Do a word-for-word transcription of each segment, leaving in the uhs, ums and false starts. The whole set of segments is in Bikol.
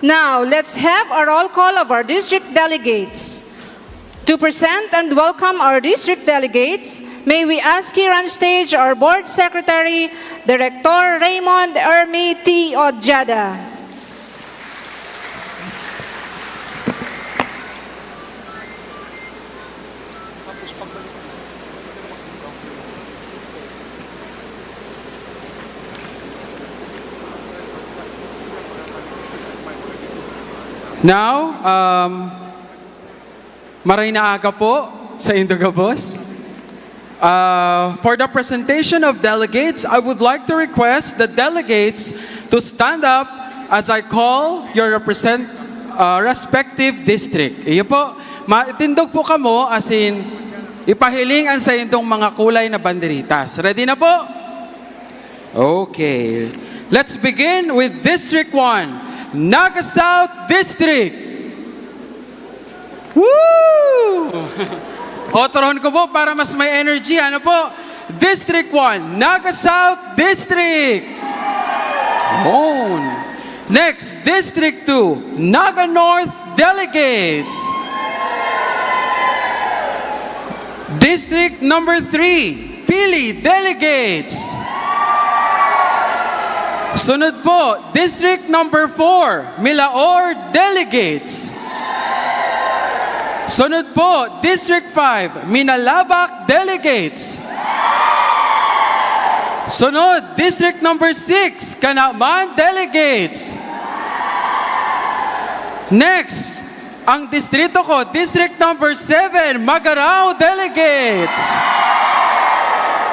Now, let's have a roll call of our district delegates. To present and welcome our district delegates, may we ask here on stage our Board Secretary, Director Raymond Ermi T. Ojeda. Now, um, maray na aga po sa indo gabos. Uh, for the presentation of delegates, I would like to request the delegates to stand up as I call your represent, uh, respective district. Iyo po, matindog po kamo, as in, ipahiling ang saindong mga kulay na banderitas. Ready na po? Okay. Let's begin with District one, Naga South District. Woo! Otrohon ko po para mas may energy. Ano po? District one, Naga South District. Yun. Next, District two, Naga North Delegates. District number three, Pili Delegates. Sunod po, District number four, Milaor Delegates. Sunod po, District five, Minalabac Delegates. Sunod, District number six, Canaman Delegates. Next, ang distrito ko, District number seven, Magarao Delegates.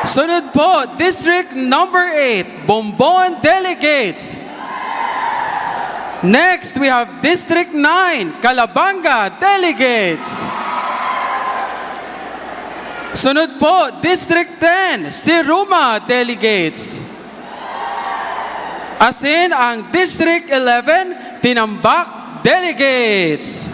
Sunod po, District number eight, Bombon Delegates. Next, we have District nine, Calabanga Delegates. Sunod po, District ten, Siruma Delegates. Asin ang District eleven, Tinambac Delegates.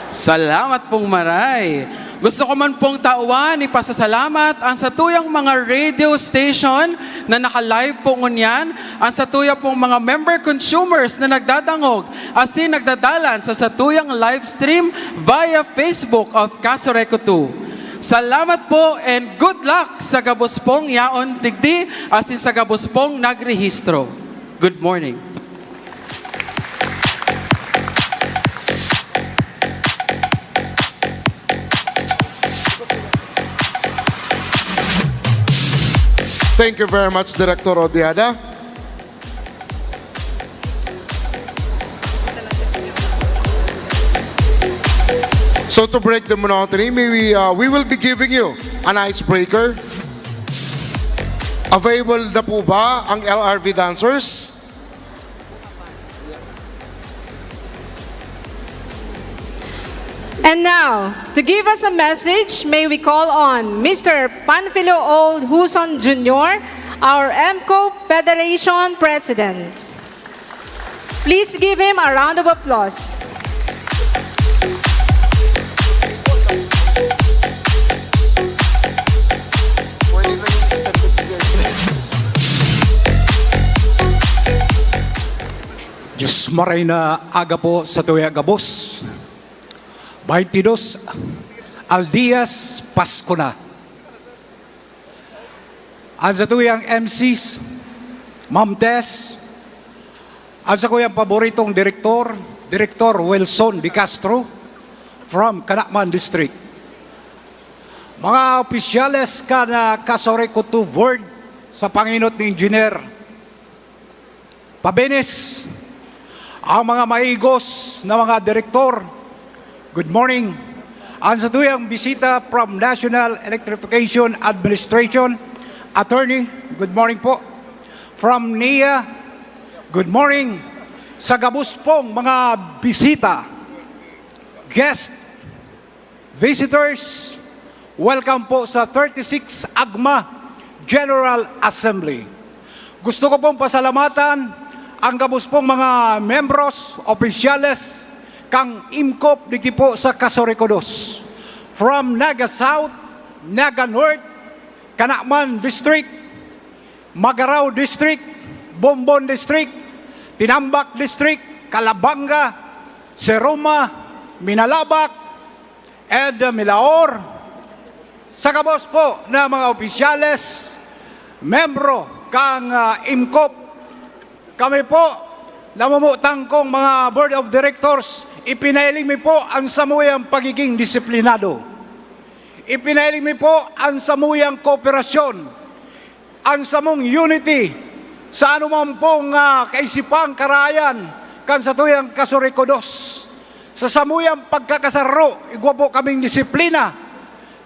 Salamat pong maray. Gusto ko man pong tawan, ipasasalamat ang satuyang mga radio station na naka-live po ngunyan, ang satuya pong mga member consumers na nagdadangog asin nagdadalan sa satuyang live stream via Facebook of Casureco two. Salamat po and good luck sa gabos pong yaon digdi asin sa gabos pong nagrehistro. Good morning. Thank you very much, Director Odiada. So to break the monotony, may we, uh, we will be giving you an icebreaker. Available na po ba ang L R V dancers? And now, to give us a message, may we call on Mister Panfilo O. Huson Junior, our MCO Federation President. Please give him a round of applause. Diyos maray na aga po sa tuya gabos. Baintidos aldias, Pasko na. Ang satuyang M Cs, Ma'am Tess, ang sakuyang paboritong direktor, Direktor Wilson De Castro from Canaman District. Mga opisyales kan Casureco two Board sa pangenot ni Engineer Pabenes, ang mga maigos na mga direktor, good morning. Ang satuyang bisita from National Electrification Administration, Attorney, good morning po. From NEA, good morning. Sa gabos pong mga bisita, guest, visitors, welcome po sa thirty-six AGMA General Assembly. Gusto ko pong pasalamatan ang gabos pong mga membros, opisyales, kang MCOP digdi po sa Casureco dos. From Naga South, Naga North, Canaman District, Magarao District, Bombon District, Tinambac District, Calabanga, Seroma, Minalabac, and Milaor. Sa gabos po na mga opisyales, membro kang, ah, IMCOP, kami po, namumutang kong mga board of directors, ipinailing mi po ang samuyang pagiging disiplinado. Ipinailing mi po ang samuyang kooperasyon, ang samong unity sa anuman pong, ah, kaisipang karayan kan satuyang Casureco Dos. Sa samuyang pagkakasaro, igwa po kaming disiplina.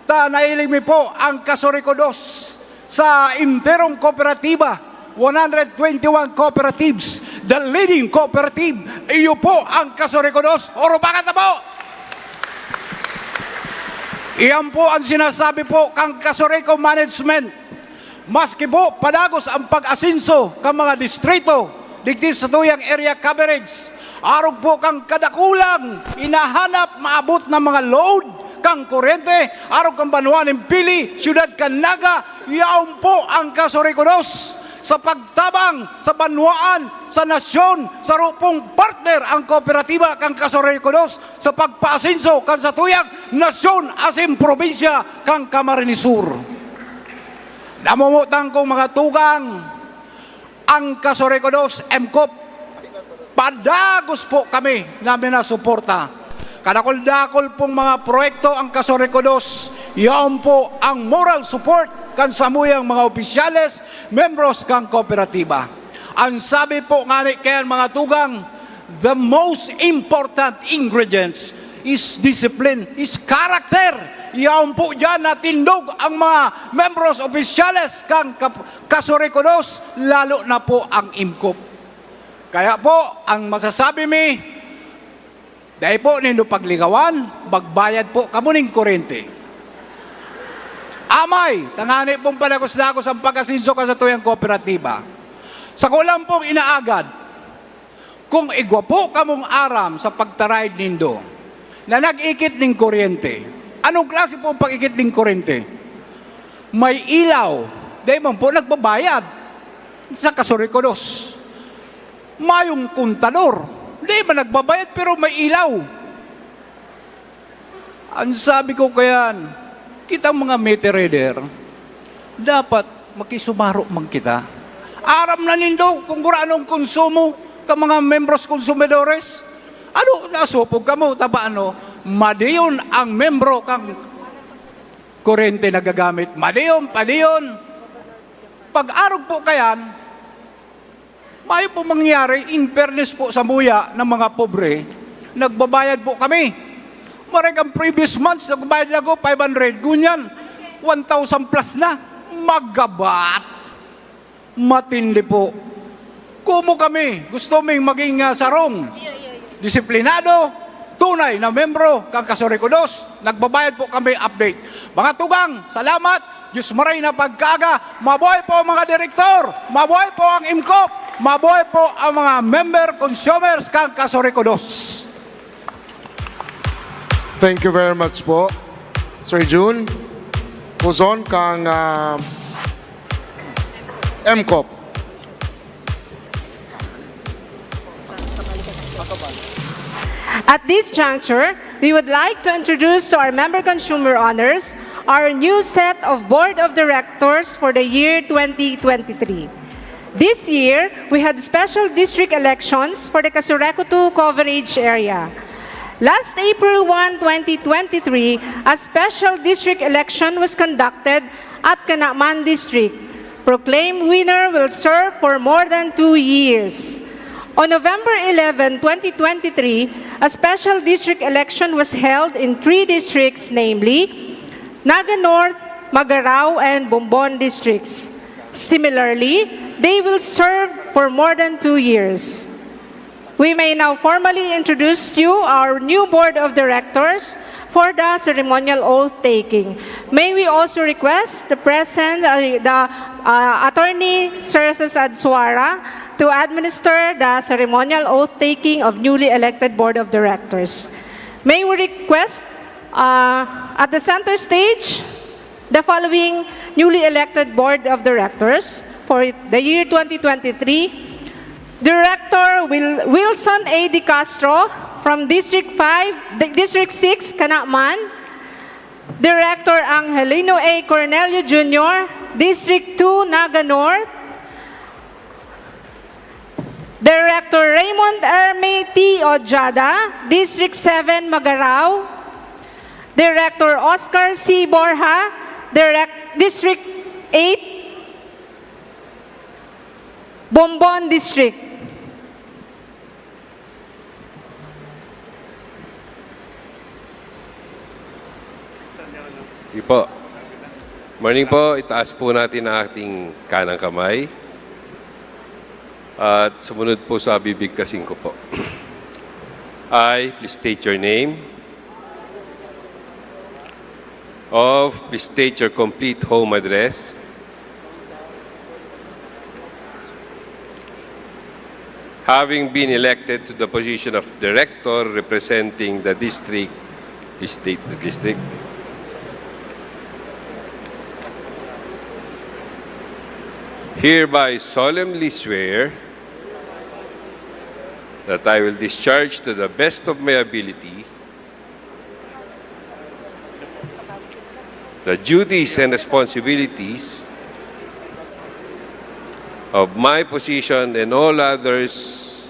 Ta nailing mi po ang Casureco Dos sa enterong kooperatiba, one hundred twenty-one cooperatives, the leading cooperative, iyo po ang Casureco Dos. Oro, bakit na po? Iyan po ang sinasabi po kang Casureco Management. Maski po padagos ang pag-asenso kan mga distrito digdi sa tuyang area coverage, arog po kan kadakulang inahanap maabot na mga load kan kuryente, arog kan banwaan nin Pili, siyudad kan Naga, yaon po ang Casureco Dos sa pagtabang sa banwaan, sa nasyon, sa rupong partner ang kooperatiba kan Casureco Dos sa pagpaasenso kan satuyang nasyon asin probinsya kan Camarines Sur. Namumutang kong mga tugang, ang Casureco Dos, MCOP, padagos po kami na minasuporta. Kadakul-dakul pong mga proyekto ang Casureco Dos, yaon po ang moral support kan samuyang mga opisyales, membros kan kooperatiba. Ang sabi po ngani kayan, mga tugang, the most important ingredients is discipline, is character. Yaon po diyan natindog ang mga membros opisyales kan kap-, Casureco Dos, lalo na po ang IMCOP. Kaya po, ang masasabi mi, dai po nindo pagligawan, magbayad po kamo nin kuryente. Amay, tangani pong padagos-dagos ang pag-asenso kan satuyang kooperatiba. Sako lang pong inaagad, kung igwa po kamong aram sa pagtaraid nindo na nag-ikit nin kuryente, anong klase po pag-ikit nin kuryente? May ilaw, dai man po nagbabayad sa Casureco Dos. Mayong kontador, dai man nagbabayad pero may ilaw. Ang sabi ko kayan, kitang mga meter reader, dapat makisumaro man kita. Aram na nindo kung gurano an konsumo kan mga membros konsumidores. Ano, nasupog kamo, ta paano? Madiyon ang membro kan kuryente nagagamit. Madiyon, padiyon. Pag-arog po kayan, mayo po mangyari, in fairness po samuya na mga pobre, nagbabayad po kami. Maray kan previous months, nagbayad lang ako five hundred, ngunyan, one thousand plus na. Magabat! Matindi po. Kumo kami, gusto ming maging, ah, sarong, disiplinado, tunay na membro kan Casureco Dos. Nagbabayad po kami, update. Mga tugang, salamat. Diyos maray na pagkaaga. Mabuhay po, mga direktor. Mabuhay po ang IMCOP. Mabuhay po ang mga member, consumers kan Casureco Dos. Thank you very much po, Sir Jun. Puzon kang, ah, MCOP. At this juncture, we would like to introduce to our member consumer owners our new set of board of directors for the year twenty twenty-three. This year, we had special district elections for the Casureco two coverage area. Last April one, twenty twenty-three, a special district election was conducted at Canaman District. Proclaimed winner will serve for more than two years. On November eleven, twenty twenty-three, a special district election was held in three districts, namely Naga North, Magarao, and Bombon districts. Similarly, they will serve for more than two years. We may now formally introduce to you our new board of directors for the ceremonial oath taking. May we also request the presence, uh, the uh, attorney Sir Cesar Suara, to administer the ceremonial oath taking of newly elected board of directors. May we request, uh, at the center stage, the following newly elected board of directors for the year twenty twenty-three: Director Wil-, Wilson A. De Castro from District five, Di-, District six, Canaman. Director Angelino A. Cornelio Junior, District two, Naga North. Director Raymond Ermi T. Ojada, District seven, Magarao. Director Oscar C. Borja, Direct-, District eight, Bombon District. Sige po. Morning po. Itaas po natin ang ating kanang kamay. At sumunod po sa bibigkasin ko po. I, please state your name. Of, please state your complete home address. Having been elected to the position of director representing the district, please state the district. Hereby solemnly swear that I will discharge to the best of my ability the duties and responsibilities of my position and all others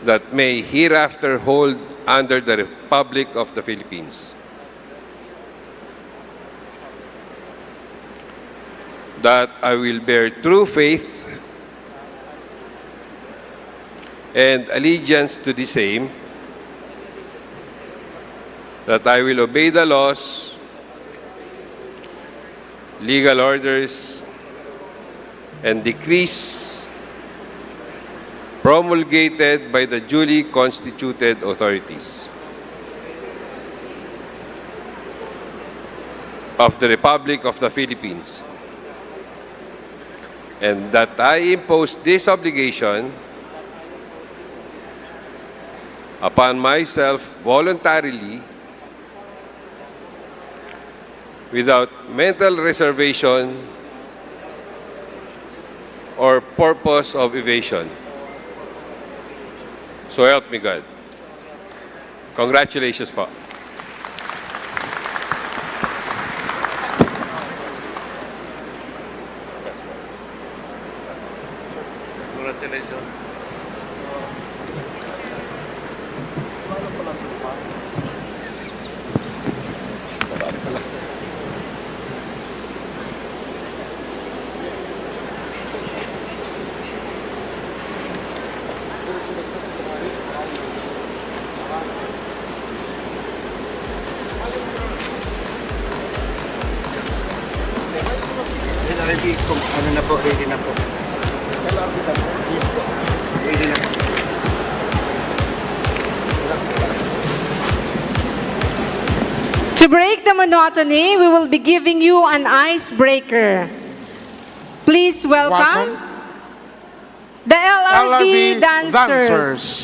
that may hereafter hold under the Republic of the Philippines. That I will bear true faith and allegiance to the same, that I will obey the laws, legal orders, and decrees promulgated by the duly constituted authorities of the Republic of the Philippines, and that I impose this obligation upon myself voluntarily, without mental reservation or purpose of evasion. So help me God. Congratulations po. Congratulations. Ano na po, ready na po. Ready na po. To break the monotony, we will be giving you an icebreaker. Please welcome the L R V dancers.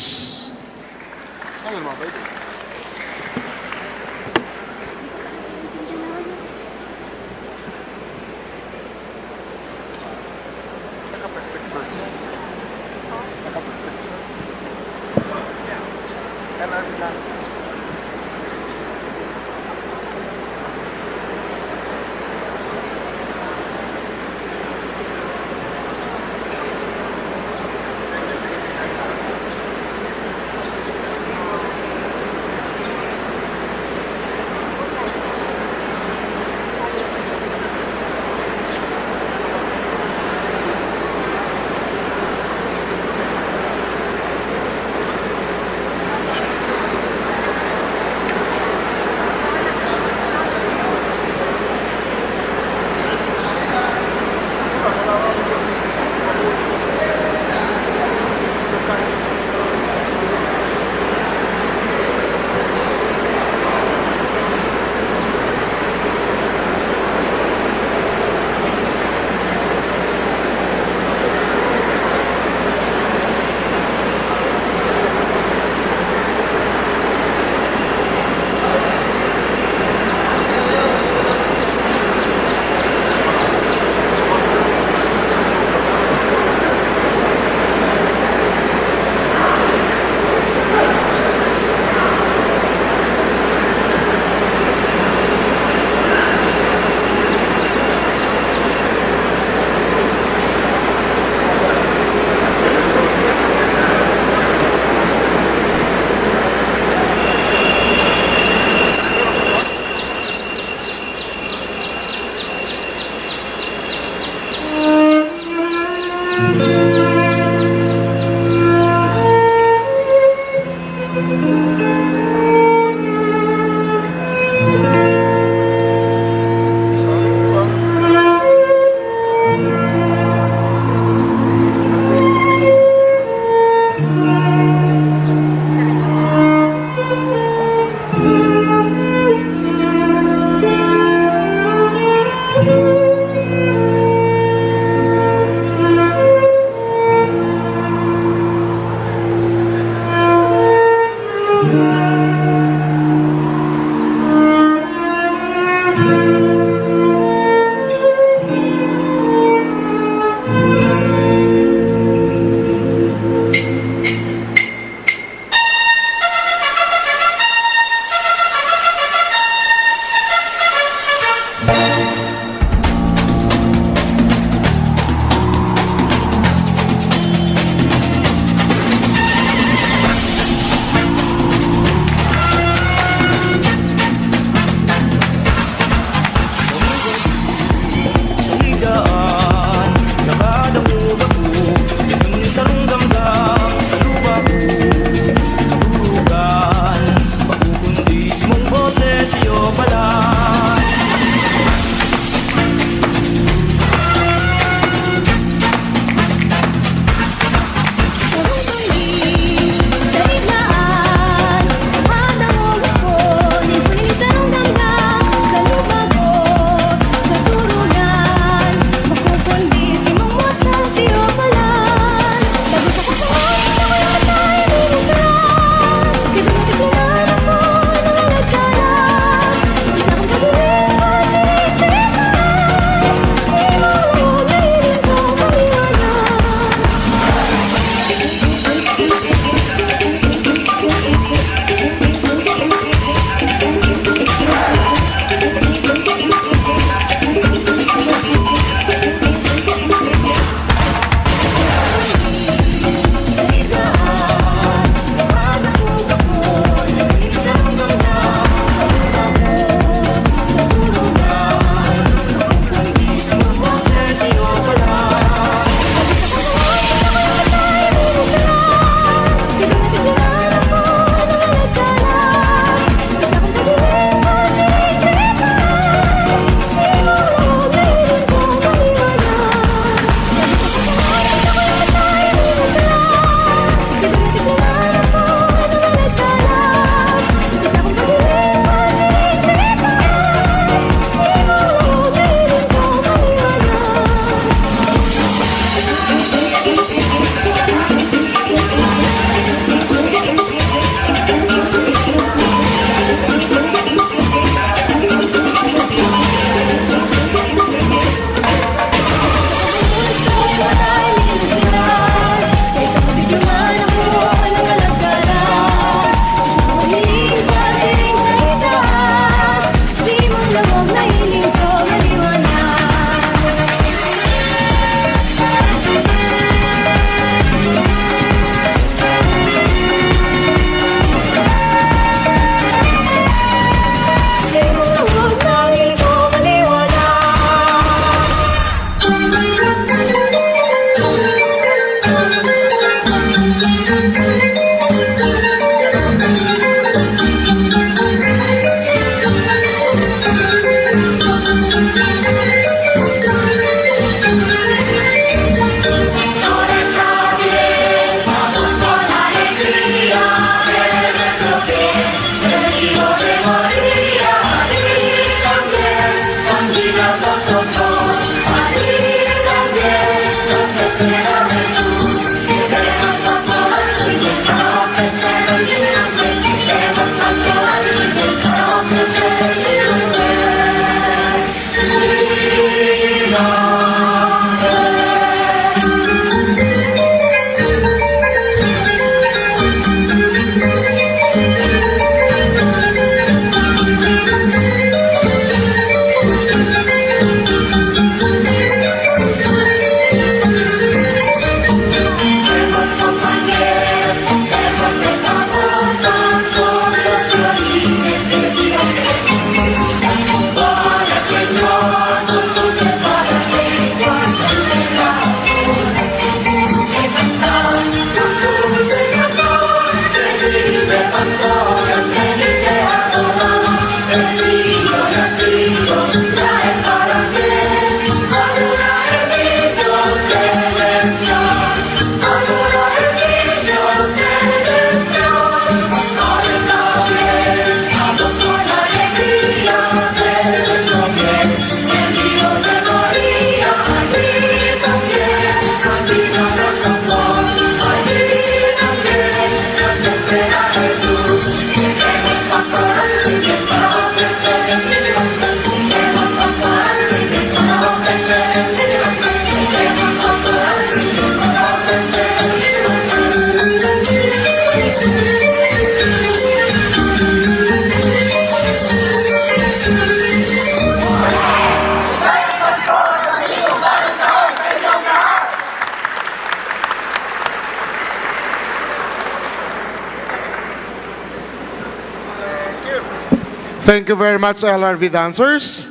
Thank you very much, L R V dancers.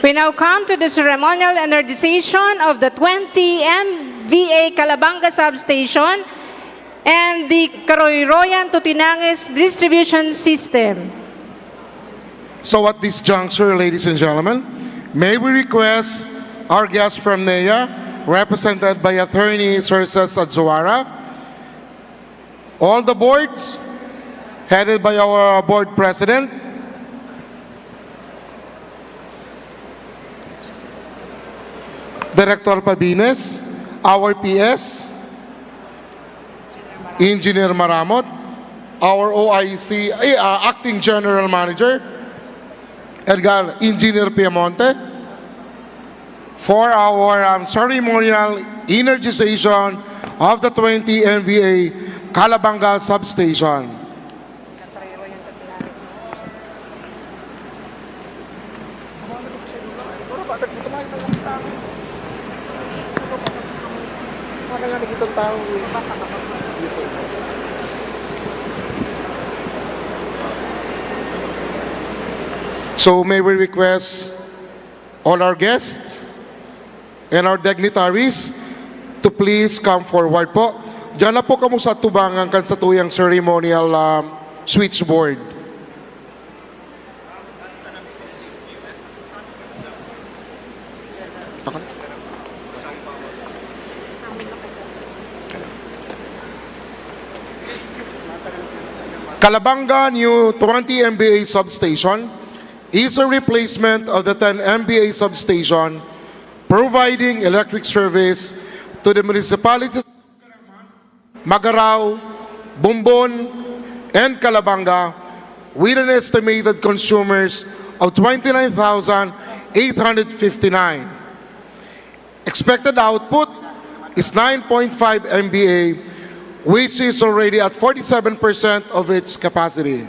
We now come to the ceremonial energization of the twenty M V A Calabanga Substation and the Karoyroyan to Tinanges Distribution System. So at this juncture, ladies and gentlemen, may we request our guests from NEA, represented by Attorney Sir Cesar Zuara, all the boards, headed by our board president, Director Pabines, our P S, Engineer Maramot, our O I C, eh, uh, Acting General Manager, Edgar, Engineer Piemonte, for our um, ceremonial energization of the twenty M V A Calabanga Substation. So may we request all our guests and our dignitaries to please come forward po. Diyan na po kamo sa tubangan kan satuyang ceremonial um, switchboard. Calabanga new twenty M V A substation is a replacement of the ten M V A substation, providing electric service to the municipalities Magarao, Bombon, and Calabanga with an estimated consumers of twenty-nine thousand eight hundred fifty-nine. Expected output is nine point five M V A, which is already at forty-seven percent of its capacity.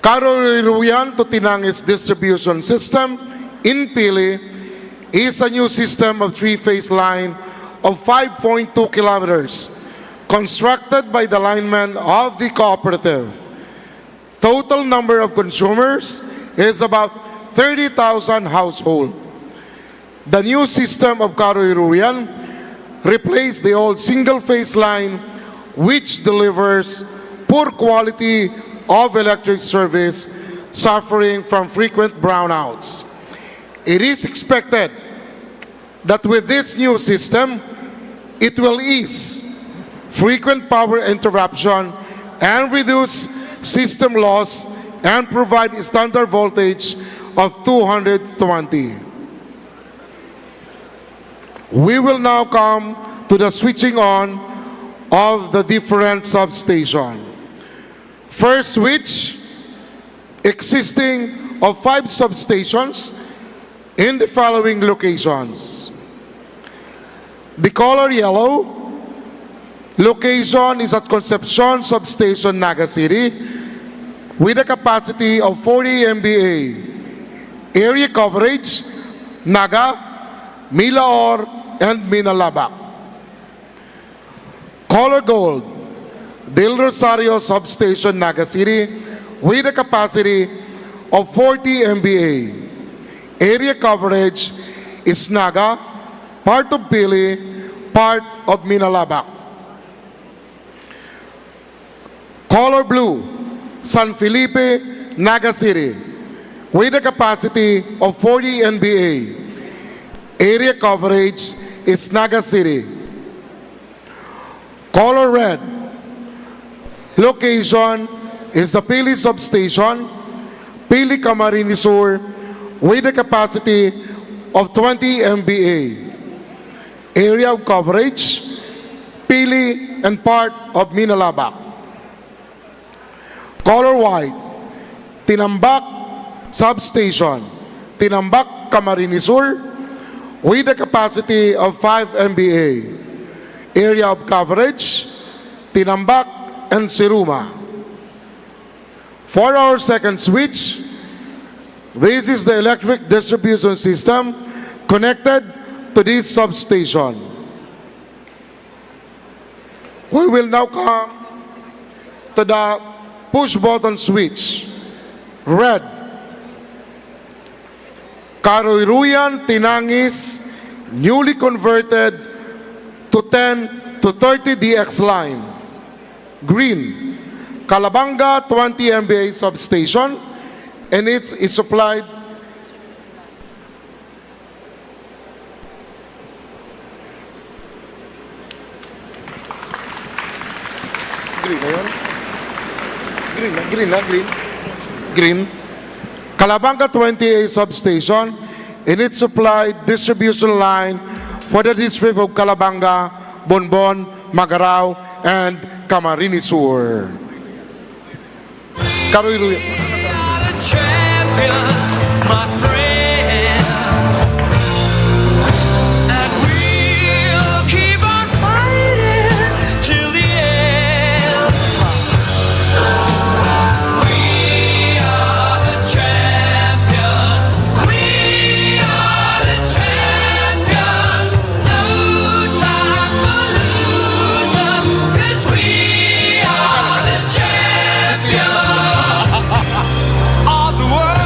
Karoyroyan to Tinanges distribution system in Pili is a new system of three-phase line of five point two kilometers constructed by the linemen of the cooperative. Total number of consumers is about thirty thousand households. The new system of Karoyroyan replaced the old single-phase line, which delivers poor quality of electric service, suffering from frequent brownouts. It is expected that with this new system, it will ease frequent power interruption and reduce system loss and provide standard voltage of two hundred twenty. We will now come to the switching on of the different substation. First switch, existing of five substations in the following locations. The color yellow location is at Concepcion Substation, Naga City, with a capacity of forty M V A. Area coverage, Naga, Milaor, and Minalabac. Color Gold, Del Rosario Substation, Naga City, with a capacity of forty M V A. Area coverage is Naga, part of Pili, part of Minalabac. Color Blue, San Felipe, Naga City, with a capacity of forty M V A. Area coverage is Naga City. Color Red, location is the Pili Substation, Pili, Camarines Sur, with a capacity of twenty M V A. Area of coverage, Pili and part of Minalabac. Color White, Tinambac Substation, Tinambac, Camarines Sur, with a capacity of five M V A. Area of coverage, Tinambac and Siruma. For our second switch, this is the electric distribution system connected to this substation. We will now come to the push button switch. Red, Karoyroyan, Tinangis, newly converted to ten to thirty D X line. Green, Calabanga twenty M V A substation, and it is supplied. Green na yun. Green na, green na, green. Green. Calabanga twenty A substation and its supply distribution line for the district of Calabanga, Bonbon, Magarao, and Camarines Sur. Karoyroyan. We are the champions, my friend. And we'll keep on fighting till the end. We are the champions. We are the champions. No time for losers, 'cause we are the champions of the world.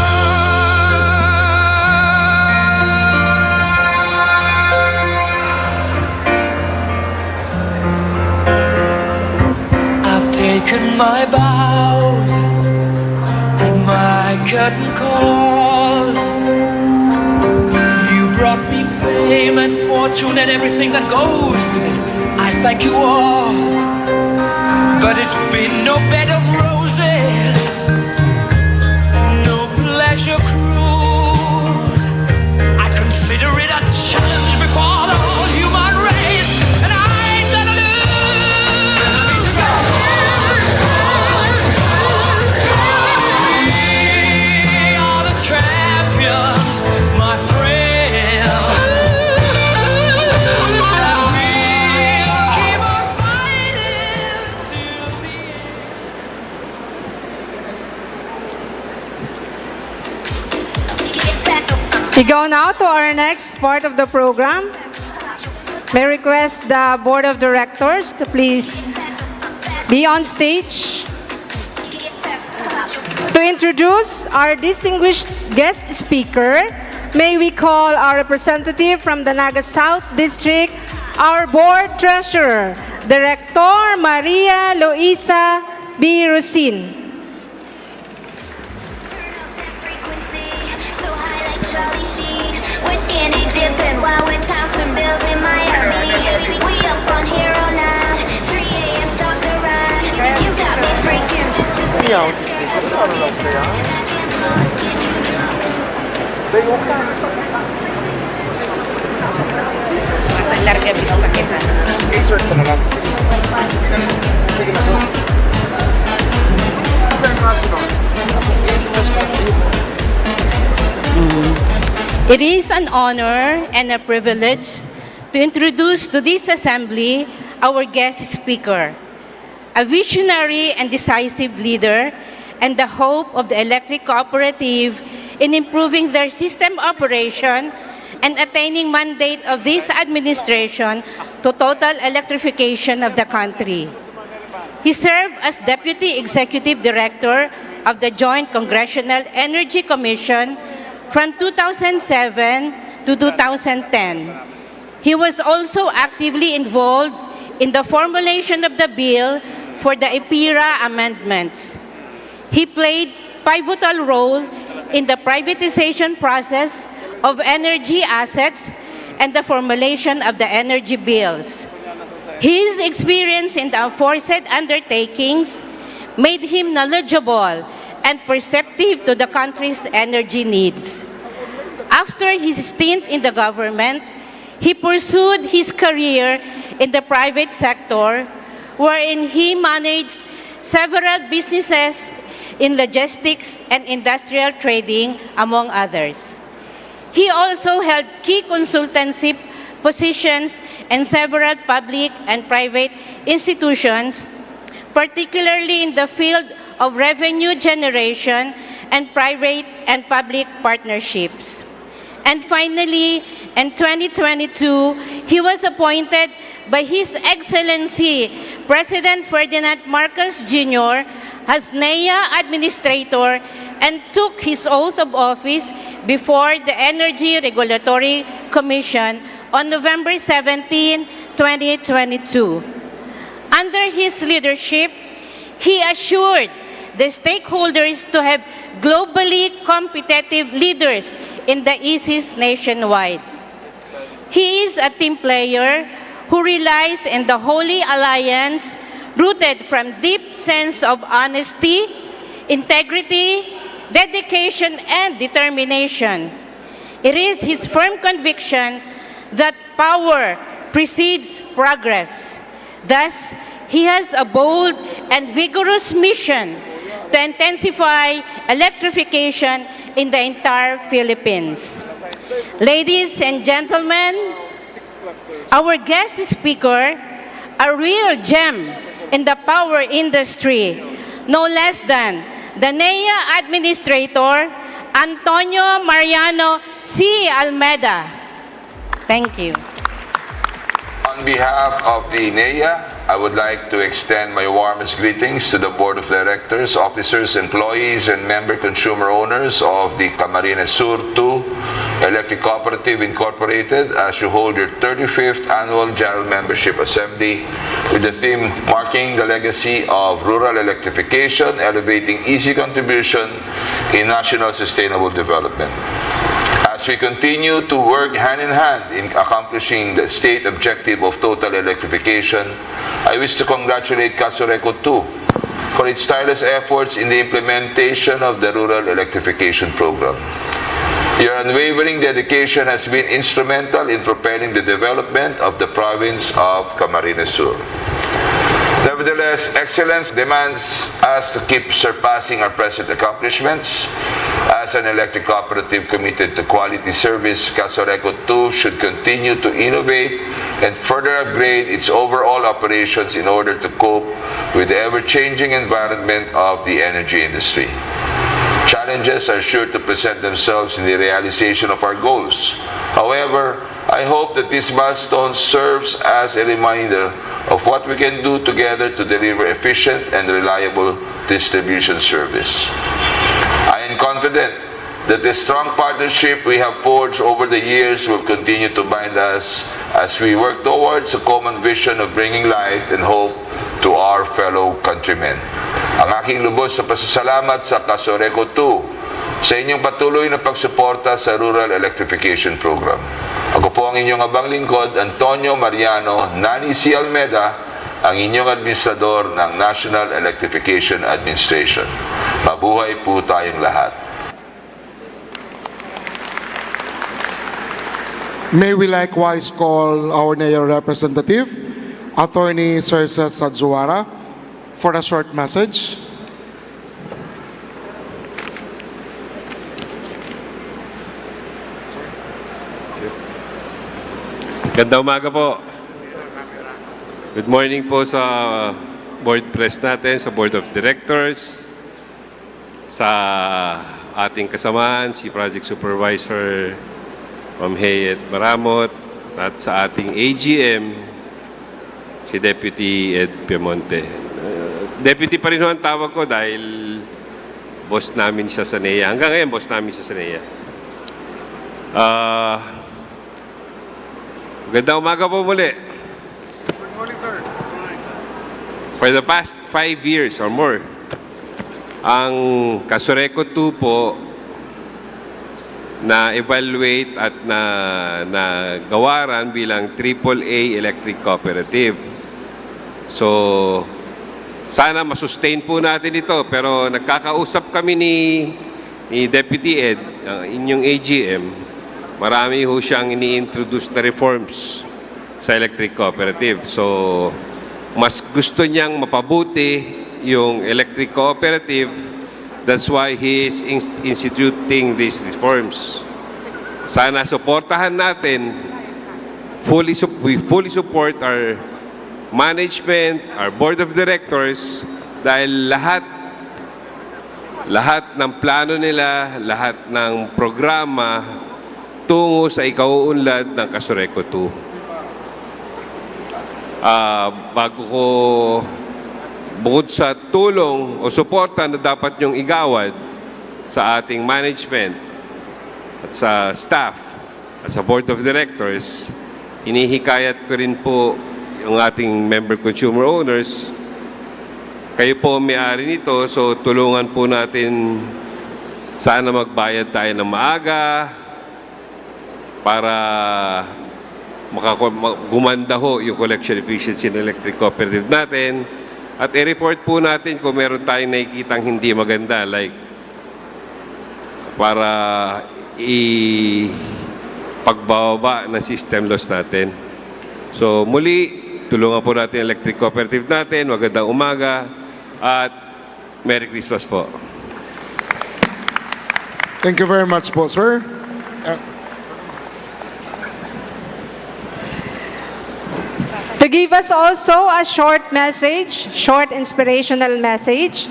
I've taken my bows and my curtain calls. You brought me fame and fortune and everything that goes with it. I thank you all, but it's been no bed of roses, no pleasure cruise. I consider it a challenge before the whole human race, and I ain't gonna lose. We are the champions, my friends. And we'll keep on fighting till the end. We go now to our next part of the program. May request the Board of Directors to please be on stage. To introduce our distinguished guest speaker, may we call our representative from the Naga South District, our Board Treasurer, Director Maria Luisa B. Rosin. Mas larga vista kesa. Insert ko na lang. Sige na po. Mm. It is an honor and a privilege to introduce to this assembly our guest speaker, a visionary and decisive leader, and the hope of the electric cooperative in improving their system operation and attaining mandate of this administration to total electrification of the country. He served as Deputy Executive Director of the Joint Congressional Energy Commission from two thousand seven to two thousand ten. He was also actively involved in the formulation of the bill for the EPIRA amendments. He played pivotal role in the privatization process of energy assets and the formulation of the energy bills. His experience in the aforesaid undertakings made him knowledgeable and perceptive to the country's energy needs. After his stint in the government, he pursued his career in the private sector, wherein he managed several businesses in logistics and industrial trading, among others. He also held key consultancy positions in several public and private institutions, particularly in the field of revenue generation and private and public partnerships. And finally, in twenty twenty-two, he was appointed by His Excellency President Ferdinand Marcos Junior as NEA Administrator and took his oath of office before the Energy Regulatory Commission on November seventeen, twenty twenty-two. Under his leadership, he assured the stakeholders to have globally competitive leaders in the E Cs nationwide. He is a team player who relies in the Holy Alliance, rooted from deep sense of honesty, integrity, dedication, and determination. It is his firm conviction that power precedes progress. Thus, he has a bold and vigorous mission to intensify electrification in the entire Philippines. Ladies and gentlemen, our guest speaker, a real gem in the power industry, no less than the NEA Administrator, Antonio Mariano C. Almeda. Thank you. On behalf of the NEA, I would like to extend my warmest greetings to the Board of Directors, officers, employees, and member consumer owners of the Camarines Sur two Electric Cooperative Incorporated as you hold your thirty-fifth Annual General Membership Assembly with the theme Marking the Legacy of Rural Electrification, Elevating E C Contribution in National Sustainable Development. As we continue to work hand in hand in accomplishing the state objective of total electrification, I wish to congratulate Casureco two for its tireless efforts in the implementation of the Rural Electrification Program. Your unwavering dedication has been instrumental in propelling the development of the province of Camarines Sur. Nevertheless, excellence demands us to keep surpassing our present accomplishments. As an electric cooperative committed to quality service, Casureco two should continue to innovate and further upgrade its overall operations in order to cope with the ever-changing environment of the energy industry. Challenges are sure to present themselves in the realization of our goals. However, I hope that this milestone serves as a reminder of what we can do together to deliver efficient and reliable distribution service. I am confident that the strong partnership we have forged over the years will continue to bind us as we work towards a common vision of bringing light and hope to our fellow countrymen. Ang aking lubos na pasasalamat sa Casureco two sa inyong patuloy na pagsuporta sa Rural Electrification Program. Ako po ang inyong abang lingkod, Antonio Mariano Nani C. Almeda, ang inyong administrador ng National Electrification Administration. Mabuhay po tayong lahat. May we likewise call our NEA representative, Attorney Serses Adzuara, for a short message. Ganda umaga po. Good morning po sa board press natin, sa board of directors, sa ating kasamahan, si Project Supervisor Ma'am Heyet Maramot, at sa ating A G M, si Deputy Ed Piemonte. Uh, Deputy pa rin ho ang tawag ko dahil boss namin siya sa NEA. Hanggang ngayon, boss namin siya sa NEA. Ah, magandang umaga po muli. Good morning, sir. For the past five years or more, ang Casureco two po na-evaluate at na, nagawaran bilang triple A electric cooperative. So, sana masustain po natin ito, pero nagkakausap kami ni, ni Deputy Ed, ang inyong A G M, marami ho siyang ini-introduce na reforms sa electric cooperative. So, mas gusto niyang mapabuti yung electric cooperative. That's why he is inst- instituting these reforms. Sana suportahan natin, fully sup- we fully support our management, our board of directors, dahil lahat lahat ng plano nila, lahat ng programa tungo sa ikauunlad ng Casureco two. Ah, bago ko, bukod sa tulong o suporta na dapat niyong igawad sa ating management at sa staff at sa board of directors, hinihikayat ko rin po yung ating member consumer owners. Kayo po ang may-ari nito, so tulungan po natin sana magbayad tayo ng maaga para makaku-, ma-, gumanda ho yung collection efficiency ng electric cooperative natin. At i-report po natin kung meron tayong nakikitang hindi maganda, like para i-, pagbababa ng system loss natin. So muli, tulungan po natin ang electric cooperative natin. Magandang umaga at Merry Christmas po. Thank you very much po, sir. Uh, To give us also a short message, short inspirational message,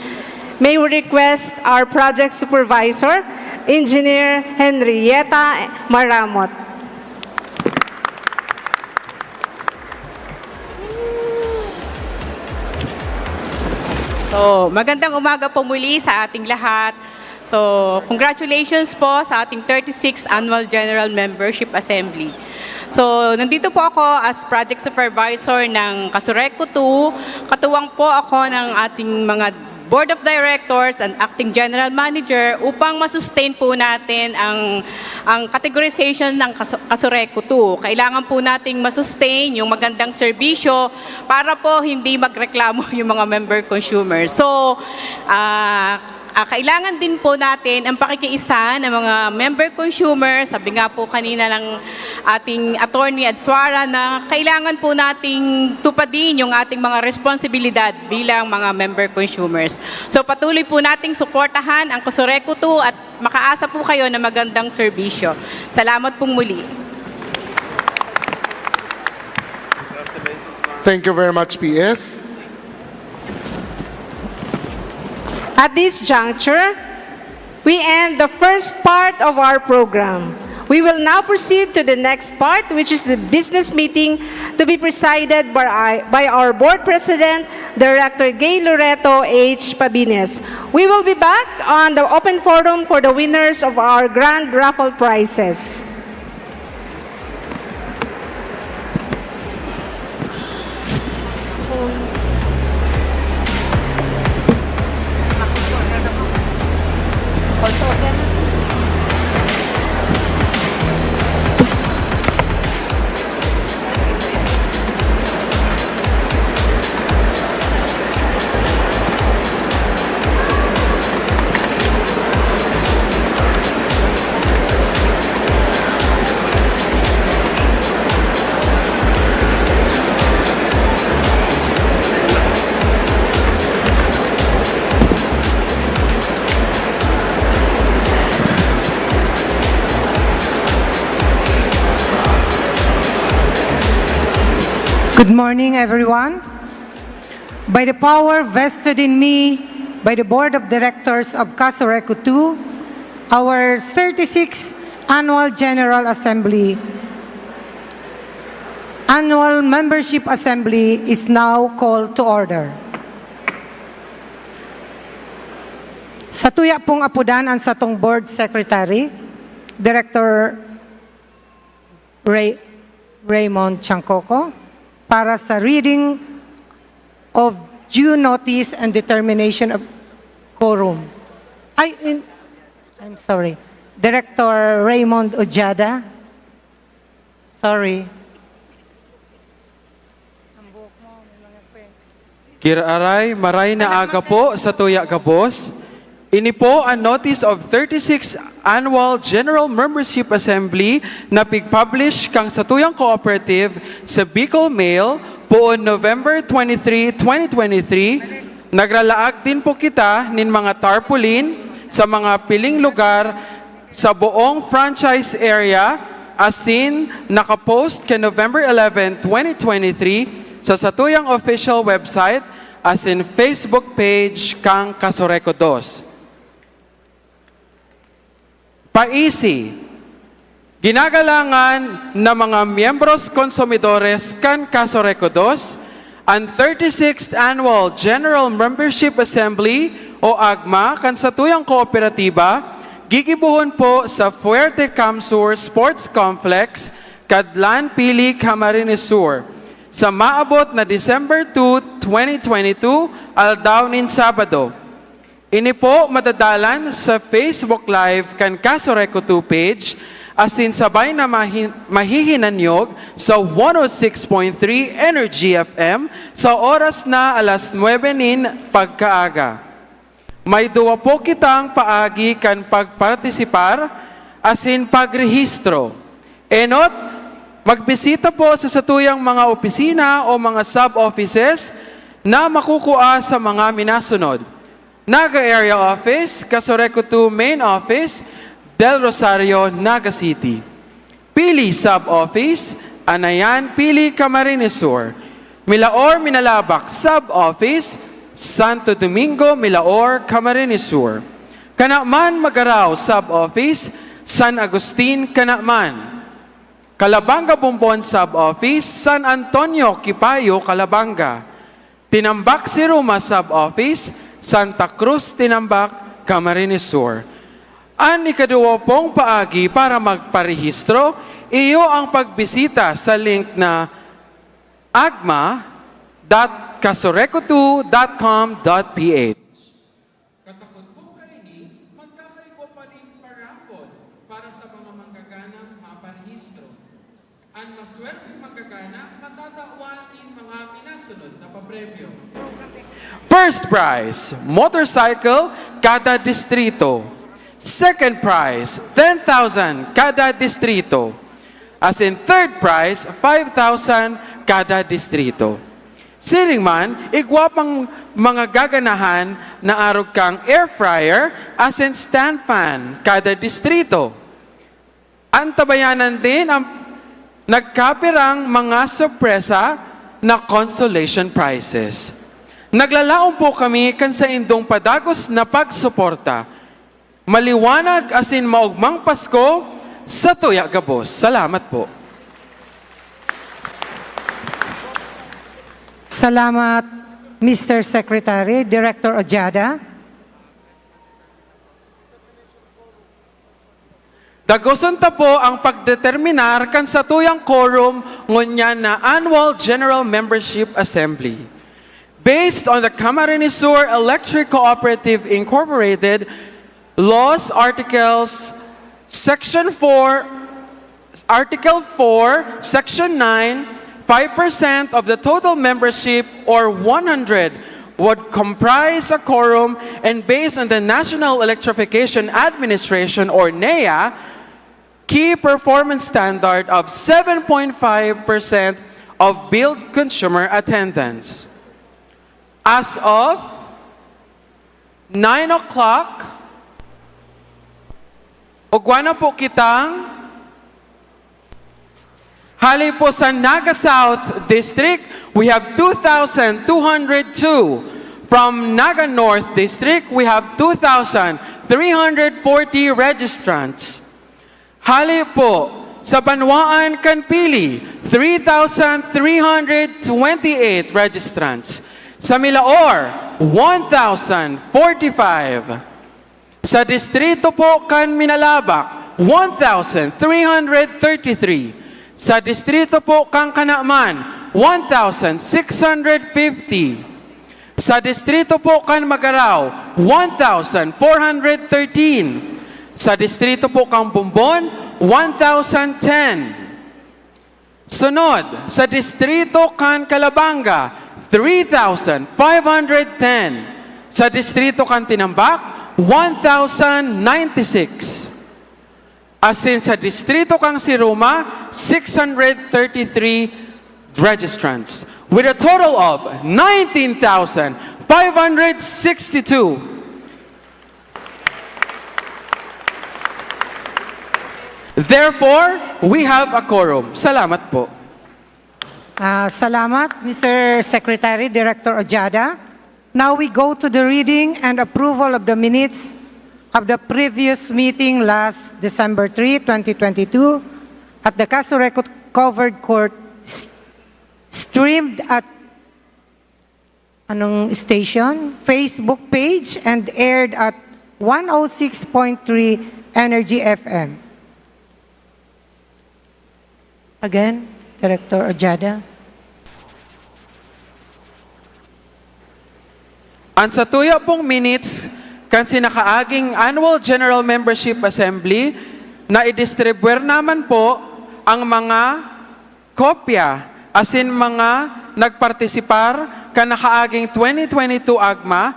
may we request our project supervisor, Engineer Henrietta Maramot. So, magandang umaga po muli sa ating lahat. So, congratulations po sa ating thirty-sixth Annual General Membership Assembly. So, nandito po ako as Project Supervisor ng Kasureco two. Katuwang po ako ng ating mga Board of Directors and Acting General Manager upang masustain po natin ang, ang categorization ng Kas-, Kasureco two. Kailangan po nating masustain yung magandang serbisyo para po hindi magreklamo yung mga member consumers. So, ah, ah, kailangan din po natin ang pakikiisa ng mga member consumers. Sabi nga po kanina ng ating attorney Adsuara na kailangan po nating tupadin yung ating mga responsibilidad bilang mga member consumers. So patuloy po nating suportahan ang Kasureco two at makaasa po kayo ng magandang serbisyo. Salamat pong muli. Thank you very much, P S. At this juncture, we end the first part of our program. We will now proceed to the next part, which is the business meeting to be presided by our, by our Board President, Director Gay Loreto H. Pabines. We will be back on the open forum for the winners of our grand raffle prizes. Good morning, everyone. By the power vested in me by the Board of Directors of Kasureco two, our thirty-sixth Annual General Assembly, Annual Membership Assembly is now called to order. Satuya pong apodan ang satong Board Secretary, Director Ray-, Raymond Chancoco, para sa reading of due notice and determination of quorum. Ay, in, I'm sorry. Director Raymond Ojada. Sorry. Giraray, maray na aga po satuya gabos. Ini po ang Notice of thirty-sixth Annual General Membership Assembly na pig-publish kan satuyang cooperative sa Bicol Mail poon November twenty-three, twenty twenty-three. Nagralaag din po kita nin mga tarpaulin sa mga piling lugar sa buong franchise area, asin nakapost kan November eleven, twenty twenty-three sa satuyang official website asin Facebook page kan Kasureco dos. Paisi, ginagalangan na mga miyembros konsumidores kan Kasureco dos, An thirty-sixth Annual General Membership Assembly o AGMA kan satuyang kooperatiba gigibohon po sa Fuerte Camsur Sports Complex, Cadlan, Pili, Camarines Sur, sa maabot na December two, twenty twenty-two, aldaw nin Sabado. Ini po madadalan sa Facebook Live kan Kasureku two page, asin sabay na mahi-, mahihinanyog sa one oh six point three Energy F M sa oras na alas nuebe nin pagkaaga. May duwa po kitang paagi kan pagpartisipar asin pagrehistro. Enot, magbisita po sa satuyang mga opisina o mga sub-offices na makukua sa mga minasunod: Naga Area Office, Kasureku two Main Office, Del Rosario, Naga City. Pili Sub-Office, Anayan, Pili, Camarines Sur. Milaor, Minalabac Sub-Office, Santo Domingo, Milaor, Camarines Sur. Canaman, Magarao Sub-Office, San Agustin, Canaman. Calabanga Bombon Sub-Office, San Antonio, Quipayo, Calabanga. Tinambac Siruma Sub-Office, Santa Cruz, Tinambac, Camarines Sur. An ikaduwa pong paagi para magparehistro, iyo ang pagbisita sa link na agma dot kasureku two dot com dot ph. Katakot po kaini, magkakaigwa pa nin paraffle para sa mga manggaganang maparehistro. An maswerteng manggagana matatawan nin mga minasunod na papremyo. First prize, motorcycle kada distrito. Second prize, ten thousand kada distrito. Asin third prize, five thousand kada distrito. Siring man, igwa pang mga gaganahan na arog kan air fryer asin stand fan kada distrito. Antabayanan din ang nagkapirang mga sorpresa na consolation prizes. Naglalaom po kami kan saindong padagos na pagsuporta. Maliwanag asin maogmang Pasko sa tuya gabos. Salamat po. Salamat, Mister Secretary. Director Ojada. Dagoson ta po ang pagdeterminar kan satuyang quorum ngunyan na Annual General Membership Assembly. Based on the Camarines Sur Electric Cooperative Incorporated Laws Articles, Section four, Article four, Section nine, five percent of the total membership or one hundred would comprise a quorum, and based on the National Electrification Administration or NEA key performance standard of seven point five percent of billed consumer attendance. As of nine o'clock, ugwa na po kitang hali po sa Naga South District, we have two thousand two hundred two. From Naga North District, we have two thousand three hundred forty registrants. Hali po sa banwaan kan Pili, three thousand three hundred twenty-eight registrants. Sa Milaor, one thousand forty-five. Sa distrito po kan Minalabac, one thousand three hundred thirty-three. Sa distrito po kan Canaman, one thousand six hundred fifty. Sa distrito po kan Magarao, one thousand four hundred thirteen. Sa distrito po kan Bombon, one thousand ten. Sunod, sa distrito kan Calabanga, three thousand five hundred ten. Sa distrito kan Tinambac, one thousand ninety-six. Asin sa distrito kan Siruma, six hundred thirty-three registrants, with a total of nineteen thousand five hundred sixty-two. Therefore, we have a quorum. Salamat po. Ah, salamat, Mister Secretary, Director Ojada. Now we go to the reading and approval of the minutes of the previous meeting last December three, twenty twenty-two, at the Casureco Covered Court, s- streamed at anong station? Facebook page and aired at one oh six point three Energy F M. Again, Director Ojada. An satuya pong minutes kan sinakaaging Annual General Membership Assembly na idistribwir naman po ang mga kopya asin mga nagpartisipar kan nakaaging twenty twenty-two AGMA.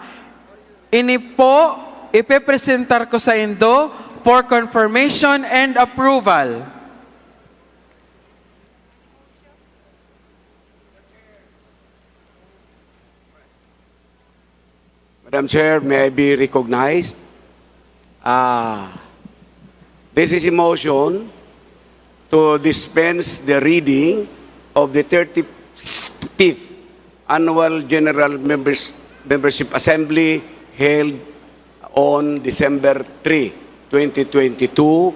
Ini po ipepresentar ko saindo for confirmation and approval. Madam Chair, may I be recognized? Ah, this is a motion to dispense the reading of the thirty-fifth Annual General Members, Membership Assembly held on December three, twenty twenty-two,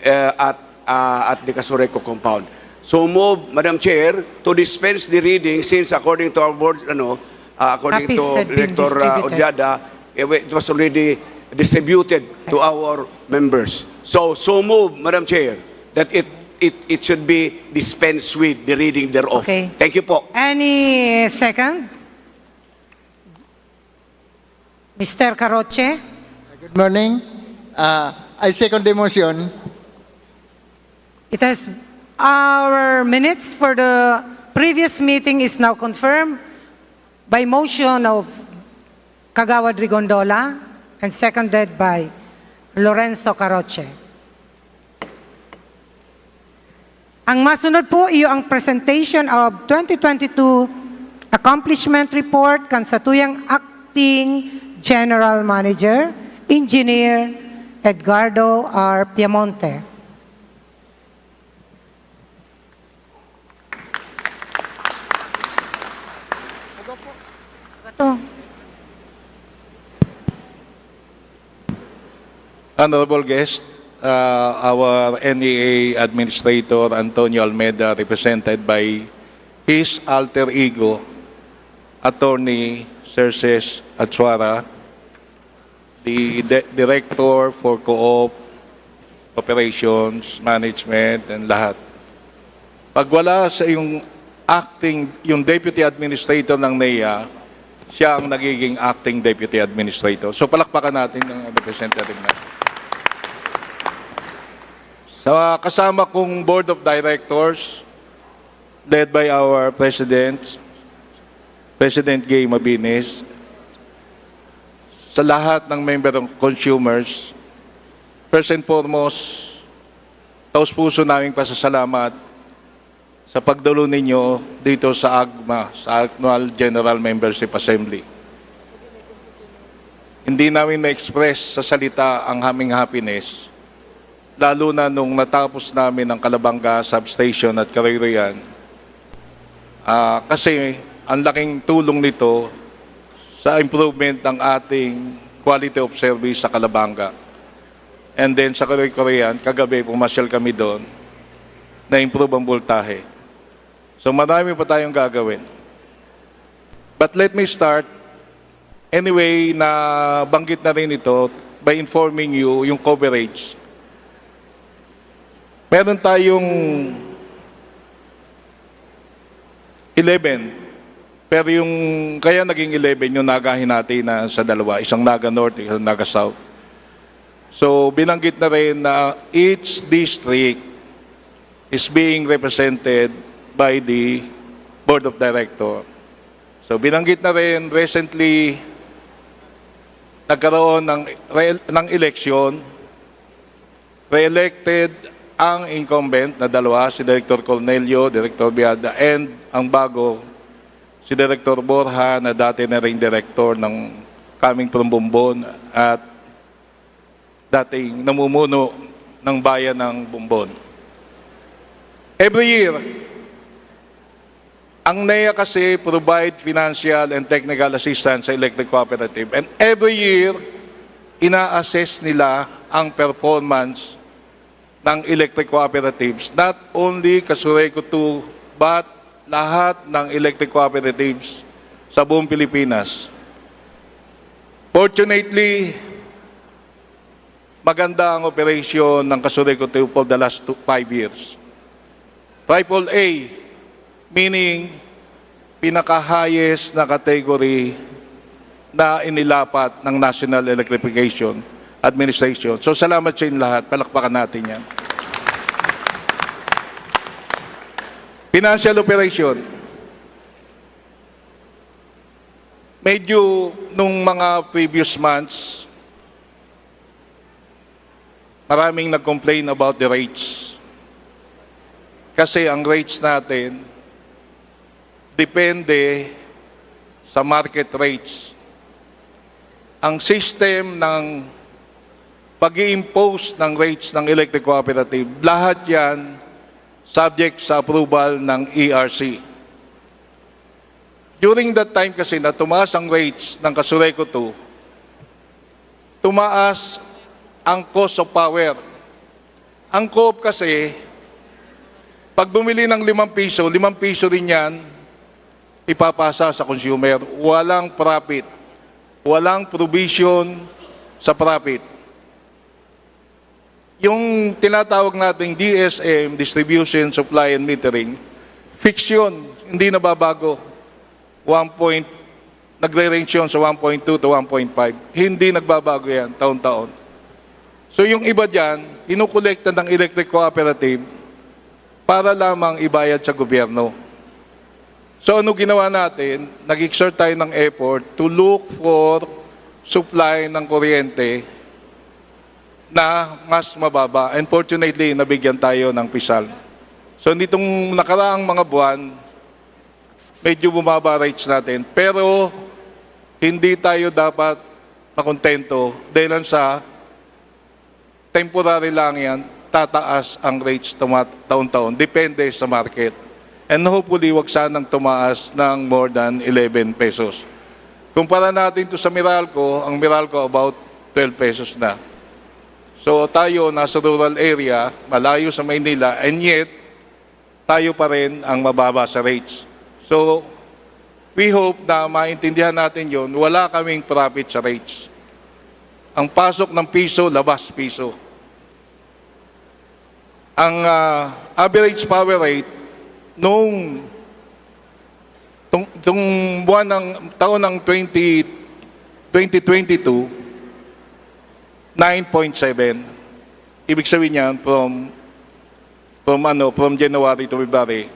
uh, at uh, at the Casureco compound. So move, Madam Chair, to dispense the reading since according to our board, ano, uh, according Copies to had been Director uh, distributed. Ojada, eh, it was already distributed to our members. So, so move, Madam Chair, that it it, it should be dispensed with the reading thereof. Okay. Thank you po. Any second? Mister Caroche? Good morning. Uh, I second the motion. It has, our minutes for the previous meeting is now confirmed by motion of Kagawad Rigondola and seconded by Lorenzo Caroche. Ang masunod po iyo ang presentation of twenty twenty-two Accomplishment Report kan satuyang Acting General Manager, Engineer Edgardo R. Piamonte. Ito. Honorable guest, uh, our N E A Administrator Antonio Almeda, represented by his alter ego, Attorney Serses Achuara, the Di- Director for Co-op Operations, Management, and lahat. Pag wala sa yung acting, yung deputy administrator ng NEA, siya ang nagiging acting deputy administrator. So palakpakan natin yung representative natin. Sa kasama kong board of directors, led by our president, President Gay Mabines, sa lahat ng member ng consumers, first and foremost, taos-puso naming pasasalamat sa pagdalo ninyo dito sa AGMA, sa Annual General Membership Assembly. Hindi namin ma-express sa salita ang aming happiness, lalo na nung natapos namin ang Calabanga Substation at Karoyroyan. Ah, kasi ang laking tulong nito sa improvement ng ating quality of service sa Calabanga. And then sa Karoyroyan, kagabi pumasyal kami doon, na-improve ang voltahe. So marami pa tayong gagawin. But let me start, anyway, nabanggit na rin ito by informing you yung coverage. Meron tayong eleven, pero yung kaya naging eleven yung Naga hinati na sa dalawa, isang Naga North, isang Naga South. So binanggit na rin na each district is being represented by the Board of Director. So binanggit na rin, recently nagkaroon ng, re- ng eleksyon, re-elected ang incumbent na dalawa, si Director Cornelio, Director Biada, and ang bago, si Director Borja, na dati na ring director ng Coming from Bombon at dating namumuno ng bayan ng Bombon. Every year, ang NEA kasi provide financial and technical assistance sa electric cooperative, and every year, ina-assess nila ang performance ng electric cooperatives, not only Casureco two, but lahat ng electric cooperatives sa buong Pilipinas. Fortunately, maganda ang operation ng Kasureco two for the last two, five years. Triple A, meaning pinaka-highest na category na inilapat ng National Electrification Administration. So, salamat sa inyo lahat. Palakpakan natin yan. Financial operation. Medyo nung mga previous months, maraming nag-complain about the rates. Kasi ang rates natin depende sa market rates. Ang system ng pag-i-impose ng rates ng electric cooperative, lahat yan subject sa approval ng E R C. During that time kasi na tumaas ang rates ng Kasureco two, tumaas ang cost of power. Ang coop kasi, pag bumili ng limang piso, limang piso rin yan ipapasa sa consumer. Walang profit. Walang provision sa profit. Yung tinatawag nating D S M, Distribution, Supply and Metering, fixed yun, hindi nababago. One point, nagre-range yun sa one point two to one point five. Hindi nagbabago yan, taon-taon. So yung iba dyan, kinukolekta ng electric cooperative para lamang ibayad sa gobyerno. So ano ginawa natin? Nag-exert tayo ng effort to look for supply ng kuryente na mas mababa. Unfortunately, nabigyan tayo ng PISALM. So nitong nakaraang mga buwan, medyo bumaba rates natin. Pero hindi tayo dapat makontento dahil sa temporary lang yan, tataas ang rates tumat-, taon-taon. Depende sa market. And hopefully, wag sanang tumaas ng more than eleven pesos. Kumpara natin to sa Meralco, ang Meralco about twelve pesos na. So tayo, nasa rural area, malayo sa Maynila, and yet, tayo pa rin ang mababa sa rates. So, we hope na maintindihan natin yon. Wala kaming profit sa rates. Ang pasok ng piso, labas piso. Ang ah, average power rate nung tung, tung buwan ng taon ng twenty, twenty twenty-two, nine point seven. Ibig sabihin niyan, from from ano, from January to February.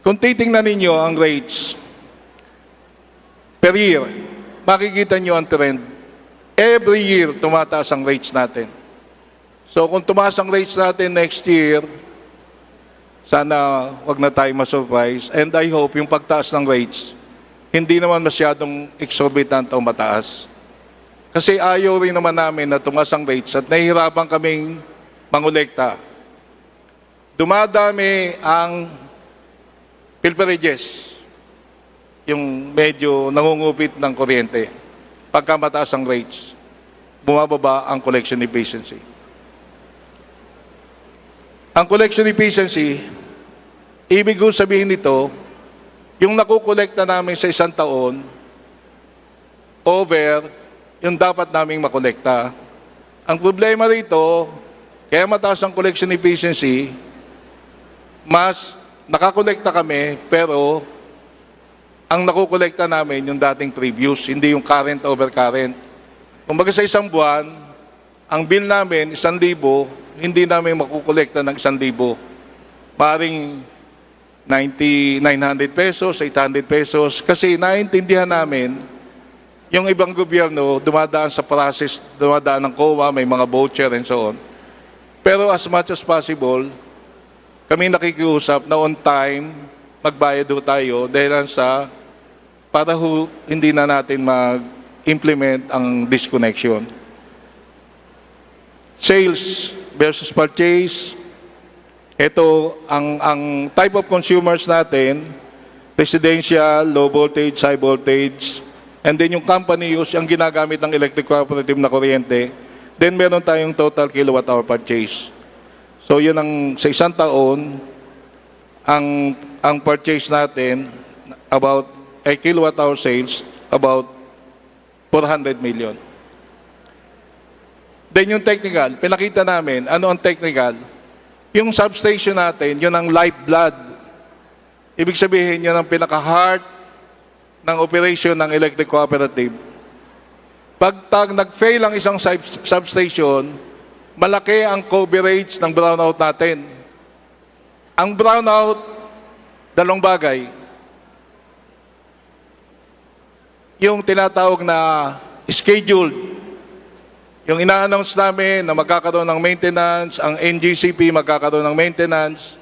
Kung titingnan ninyo ang rates per year, makikita nyo ang trend. Every year, tumataas ang rates natin. So kung tumaas ang rates natin next year, sana wag na tayo ma-surprise. And I hope yung pagtaas ng rates, hindi naman masyadong exorbitant o mataas. Kasi ayaw rin naman namin na tumaas ang rates at nahihirapan kaming mangolekta. Dumadami ang pilperages, yung medyo nangungupit ng kuryente. Pagka mataas ang rates, bumababa ang collection efficiency. Ang collection efficiency, ibig ko sabihin nito, yung nakukolekta namin sa isang taon, over yung dapat naming makolekta. Ang problema rito, kaya mataas ang collection efficiency, mas nakakolekta kami, pero ang nakukolekta namin yung dating previous, hindi yung current over current. Kumbaga sa isang buwan, ang bill namin, isang libo, hindi namin makukolekta ng isang libo. Maring ninety, nine hundred pesos, eight hundred pesos. Kasi naiintindihan namin, yung ibang gobyerno, dumadaan sa process, dumadaan ng COA, may mga voucher and so on. Pero as much as possible, kami nakikiusap na on time, magbayad ho tayo dahil lang sa para ho, hindi na natin mag-implement ang disconnection. Sales versus purchase. Ito, ang, ang type of consumers natin, residential, low voltage, high voltage, and then yung company use, ang ginagamit ng electric cooperative na kuryente, then meron tayong total kilowatt hour purchase. So yun ang sa isang taon, ang, ang purchase natin, about eh, kilowatt hour sales, about four hundred million. Then yung technical, pinakita namin, ano ang technical? Yung substation natin, yun ang lifeblood. Ibig sabihin, yun ang pinaka-heart ng operation ng electric cooperative. Pag tag nag-fail ang isang sub- substation, malaki ang coverage ng brownout natin. Ang brownout, dalawang bagay. Yung tinatawag na scheduled. Yung ina-announce namin na magkakaroon ng maintenance, ang N G C P magkakaroon ng maintenance,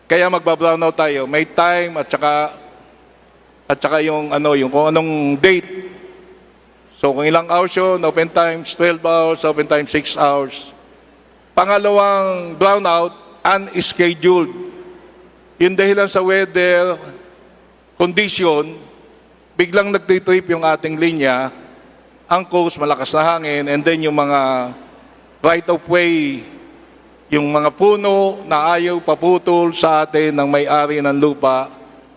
kaya magba-brownout tayo. May time at saka, at saka yung, ano, yung kung anong date. So, kung ilang hours yun, open times twelve hours, open times six hours. Pangalawang brownout, unscheduled. Yung dahilan sa weather condition, biglang nagtitrip yung ating linya, ang cause, malakas na hangin, and then yung mga right of way, yung mga puno na ayaw paputol sa atin ng may-ari ng lupa,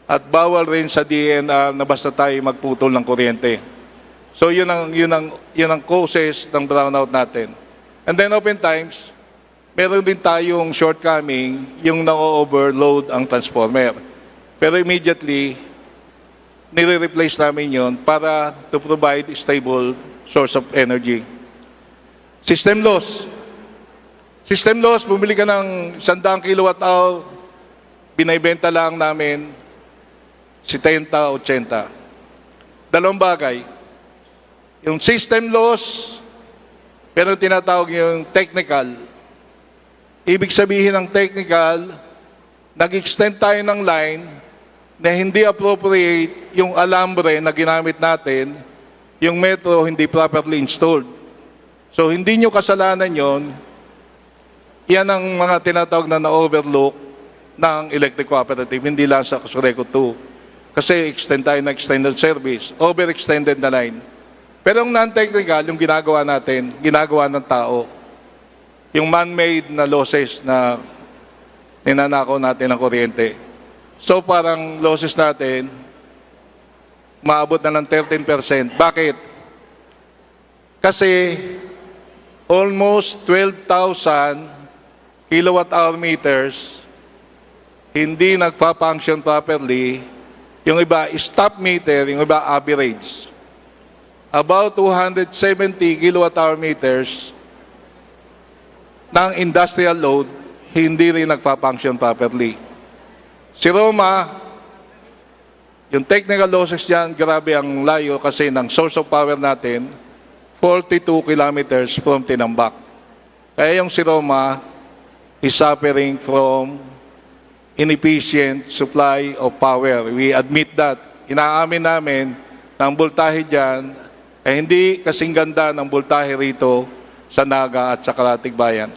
at bawal rin sa D E N R na basta tayo magputol ng kuryente. So, yun ang, yun ang, yun ang causes ng brownout natin. And then, oftentimes, meron din tayong shortcoming, yung na-overload ang transformer. Pero immediately, nire-replace namin yon para to provide stable source of energy. System loss. System loss, bumili ka ng sandang kilowatt hour, binibenta lang namin setenta, ochenta. Dalawang bagay. Yung system loss, pero tinatawag yung technical. Ibig sabihin ng technical, nag-extend tayo ng line na hindi appropriate yung alambre na ginamit natin, yung metro hindi properly installed. So, hindi nyo kasalanan yon. Yan ang mga tinatawag na na-overlook ng electric cooperative, hindi lang sa Casureco two. Kasi extend tayo na extended service, overextended na line. Pero ang non-technical, yung ginagawa natin, ginagawa ng tao. Yung man-made na losses na ninanakaw natin ng kuryente. So, parang losses natin, maabot na ng thirteen percent. Bakit? Kasi almost twelve thousand kilowatt hour meters hindi nagpa-function properly. Yung iba, stop meter, yung iba, average. About two hundred seventy kilowatt hour meters ng industrial load, hindi rin nagpa-function properly. Si Roma, yung technical losses dyan, grabe ang layo kasi ng source of power natin, forty-two kilometers from Tinambac. Kaya yung si Roma is suffering from inefficient supply of power. We admit that. Inaamin namin na ang voltahe dyan ay hindi kasing ganda ng voltahe rito sa Naga at sa Karatig Bayan.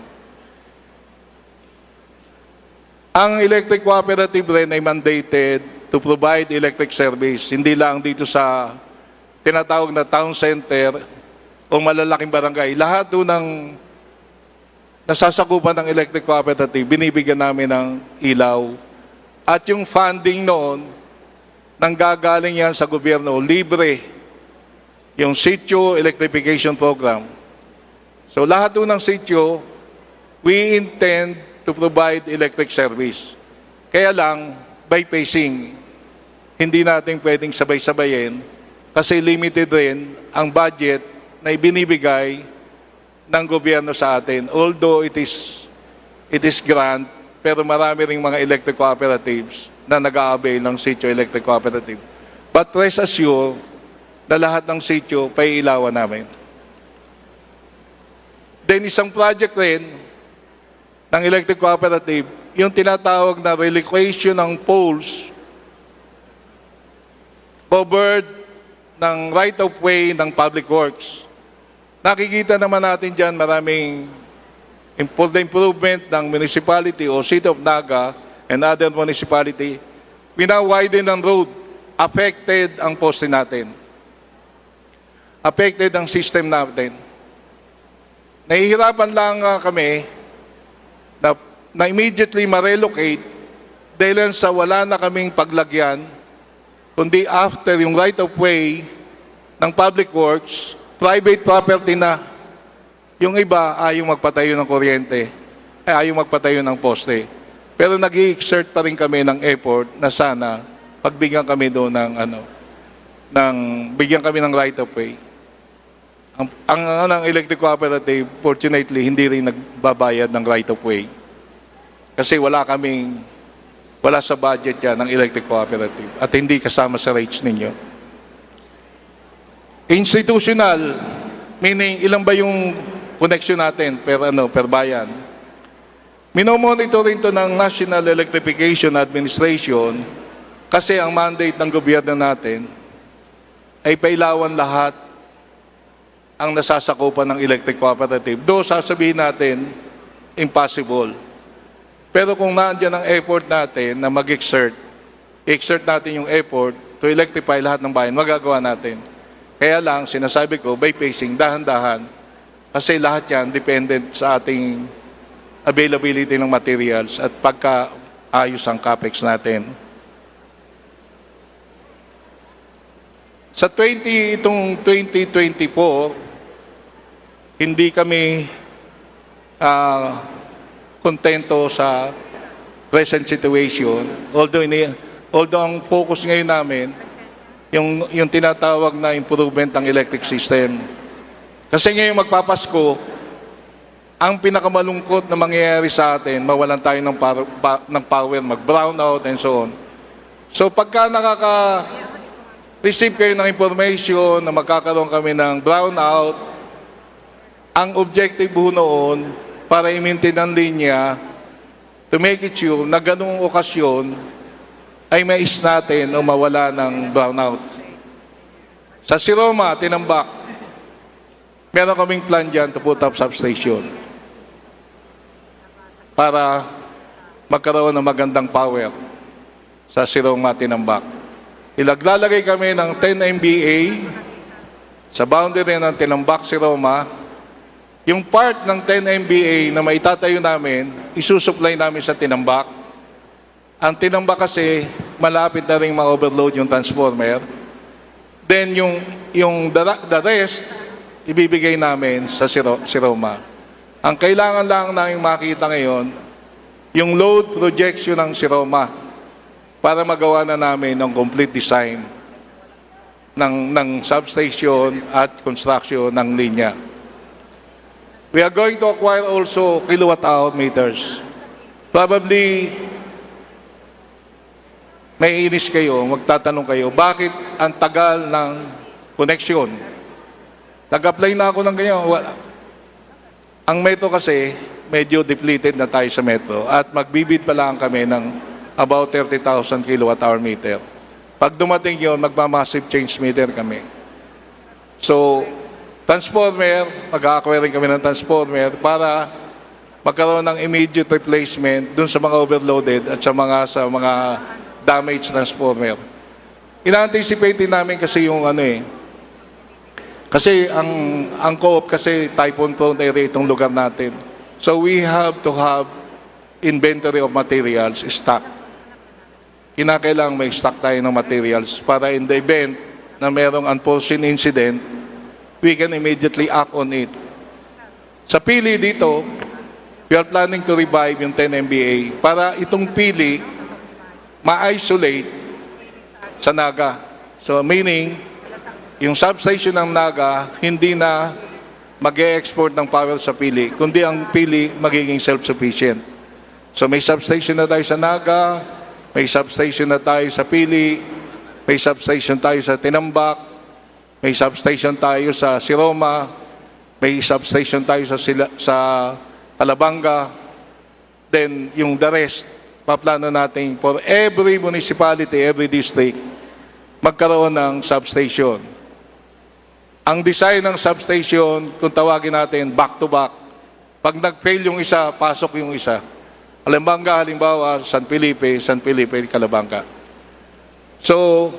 Ang electric cooperative rin ay mandated to provide electric service, hindi lang dito sa tinatawag na town center o malalaking barangay. Lahat doon ng nasasakupan ng electric cooperative, binibigyan namin ng ilaw. At yung funding noon, nanggagaling yan sa gobyerno, libre. Yung Sitio Electrification Program. So, lahat po ng sitio, we intend to provide electric service. Kaya lang, by phasing, hindi natin pwedeng sabay-sabayin kasi limited rin ang budget na ibinibigay ng gobyerno sa atin. Although it is, it is grant, pero marami ring mga electric cooperatives na nag-a-avail ng Sitio Electric Cooperative. But rest assured na lahat ng sitio, paiilawan namin. Then, isang project rin ng electric cooperative, yung tinatawag na relocation ng poles covered ng right of way ng public works. Nakikita naman natin dyan, maraming im-, for the improvement ng municipality o City of Naga and other municipality, wina-widen ang road, affected ang poste natin. Affected ang system natin. Nahihirapan lang, ah, kami na, na immediately ma-relocate dahil sa wala na kaming paglagyan kundi after yung right of way ng public works, private property na. Yung iba ayaw magpatayo ng kuryente, ay ayaw magpatayo ng poste. Pero nag-i-exert pa rin kami ng effort na sana pagbigyan kami doon ng, ano, ng, bigyan kami ng right of way. Ang, ang, ang electric cooperative, fortunately, hindi rin nagbabayad ng right of way. Kasi wala kaming, wala sa budget yan ng electric cooperative at hindi kasama sa rates ninyo. Institutional, meaning ilan ba yung connection natin per, ano, per bayan? Minomonitoring to ng National Electrification Administration kasi ang mandate ng gobyerno natin ay pailawan lahat ang nasasakupan ng electric cooperative. Do sasabihin natin, impossible. Pero kung nandiyan ang effort natin na mag-exert, exert natin yung effort to electrify lahat ng bayan, magagawa natin. Kaya lang, sinasabi ko, by phasing, dahan-dahan. Kasi lahat yan dependent sa ating availability ng materials at pagkaayos ang capex natin. Sa twenty, itong twenty twenty-four, hindi kami, ah, kontento sa present situation. Although ini-, although ang focus ngayon namin, yung, yung tinatawag na improvement ng electric system. Kasi ngayon magpapasko, ang pinakamalungkot na mangyayari sa atin, mawalan tayo ng par-, pa-, ng power, mag-brownout and so on. So pagka nakaka-receive kayo ng information na magkakaroon kami ng brownout, ang objective ho noon para i-maintain ang linya, to make it sure na ganung okasyon ay mais natin o mawala ng brownout. Sa Siroma, Tinambac, meron kaming plan dyan to put up substation para magkaroon ng magandang power sa Siroma, Tinambac. Ilaglalagay kami ng ten M V A sa boundary ng Tinambac, Siroma. Yung part ng ten M V A na maitatayo namin, isusupply namin sa Tinambac. Ang Tinambac kasi, malapit na rin ma-overload yung transformer. Then yung, yung the, the rest, ibibigay namin sa Siro-, Siroma. Ang kailangan lang namin makita ngayon, yung load projection ng Siroma para magawa na namin ang complete design ng, ng substation at construction ng linya. We are going to acquire also kilowatt hour meters. Probably, maiinis kayo, magtatanong kayo, "Bakit ang tagal ng koneksyon?" Nag-apply na ako ng ganyan. Wala. Ang Metro kasi, medyo depleted na tayo sa Metro at magbibid pa lang kami ng about thirty thousand kilowatt hour meter. Pag dumating yon, magma-massive change meter kami. So, transformer, mag-a-acquire rin kami ng transformer para magkaroon ng immediate replacement dun sa mga overloaded at sa mga, sa mga damaged transformer. Ina-anticipate din namin kasi yung ano eh, kasi ang, ang Co-op kasi typhoon prone area itong lugar natin. So we have to have inventory of materials, stock. Kinakailangan may stock tayo ng materials para in the event na merong unforeseen incident, we can immediately act on it. Sa Pili dito, we are planning to revive yung ten M V A para itong Pili ma-isolate sa Naga. So meaning, yung substation ng Naga hindi na mag-e-export ng power sa Pili, kundi ang Pili magiging self-sufficient. So may substation na tayo sa Naga, may substation na tayo sa Pili, may substation tayo sa Tinambac, may substation tayo sa Siroma, may substation tayo sa Sila-, sa Calabanga. Then yung the rest, paplano natin for every municipality, every district, magkaroon ng substation. Ang design ng substation, kung tawagin natin back to back, pag nag-fail yung isa, pasok yung isa. Calabanga, halimbawa, San Felipe, San Felipe, Calabanga. So,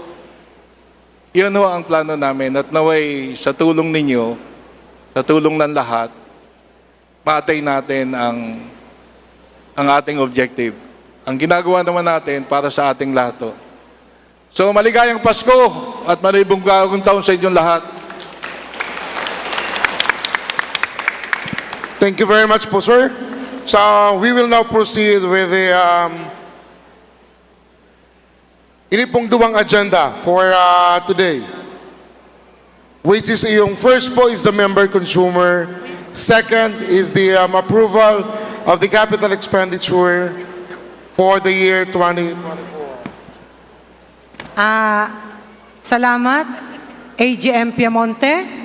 yun ho ang plano namin. At naway, sa tulong ninyo, sa tulong ng lahat, ma-attain natin ang, ang ating objective. Ang ginagawa naman natin para sa ating lahat to. So, maligayang Pasko at malibong bagong taon sa inyong lahat. Thank you very much po, sir. So, we will now proceed with the um, ini pong duwang agenda for uh, today. Which is yung first po is the member consumer, second is the um, approval of the capital expenditure for the year twenty twenty-four. Ah, salamat, A G M Piemonte.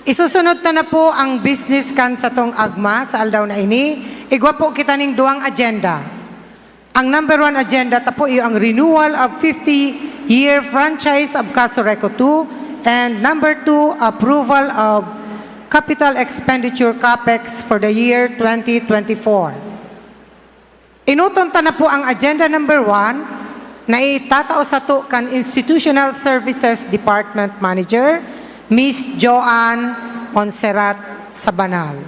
Isusunod ta na po ang business kan satong agma sa aldaw na ini. Igwa po kita ning duwang agenda. Ang number one agenda ta po iyo ang renewal of fifty-year franchise of Casureco two and number two, approval of capital expenditure capex for the year twenty twenty-four. Enoton ta na po ang agenda number one na itatao sato kan Institutional Services Department Manager, Miss Joanne Montserrat Sabanal.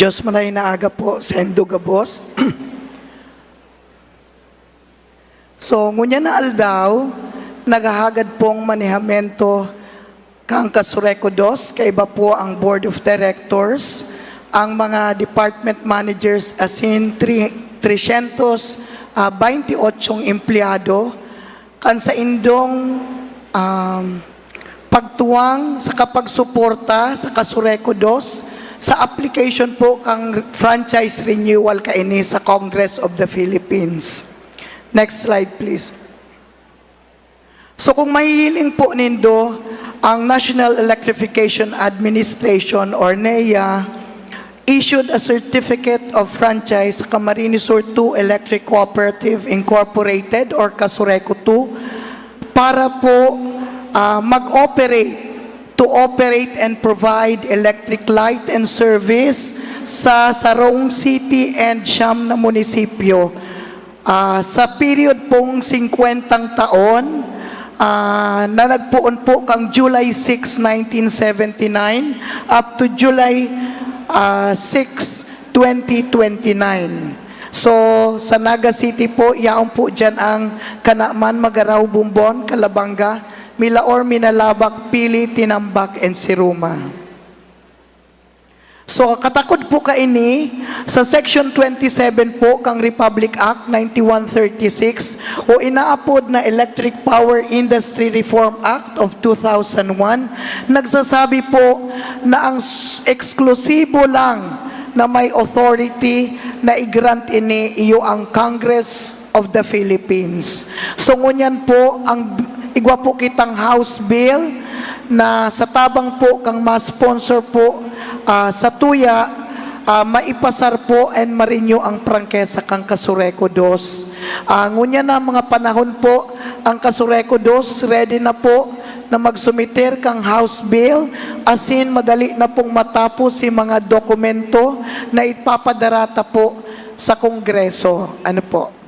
Diyos, maray na aga po saindo gabos. So, ngunyan na aldaw, naghahagad pong manehamento kan Casureco dos, kaiba po ang Board of Directors, ang mga department managers, asin tri-, tresyentos, ah, baynti otsong empleyado, kan saindong, um, pagtuwang sa kapagsuporta sa Casureco dos sa application po kang franchise renewal kaini sa Congress of the Philippines. Next slide, please. So, kung mahihiling po nindo, ang National Electrification Administration or NEA issued a certificate of franchise sa Camarines Sur two Electric Cooperative Incorporated or Casureco two para po, ah, mag-operate, to operate and provide electric light and service sa sarong city and siyam na munisipyo. Ah, sa period pong singkwentang taon, ah, na nagpoon po kang July six, nineteen seventy-nine up to July, ah, six, twenty twenty-nine. So, sa Naga City po, yaon po dyan ang Canaman, Magarao, Bombon, Calabanga, Milaor, Minalabac, Pili, Tinambac, and Siruma. So, katakod po kaini sa Section twenty-seven po kang Republic Act ninety-one thirty-six o inaapod na Electric Power Industry Reform Act of two thousand one, nagsasabi po na ang s-, eksklusibo lang na may authority na i-grant ini iyo ang Congress of the Philippines. So ngunyan po, ang igwa po kitang House Bill na sa tabang po kang ma-sponsor po, ah, sa tuya, ah, maipasar po and ma-renew ang prangkesa kan Casureco dos. Ah, ngunyan na mga panahon po, ang Casureco dos ready na po na magsumiter kang House Bill, asin madali na pong matapos si mga dokumento na ipapadarata po sa Kongreso. Ano po?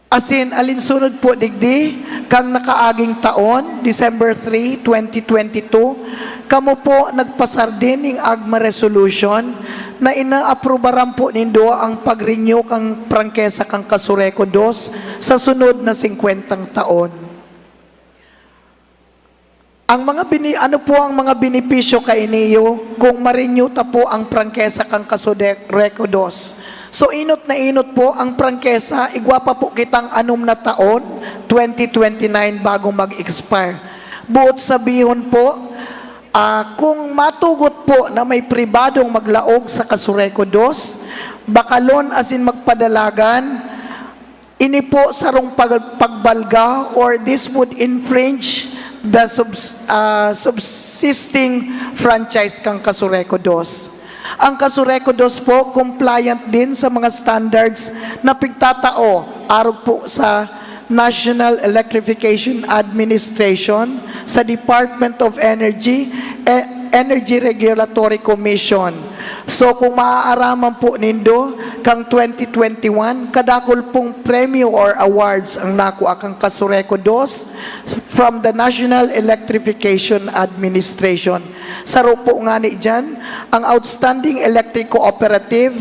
Asin alinsunod po digdi, kang nakaaging taon, December three, twenty twenty-two, kamo po nagpasar din ning AGMA resolution na inaaprubaran po nindo ang pag-renew kang prangkesa kang Casureco dos sa sunod na singkwentang taon. Ang mga bini-, ano po ang mga benepisyo kaini iyo kung ma-renew ta po ang prangkesa kan Casureco dos? So, inot na inot po ang prangkesa, igwa pa po kitang anom na taon, twenty twenty-nine, bago mag-expire. Buot sabihon po, ah, kung matugot po na may pribadong maglaog sa Casureco dos, bakalon asin magpadalagan, ini po sarong pag-, pagbalga, or this would infringe the subs-, ah, subsisting franchise kan Casureco dos. Ang Casureco dos po compliant din sa mga standards na pigtatao arog po sa National Electrification Administration, sa Department of Energy, e-, Energy Regulatory Commission, So, kung maaaraman po nindo, kan twenty twenty-one, kadakul pong premyo or awards ang nakua kan Casureco Dos from the National Electrification Administration. Saro po ngani diyan, ang Outstanding Electric Cooperative,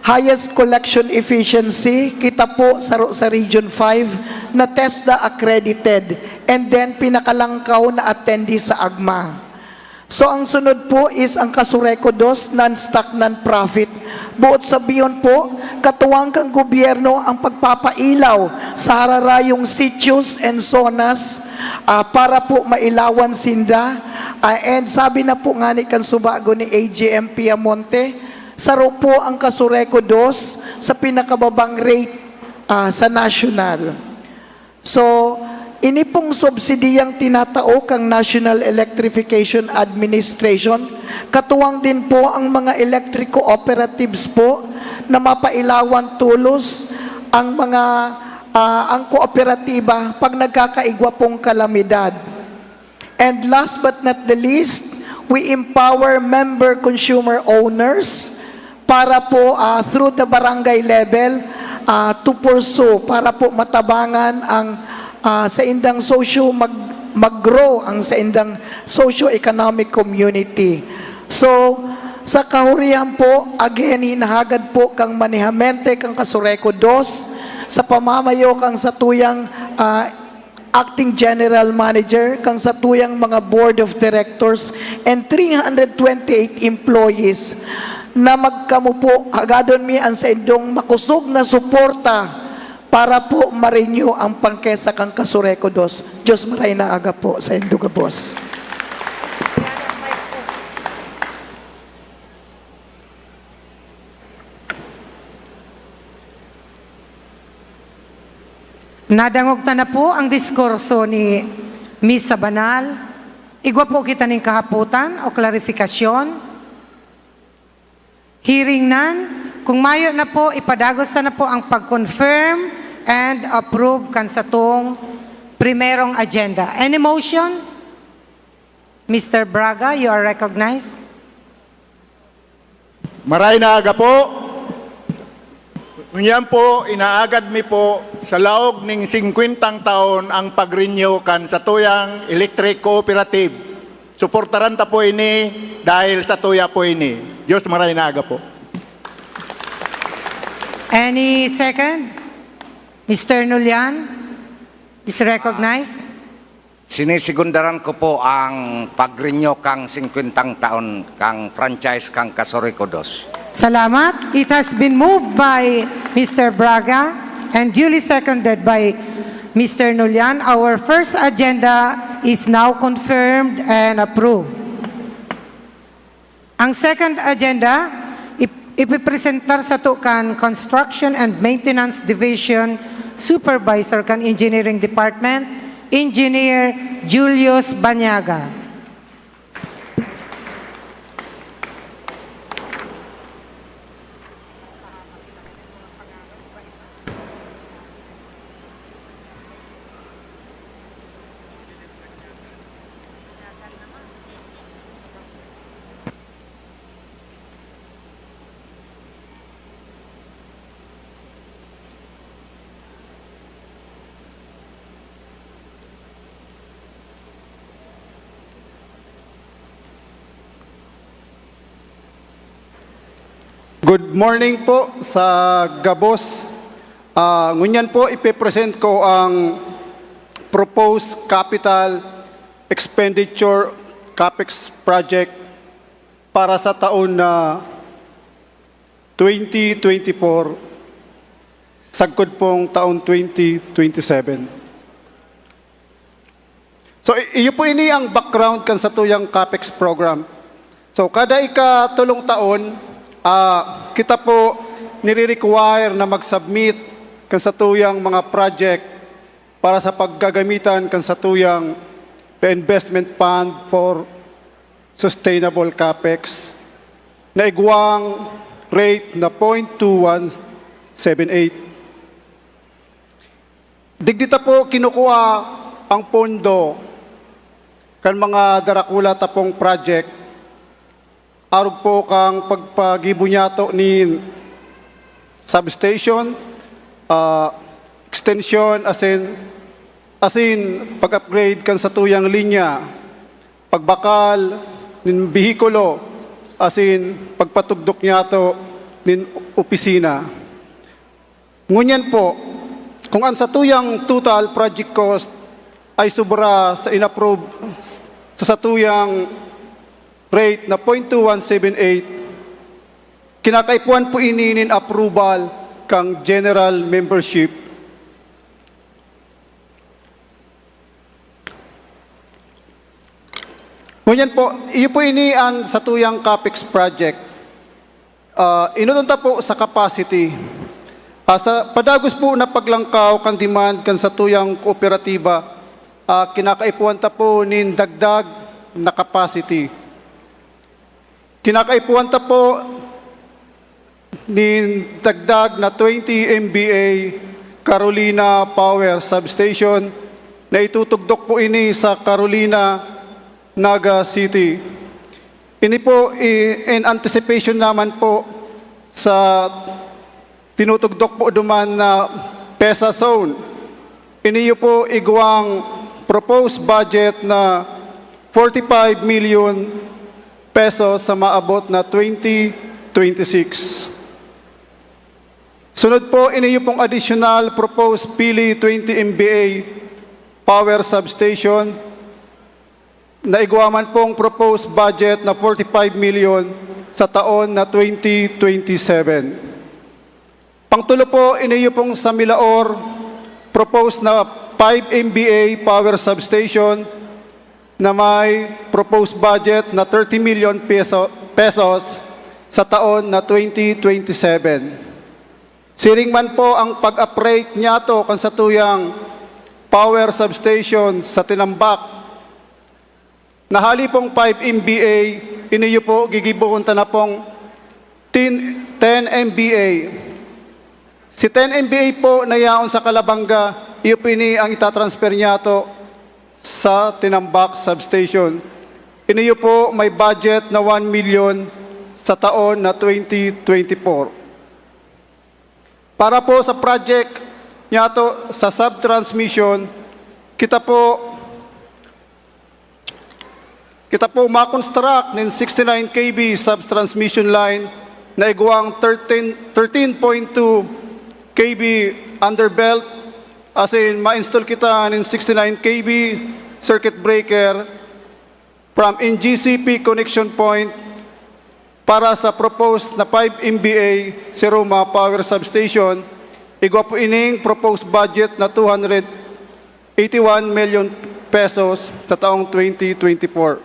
Highest Collection Efficiency, kita po saro sa Region five na TESDA accredited, and then pinakalangkaw na attendee sa AGMA. So, ang sunod po is ang Casureco Dos, non-stock, non-profit. Buot sabihon po, katuwang kan gobyerno ang pagpapailaw sa hararayong sitios and zonas, ah, para po mailawan sinda. Ah, and sabi na po ngani kan subago ni A G M Piamonte, saro po ang Casureco Dos sa pinakababang rate, ah, sa national. So, ini pong subsidiyang tinatao kan National Electrification Administration, katuwang din po ang mga electric cooperatives po na mapailawan tolos ang mga, ah, ang kooperatiba pag nagkakaigwa pong kalamidad. And last but not the least, we empower member consumer owners para po, ah, through the barangay level, ah, to pursue, para po matabangan ang, ah, saindang socio-, mag-, mag-grow ang saindang socio-economic community. So, sa kahurihan po, again, hinahagad po kan manehamente kan Casureco Dos sa pamamayo kan satuyang, ah, Acting General Manager, kan satuyang mga Board of Directors, and three hundred twenty-eight employees na magkamo po, hagadon mi an saindong makosog na suporta para po ma-renew ang prangkisa kan Casureco Dos. Diyos maray na aga po saindo gabos. Nadangog ta na po ang diskurso ni Miss Sabanal. Igwa po kita nin kahapotan o klarifikasyon? Hearing none, kung mayo na po, ipadagos ta na po ang pag-confirm and approve kan satong primerong agenda. Any motion? Mister Braga, you are recognized. Maray na aga po. Ngunyan po, inaagad mi po sa laog ning singkwentang taon ang pag-renew kan satuyang electric cooperative. Suportaran ta po ini dahil satuya po ini. Diyos maray na aga po. Any second? Mister Nulian is recognized. Sinisigundaran ko po ang pag-renew kang singkwentang taon kang franchise kang Casureco Dos. Salamat. It has been moved by Mister Braga and duly seconded by Mister Nulian. Our first agenda is now confirmed and approved. Ang second agenda, ip-, ipipresentar sato kan Construction and Maintenance Division Supervisor kan Engineering Department, Engineer Julius Banyaga. Good morning po sa gabos. Ah, ngunyan po, ipe-present ko ang proposed capital expenditure, capex project, para sa taon na twenty twenty-four, sagkod pong taon twenty twenty-seven. So, i-, iyo po ini ang background kan satuyang capex program. So, kada ikatulong taon, ah, kita po nire-require na mag-submit kan satuyang mga project para sa paggagamitan kan satuyang Reinvestment Fund for Sustainable Capex na igwang rate na point two one seven eight. Digdi ta po kinukuha ang pondo kan mga darakula ta pong project Arog po kan pagpagibo niyato nin substation, ah, extension, asin, asin pag-upgrade kan satuyang linya, pagbakal nin behikulo, asin pagpatugdok niyato nin opisina. Ngunyan po, kung an satuyang total project cost ay sobra sa in-approve sa satuyang rate na point two one seven eight, kinakaipuhan po ini nin approval kan general membership. Ngunyan po, iyo po ini an satuyang capex project. Ah, inodon ta po sa capacity. Ah, sa padagos po na paglangkaw kan demand kan satuyang kooperatiba, ah, kinakaipuhan ta po nin dagdag na capacity. Kinakaipuhan ta po nin dagdag na twenty M V A Carolina Power Substation na itutugdok po ini sa Carolina, Naga City. Ini po i-, in anticipation naman po sa tinutugdok po duman na PESA zone. Iniyo po igwang proposed budget na forty-five million pesos sa maabot na twenty twenty-six. Sunod po, iniyo pong additional proposed Pili twenty M V A power substation na igwa man pong proposed budget na forty-five million sa taon na twenty twenty-seven. Pangtulo po, iniyo pong sa Milaor, proposed na five M V A power substation na may proposed budget na thirty million peso, pesos sa taon na twenty twenty-seven. Siring man po ang pag-uprate niyato kan satuyang power substation sa Tinambac. Na hali pong five M V A, iniyo po gigibohon ta na pong ten, ten M V A. Si ten M V A po na yaon sa Calabanga, iyo po ini ang itatransfer niyato sa Tinambac Substation. Iniyo po may budget na one million sa taon na twenty twenty-four. Para po sa project niyato sa subtransmission, kita po, kita po ma-construct nin sixty-nine K V subtransmission line na igwang thirteen, thirteen point two K V underbelt, asin ma-install kita nin sixty-nine K V circuit breaker from N G C P connection point para sa proposed na five M V A Seroma Power Substation, igwa po ining proposed budget na two hundred eighty-one million pesos sa taong twenty twenty-four.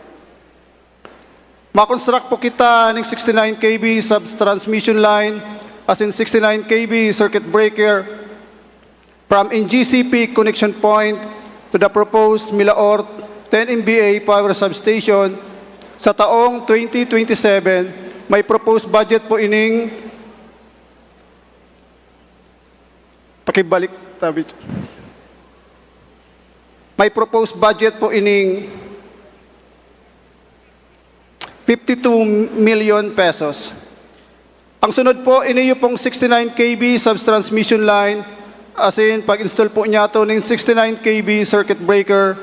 Ma-construct po kita ning sixty-nine K V subtransmission line, asin sixty-nine K V circuit breaker, from N G C P connection point to the proposed Milaor ten M V A power substation sa taong twenty twenty-seven, may proposed budget po ining, pakibalik, tabi. May proposed budget po ining fifty-two million pesos. Ang sunod po, iniyo pong sixty-nine K V subtransmission line, asin pag-install po niyato ning sixty-nine K V circuit breaker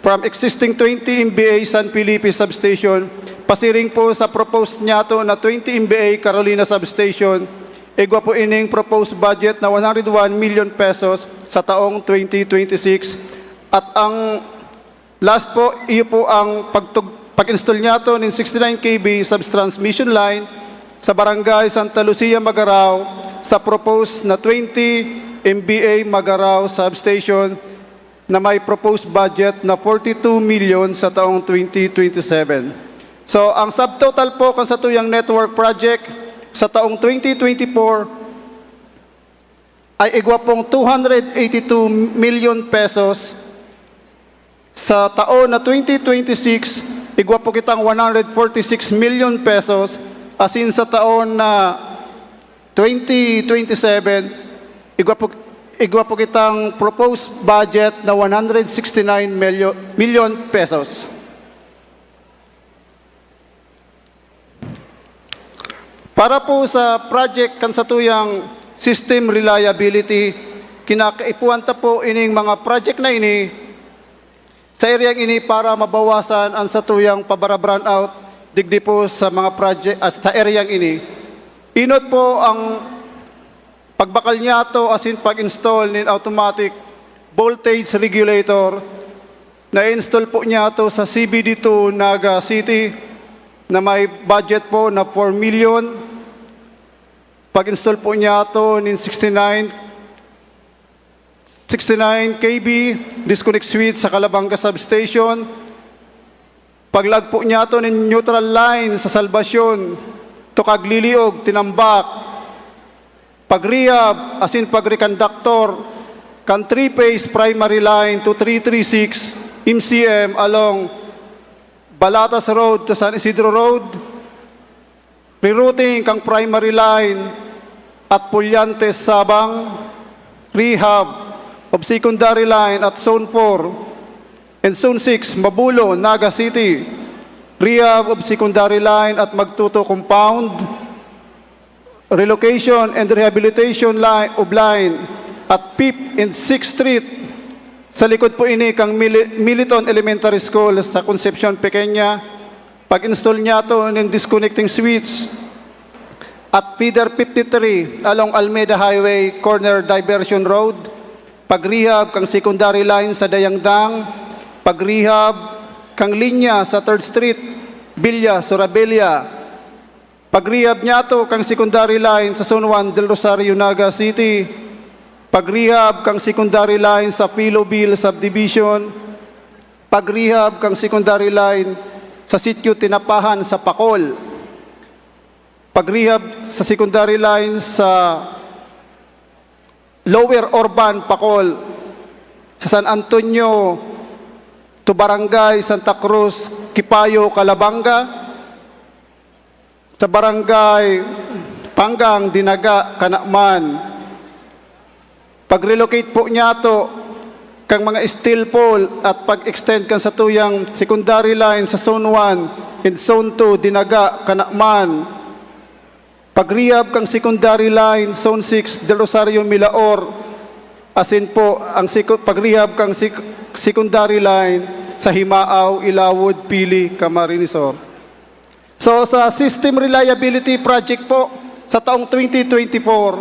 from existing twenty M V A San Felipe substation, pasiring po sa proposed niyato na twenty M V A Carolina substation, igwa po ining proposed budget na one hundred one million pesos sa taong twenty twenty-six. At ang last po, iyo po ang pagtug-, pag-install niyato nin sixty-nine K V subtransmission line sa Barangay Santa Lucia, Magarao, sa proposed na twenty M V A Magarao substation na may proposed budget na forty-two million sa taong twenty twenty-seven. So, ang subtotal po kan satuyang network project sa taong twenty twenty-four ay igwa pong two hundred eighty-two million pesos. Sa taon na twenty twenty-six, igwa po kitang one hundred forty-six million pesos, asin sa taon na twenty twenty-seven, igwa po, igwa po kitang proposed budget na one hundred sixty-nine million, million pesos. Para po sa project kan satuyang system reliability, kinakaipuhan ta po ining mga project na ini sa area ini para mabawasan ang satuyang pabara-brownout digdi po sa mga project, ah, sa area ini. Inot po ang pagbakal niyato asin pag-install nin automatic voltage regulator na i-install po niyato sa C B D two Naga City na may budget po na four million. Pag-install po niyato nin sixty-nine, sixty-nine K V disconnect switch sa Calabanga Substation. Paglaag po niyato nin neutral line sa Salvacion to Cagliliog, Tinambac. Pag-rehab asin pagreconductor kan three-phase primary line to three three six M C M along Balatas Road to San Isidro Road. Rerouting kan primary line at Pulyantes, Sabang, rehab of secondary line at Zone four and Zone six, Mabulo, Naga City, rehab of secondary line at Magtuto Compound, relocation and rehabilitation line of line at Fifth and Sixth Street. Sa likod po ini kan Mili-, Militon Elementary School sa Concepcion Pequeña, pag-install niyato nin disconnecting switch at feeder fifty-three along Almeda Highway, corner Diversion Road, pag-rehab kan secondary line sa Dayangdang, pag-rehab kan linya sa Third Street, Villa Sorabella, pag-rehab niyato kan secondary line sa Zone one, Del Rosario, Naga City, pag-rehab kan secondary line sa Filoville Subdivision, pag-rehab kan secondary line sa Sitio Tinapahan sa Pacol, pag-rehab sa secondary line sa Lower Orban, Pacol, sa San Antonio to Barangay Santa Cruz, Kipayo, Calabanga, sa Barangay Panggang, Dinaga, Canaman. Pag-relocate po niyato kan mga steel pole at pag-extend kan satuyang secondary line sa Zone one and Zone two, Dinaga, Canaman. Pag-rehab kan secondary line, Zone six, Del Rosario, Milaor, asin po ang seco-, pag-rehab kan sec-, secondary line sa Himaaw, Ilawod, Pili, Camarines Sur. So, sa system reliability project po, sa taong twenty twenty-four,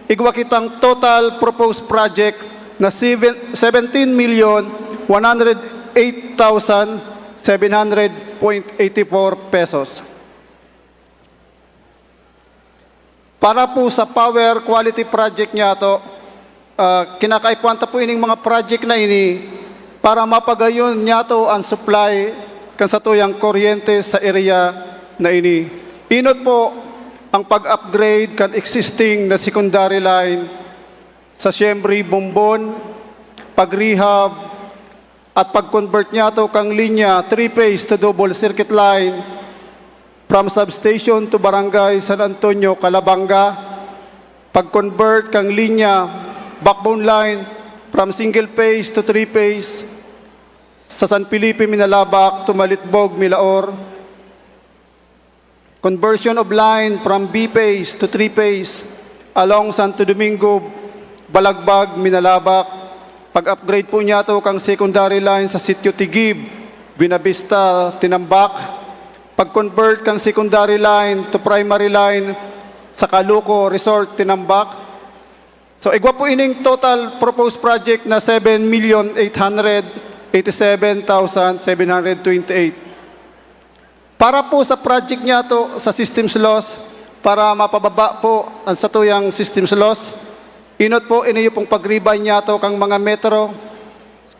igwa kitang total proposed project na seven, seventeen million one hundred eight thousand seven hundred point eighty four pesos. Para po sa power quality project niyato, ah, kinakaipuhan ta po ining mga project na ini para mapagayon niyato ang supply kan satuyang kuryente sa area na ini. Inot po ang pag-upgrade kan existing na secondary line sa Siembre, Bombon, pag-rehab, at pag-convert niyato kan linya three-phase to double circuit line from substation to Barangay San Antonio, Calabanga, pag-convert kan linya backbone line from single phase to three-phase sa San Felipe, Minalabac to Malitbog, Milaor, conversion of line from B-phase to three-phase along Santo Domingo, Balagbag, Minalabac. Pag-upgrade po niyato kan secondary line sa Sitio Tigib, Buenavista, Tinambac. Pag-convert kan secondary line to primary line sa Caluco Resort, Tinambac. So, igwa po ining total proposed project na seven million eight hundred eighty-seven thousand seven hundred twenty-eight. Para po sa project niyato sa systems loss, para mapababa po ang satuyang systems loss, inot po, ini pong pag-rebuy niyato kan mga metro,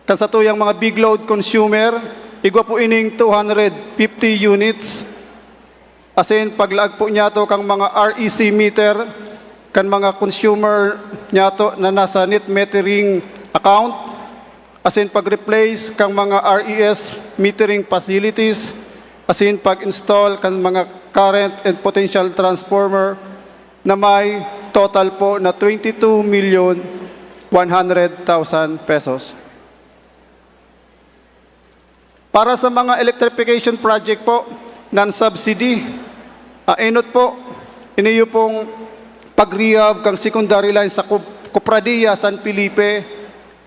kan satuyang mga big load consumer, igwa po ining two hundred fifty units, asin paglaag po niyato kan mga R E C meter, kan mga consumer niyato na nasa net metering account, asin pag-replace kan mga R E S metering facilities, asin pag-install kan mga current and potential transformer na may total po na twenty-two million one hundred thousand pesos. Para sa mga electrification project po, non-subsidy, ah, enot po, Ini iyo pong pag-rehab kang secondary line sa Kup-, Cofradia San Felipe,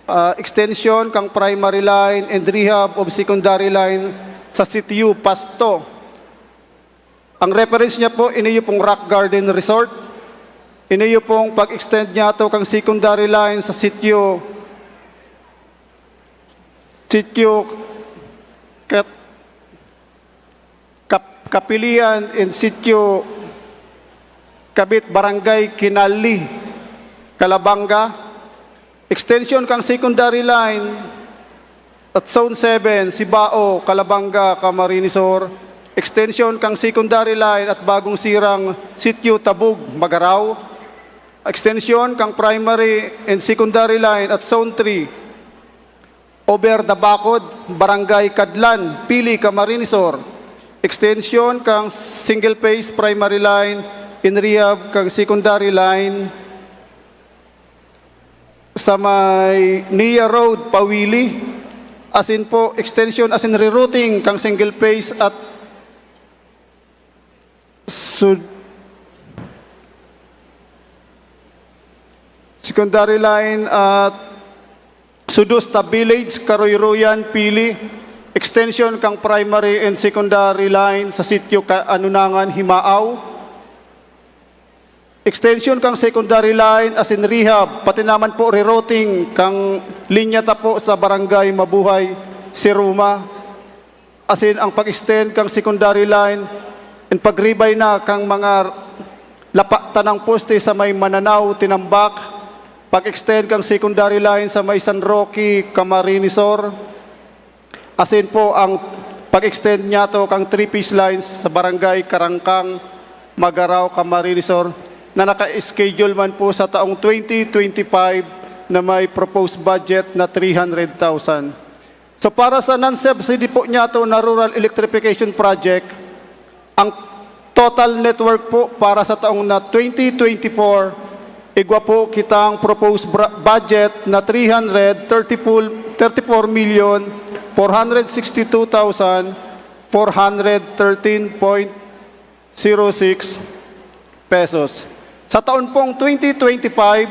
ah, extension kang primary line and rehab of secondary line sa Sitio Pasto. Ang reference niya po, ini iyo pong Rock Garden Resort. Ini iyo pong pag-extend niya to kang secondary line sa Sitio, Sitio Kat-, Kap-, Kapilian in Sitio Kabit, Barangay Kinali, Calabanga. Extension kang secondary line at Zone seven, Sibao, Calabanga, Camarines Sur. Extension kang secondary line at Bagong Sirang, Sitio Tabug, Magarao. Extension kang primary and secondary line at Zone three, Over the Bacod, Barangay Cadlan, Pili, Camarines Sur. Extension kang single phase primary line and rehab kang secondary line sa may Nia Road, Pawili. Asin po, extension asin rerouting kang single phase at sud-, secondary line at Sudusta Village, Karoyroyan, Pili. Extension kang primary and secondary line sa Sitio Ka-, Anunangan, Himao. Extension kang secondary line asin rehab, pati naman po rerouting kang linya tapo sa Barangay Mabuhay, Siruma. Asin ang pag-extend kang secondary line and pagribay na kang mga lapa tanang poste sa may Mananao, Tinambac, pag-extend kang secondary line sa may San Roque, Camarines Sur. Asin po ang pag-extend niya to kang three-phase lines sa Barangay Karangkang, Magarao, Camarines Sur, na naka-schedule man po sa taong twenty twenty-five na may proposed budget na three hundred thousand. So, para sa non-subsidy po niya to na rural electrification project, ang total network po para sa taong na twenty twenty-four, igwa po kitang proposed bra-, budget na three hundred thirty-four, thirty-four million four hundred sixty-two thousand four hundred thirteen point zero six pesos. Sa taon pong twenty twenty-five,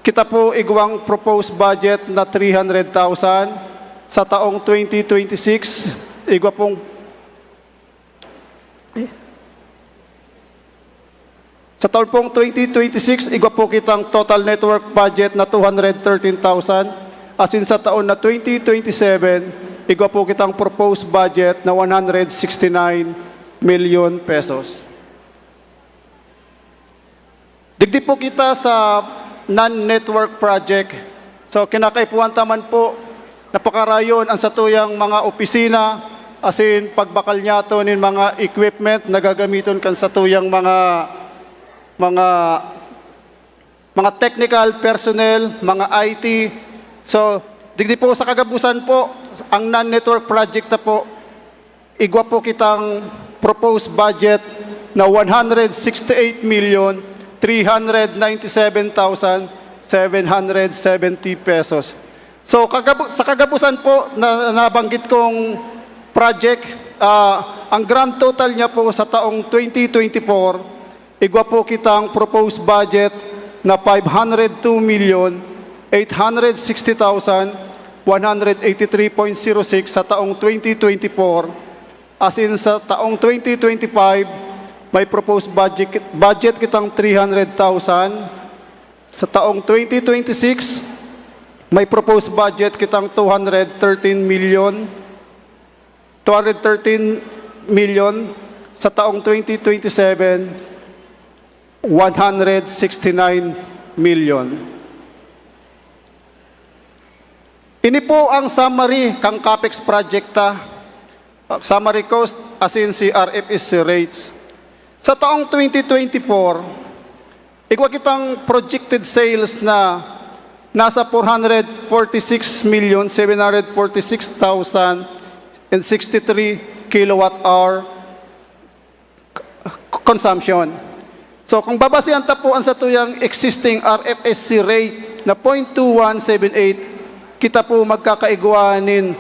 kita po igwang proposed budget na three hundred thousand. Sa taong twenty twenty-six, igwa pong, sa taon pong twenty twenty-six, igwa po kitang total network budget na two hundred thirteen thousand. Asin sa taon na twenty twenty-seven, igwa po kitang proposed budget na one hundred sixty-nine million pesos. Digdi po kita sa non-network project. So, kinakaipuhan ta man po na pakarayon ang satuyang mga opisina, asin pagbakal niyato nin mga equipment na gagamiton kan satuyang mga, mga, mga technical personnel, mga I T. So, digdi po sa kagabusan po, ang non-network project na po, igwa po kitang proposed budget na one hundred sixty-eight million three hundred ninety-seven thousand seven hundred seventy pesos. So, kagabu-, sa kagabusan po na nabanggit kong project, ah, ang grand total niya po sa taong twenty twenty-four, igwa po kitang proposed budget na five hundred two million eight hundred sixty thousand one hundred eighty-three point zero six sa taong twenty twenty-four. Asin sa taong twenty twenty-five, may proposed budget, budget kitang three hundred thousand. Sa taong twenty twenty-six, may proposed budget kitang two hundred thirteen million, two hundred thirteen million. Sa taong twenty twenty-seven, one hundred sixty-nine million. Ini po ang summary kang capex project ta, summary cost asin C R F S C rates. Sa taong twenty twenty-four, igwa kitang projected sales na nasa four hundred forty-six million seven hundred forty-six thousand and sixty-three kilowatt hour consumption. So, kung babasehan ta po ang satuyang existing R F S C rate na point two one seven eight, kita po magkakaigwa nin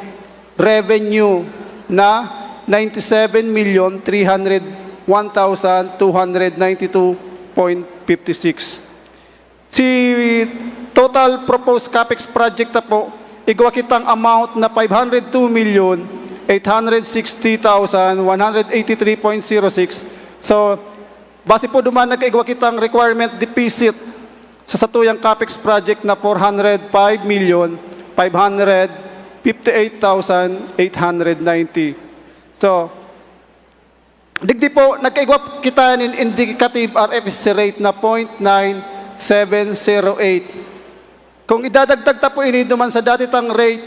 revenue na ninety-seven million three hundred one thousand two hundred ninety-two point fifty six. Si total proposed capex project na po, igwa kitang amount na five hundred two million eight hundred sixty thousand one hundred eighty-three point zero six. So, base po duman, nagkaigwa kitang requirement deficit sa satuyang capex project na four hundred five million five hundred fifty-eight thousand eight hundred ninety. So, digdi po, nagkaigwa kita nin indicative R F S C rate na point nine seven zero eight. Kung idadagdag ta po ini duman sa dati tang rate,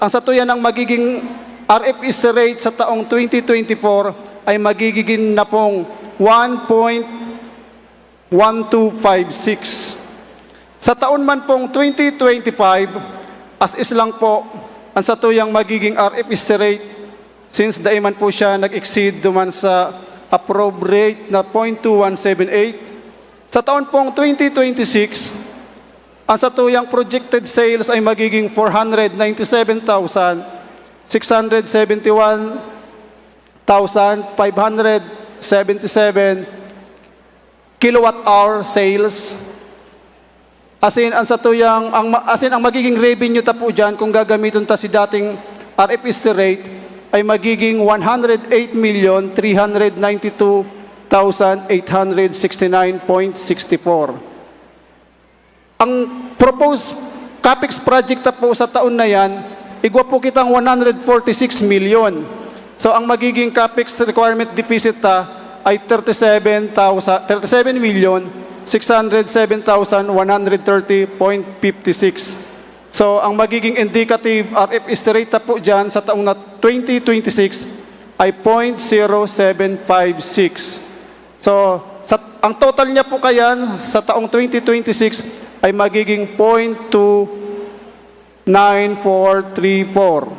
ang satuya nang magiging R F S C rate sa taong twenty twenty-four ay magiging na pong one point one two five six. Sa taon man pong twenty twenty-five, as is lang po ang satuyang magiging R F S C rate, since dai man po siya nag-exceed duman sa approved rate na point two one seven eight. Sa taon pong twenty twenty-six, ang satuyang projected sales ay magiging four hundred ninety-seven thousand six hundred seventy-one thousand five hundred seventy-seven kilowatt hour sales. Asin ang satuyang, ang ma-, asin ang magiging revenue ta po diyan kung gagamiton ta si dating R F S C rate ay magiging one hundred eight million three hundred ninety-two thousand eight hundred sixty-nine point sixty-four. Ang proposed capex project ta po sa taon na yan, igwa po kitang one hundred forty-six million. So, ang magiging capex requirement deficit ta ay thirty-seven thousand, thirty-seven million six hundred seven thousand one hundred thirty point fifty-six. So, ang magiging indicative R F S C rate ta po dyan sa taong na twenty twenty-six ay point zero seven five six. So, sa, ang total niya po kayan sa taong twenty twenty-six ay magiging point two nine four three four.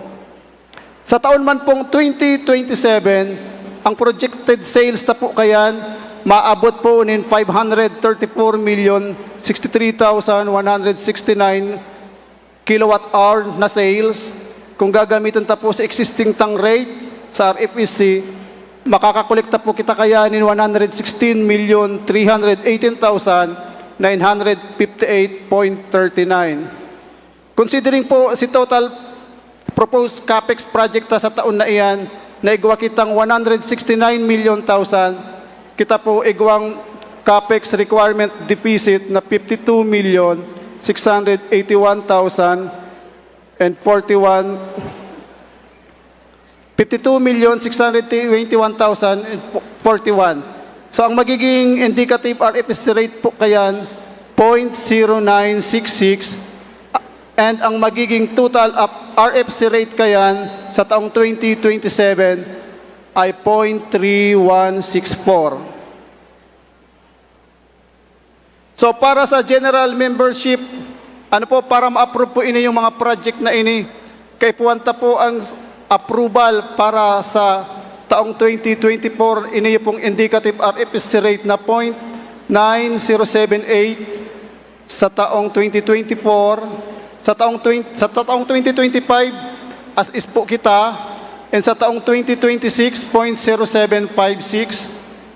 Sa taon man pong twenty twenty-seven, ang projected sales ta po kayan maabot po nin five hundred thirty-four million sixty-three thousand one hundred sixty-nine kilowatt hour na sales. Kung gagamiton ta po sa existing tang rate sa R F S C, makakakolekta po kita kaya nin one hundred sixteen million three hundred eighteen thousand nine hundred fifty-eight point thirty-nine. Considering po si total proposed capex project ta sa taon na iyan, na igwa kitang one hundred sixty-nine million thousand, kita po igwang capex requirement deficit na fifty-two million six hundred eighty-one thousand and forty-one, fifty-two million six hundred twenty-one thousand and forty-one. So, ang magiging indicative R F S C rate po kayan, point zero nine six six, and ang magiging total of R F C rate kayan sa taong twenty twenty-seven ay point three one six four. So, para sa general membership, ano po, para ma-approve po ini yung mga project na ini, kaipuhan ta po ang s-, approval para sa taong twenty twenty-four, ini pong indicative R F S C rate na point nine zero seven eight sa taong twenty twenty-four, sa taong twenty, sa taong twenty twenty-five, as is po kita, and sa taong twenty twenty-six, point zero seven five six,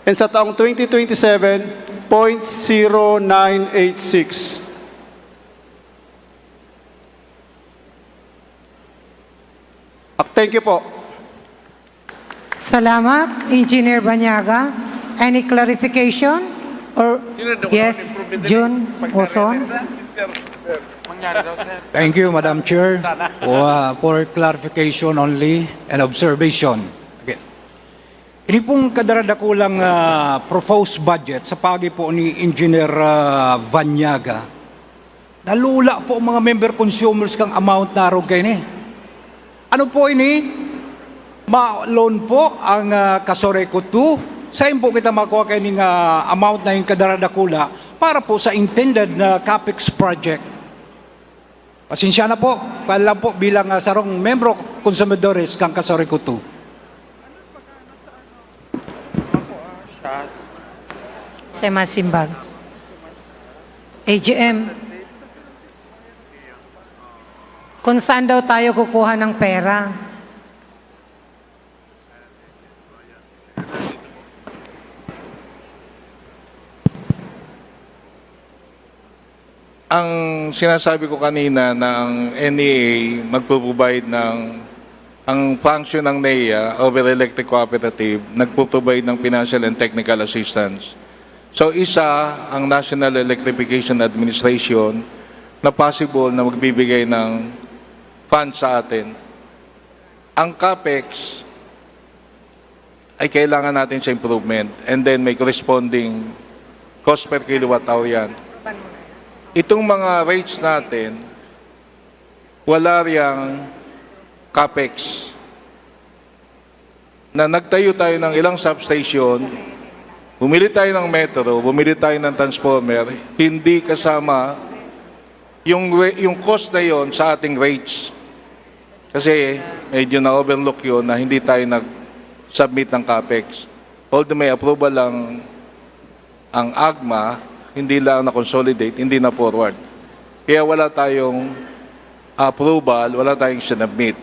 and sa taong twenty twenty-seven, point zero nine eight six. Ak-, thank you po. Salamat, Engineer Banyaga. Any clarification? Or, yes, Jun Oson? Thank you, Madam Chair, for, for clarification only and observation. Okay. Ini pong kadaradakulang ah, proposed budget sa paagi po ni Engineer ah, Vanyaga, nalula po ang mga member consumers kang amount na arog kaini. Ano po ini? Ma-loan po ang uh, Kasoreco two. Saan po kita makuha kaining ah, amount na yung kadaradakula para po sa intended na capex project? Pasensya na po, kaya lang po bilang ah, sarong membro konsumidores kang Kasoreco two. Sa masimbag. A G M, kung saan daw tayo kukuha ng pera? Ang sinasabi ko kanina na ang N E A magpo-provide ng, ang function ng N E A over Electric Cooperative, nagpo-provide ng financial and technical assistance. So, isa ang National Electrification Administration na possible na magbibigay ng fund sa atin. Ang CAPEX ay kailangan natin sa improvement, and then may corresponding cost per kilowatt hour yan. Itong mga rates natin, wala riyang CAPEX. Na nagtayo tayo ng ilang substation, bumili tayo ng metro, bumili tayo ng transformer, hindi kasama yung re-, yung cost na yon sa ating rates. Kasi medyo na-overlook yun na hindi tayo nag-submit ng CAPEX. Although may approval lang ang AGMA, hindi lang na-consolidate, hindi na-forward. Kaya wala tayong approval, wala tayong sinubmit.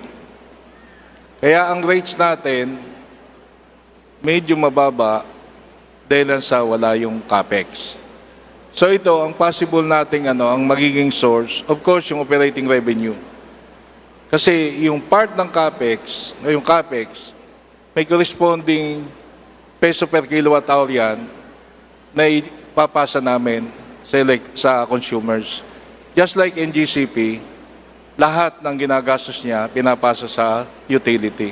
Kaya ang rates natin, medyo mababa dahil lang sa wala yung CAPEX. So ito, ang possible nating ano, ang magiging source, of course, yung operating revenue. Kasi yung part ng CAPEX, yung CAPEX, may corresponding peso per kilowatt hour yan na ipapasa namin sa elec-, sa consumers. Just like N G C P, lahat ng ginagastos niya pinapasa sa utility.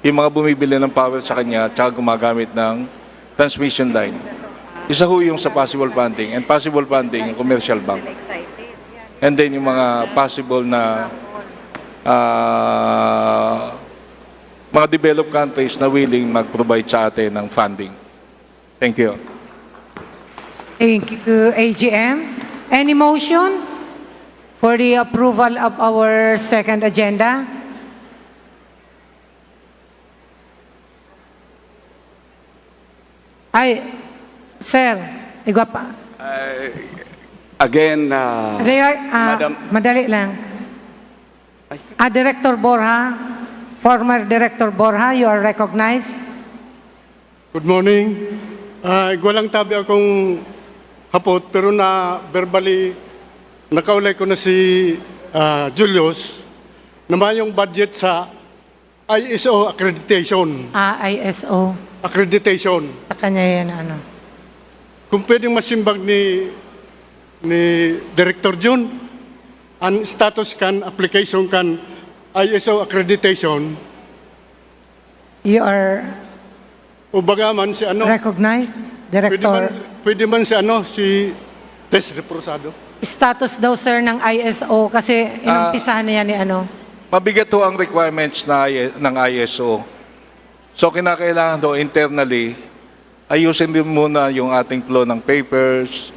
Yung mga bumibili ng power sa kanya, tsaka gumagamit ng transmission line. Isa ho yung sa possible funding, and possible funding yung commercial bank. And then yung mga possible na, ah, mga developed countries na willing mag-provide sa atin ng funding. Thank you. Thank you, A G M. Any motion for the approval of our second agenda? Ay, sir, igwa pa. Uh, again, uh, Re- ah, Madam, Madali lang. Ah, Director Borja, former Director Borja, you are recognized. Good morning. Ah, igwa lang tabi akong hapot, pero na verbally, nakaulay ko na si ah, Julius na mayong budget sa I S O accreditation. Ah, I S O. Accreditation. Sa kanya yan, ano. Kung pwedeng masimbag ni ni Director Jun, ang status kan application kan I S O accreditation, You are o baga man si ano, recognized, pwede man, Director. Pwede man si ano, si Tess Reprosado. Status daw, sir, ng I S O kasi inumpisahan na yan ni ano. Mabigat ho ang requirements na, ng I S O. So kinakailangan ho internally, ayusin din muna yung ating flow ng papers,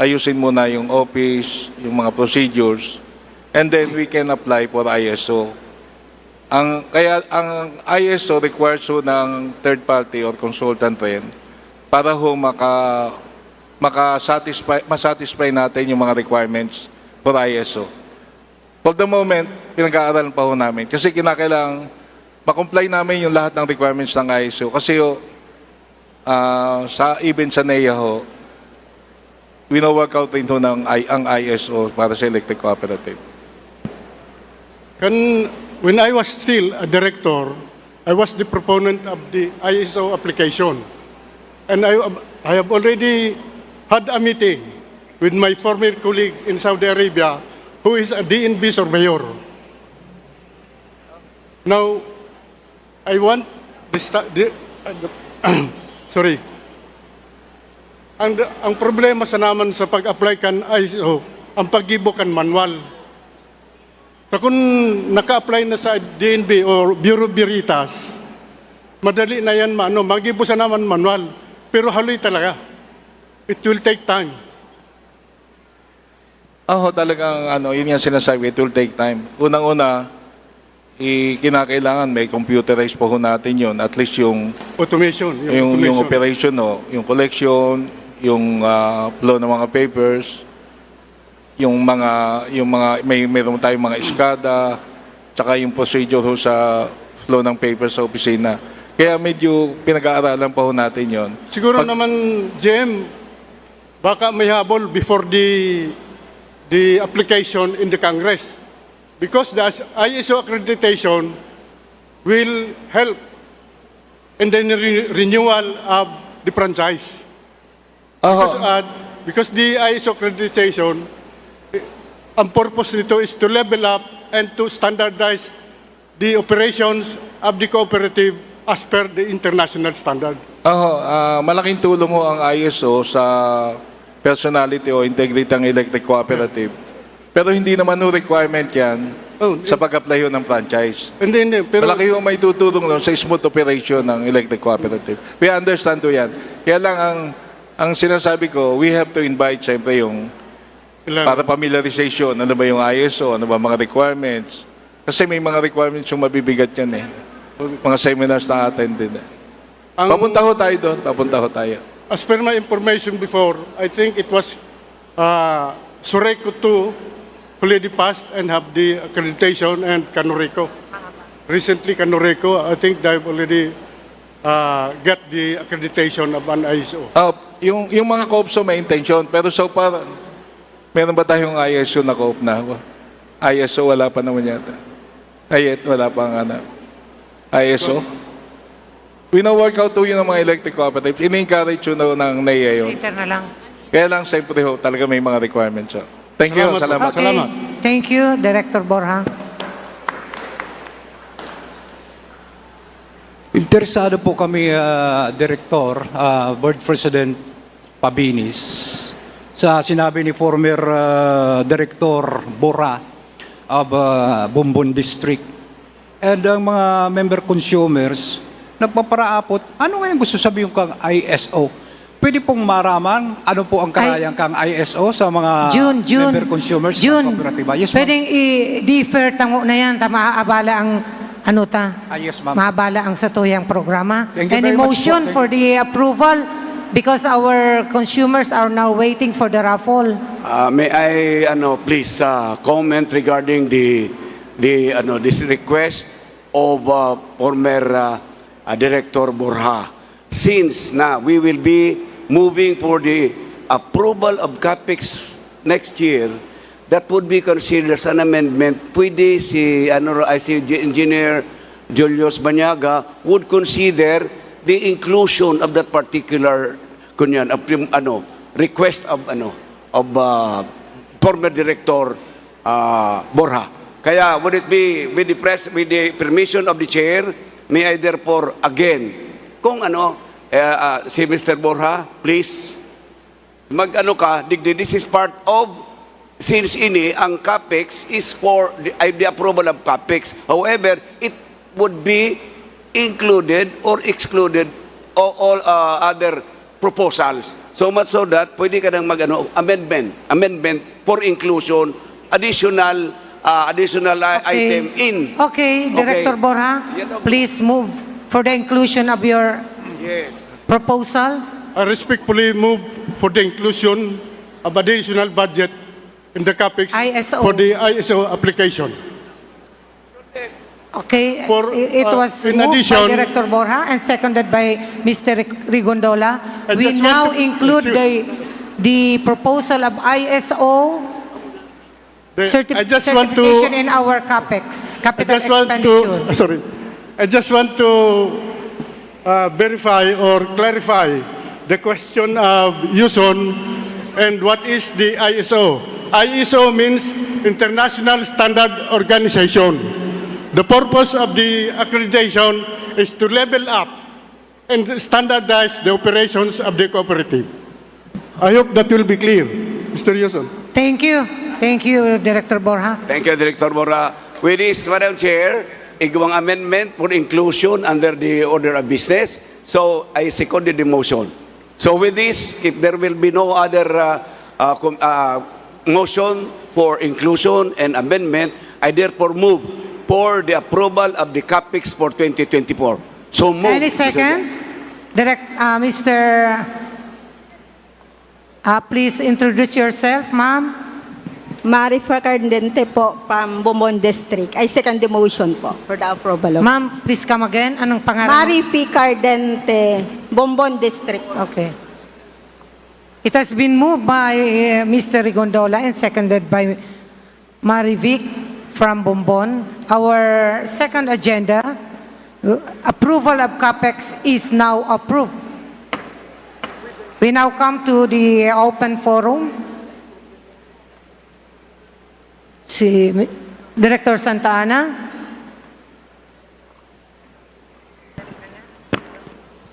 ayusin muna yung office, yung mga procedures, and then we can apply for I S O. Ang, kaya ang I S O requires ho ng third party or consultant rin para ho maka, maka-satisfy, masatisfy natin yung mga requirements for I S O. For the moment, pinag-aaralan pa ho namin kasi kinakailangan ma-comply namin yung lahat ng requirements ng I S O. Kasi ho, ah, sa, even sa NEA ho, wino-work out rin ho ng I, ang I S O para sa electric cooperative. Kan, when I was still a director, I was the proponent of the I S O application. And I, I have already had a meeting with my former colleague in Saudi Arabia who is a D N B surveyor. Now, I want the, sta- the, uh, the sorry. Ang, ang problema sa naman sa pag-apply kan I S O, ang paggibo kan manual. Sa kung naka-apply na sa D N B o Bureau Veritas, madali na yan maano, magibo sa naman manual. Pero haloy talaga. It will take time. Ako talagang, ano, yun yung sinasabi, it will take time. Unang-una, i, kinakailangan may computerize po ho natin yun. At least yung, Automation. yung, yung automation. Operation, no, yung collection, yung ah, flow ng mga papers, yung mga, yung mga, may, meron tayong mga SCADA, tsaka yung procedure ho sa flow ng papers sa opisina. Kaya medyo pinag-aaralan pa ho natin yon. Siguro naman, J M, baka may habol before the the application in the Congress, because the ISO accreditation will help in the re- renewal of the franchise. Because, uh, because the ISO accreditation, eh, ang purpose nito is to level up and to standardize the operations of the cooperative as per the international standard. Oho, ah, malaking tulong ho ang ISO sa personality o integrity ng electric cooperative. Pero hindi naman ho requirement yan Oh, sa pag-apply ho ng franchise. Hindi, hindi. Pero Malaki ho may tutulong nun sa smooth operation ng electric cooperative. We understand ho yan. Kaya lang ang ang sinasabi ko, we have to invite siyempre yung Kailangan. Para familiarization, ano ba yung ISO, ano ba mga requirements. Kasi may mga requirements yung mabibigat yan eh. Mga seminars na attend din eh. Ang- Papunta ho tayo doon, papunta ho tayo. As per my information before, I think it was uh, Sureco two already passed and have the accreditation, and Canoreco. Recently, Canoreco, I think they've already uh, got the accreditation of an ISO. Ah, yung, yung mga COPSO may intention, pero so far, meron ba tayong ISO na COP na? ISO, wala pa naman yata. Ay, et, wala pa ang ano. ISO? Wino-work out ho yun ng mga electric cooperatives. Ini-encourage yun ng NEA yun. Later na lang. Kaya lang, siyempre ho, talaga may mga requirements. Ho. Thank you. Salamat po. Salamat. Okay. Thank you, Director Borja. Interesado po kami, ah, Director, ah, Board President Pabinis, sa sinabi ni former, ah, Director Borja of, ah, Bombon District. And ang mga member consumers, nagpaparaapot, ano nga yung gusto sabihin kang ISO? Pwede pong maraman ano po ang Ay, karayang kang ISO sa mga Jun, Jun, member consumers Jun, ng kooperatiba? Yes, ma'am. Pwedeng i-defer tamo na yan, ta maaabala ang ano ta. Ah, yes, ma'am. Maabala ang satuyang programa. Thank you And very much motion po. Thank for the approval because our consumers are now waiting for the raffle. Uh, may I ano please uh, comment regarding the the ano this request of uh, former uh, uh, Director Borja, since na we will be moving for the approval of capex next year, that would be considered as an amendment. Pwede si ano ay si Engineer Julius Banyaga would consider the inclusion of that particular kunyan of ano request of ano of uh, former Director uh, Borja. Kaya would it be with the press with the permission of the chair, may I therefore again kung ano uh, uh, si Mister Borja, please mag-ano ka, digdi, this is part of since ini ang capex is for the, ay, the approval of capex. However, it would be included or excluded o all uh, other proposals. So much so that pwede ka nang mag ano, amendment, amendment for inclusion, additional uh, additional uh, item in. Okay, Director Borja, Yan ang- please move for the inclusion of your Yes. proposal. I respectfully move for the inclusion of additional budget in the capex ISO. For the ISO application. Okay, For, i- it uh, was in moved addition- by Director Borja and seconded by Mister Ric- Rigondola. I We just want now to- include the the proposal of ISO The- certi- I just want to certification in our capex, I capital just want expenditure. To sorry, I just want to uh, verify or clarify the question of Yuson and what is the ISO. ISO means International Standard Organization. The purpose of the accreditation is to level up and standardize the operations of the cooperative. I hope that will be clear, Mister Yuson. Thank you. Thank you, Director Borja. Thank you, Director Borja. With this, Madam Chair, igwang amendment for inclusion under the order of business. So, I seconded the motion. So, with this, if there will be no other uh, uh, com- uh, motion for inclusion and amendment, I therefore move for the approval of the capex for twenty twenty-four. So move. Any second? Direct, uh, Mister Uh, please introduce yourself, ma'am. Marifa Cardente po from Bombon District. I second the motion po for the approval of... Ma'am, please come again. Anong pangalan? Marifi Cardente, Bombon District. Okay. It has been moved by uh, Mister Rigondola and seconded by Marivic from Bombon. Our second agenda, uh, approval of capex is now approved. We now come to the open forum. Si Mi-, Director Santa Ana.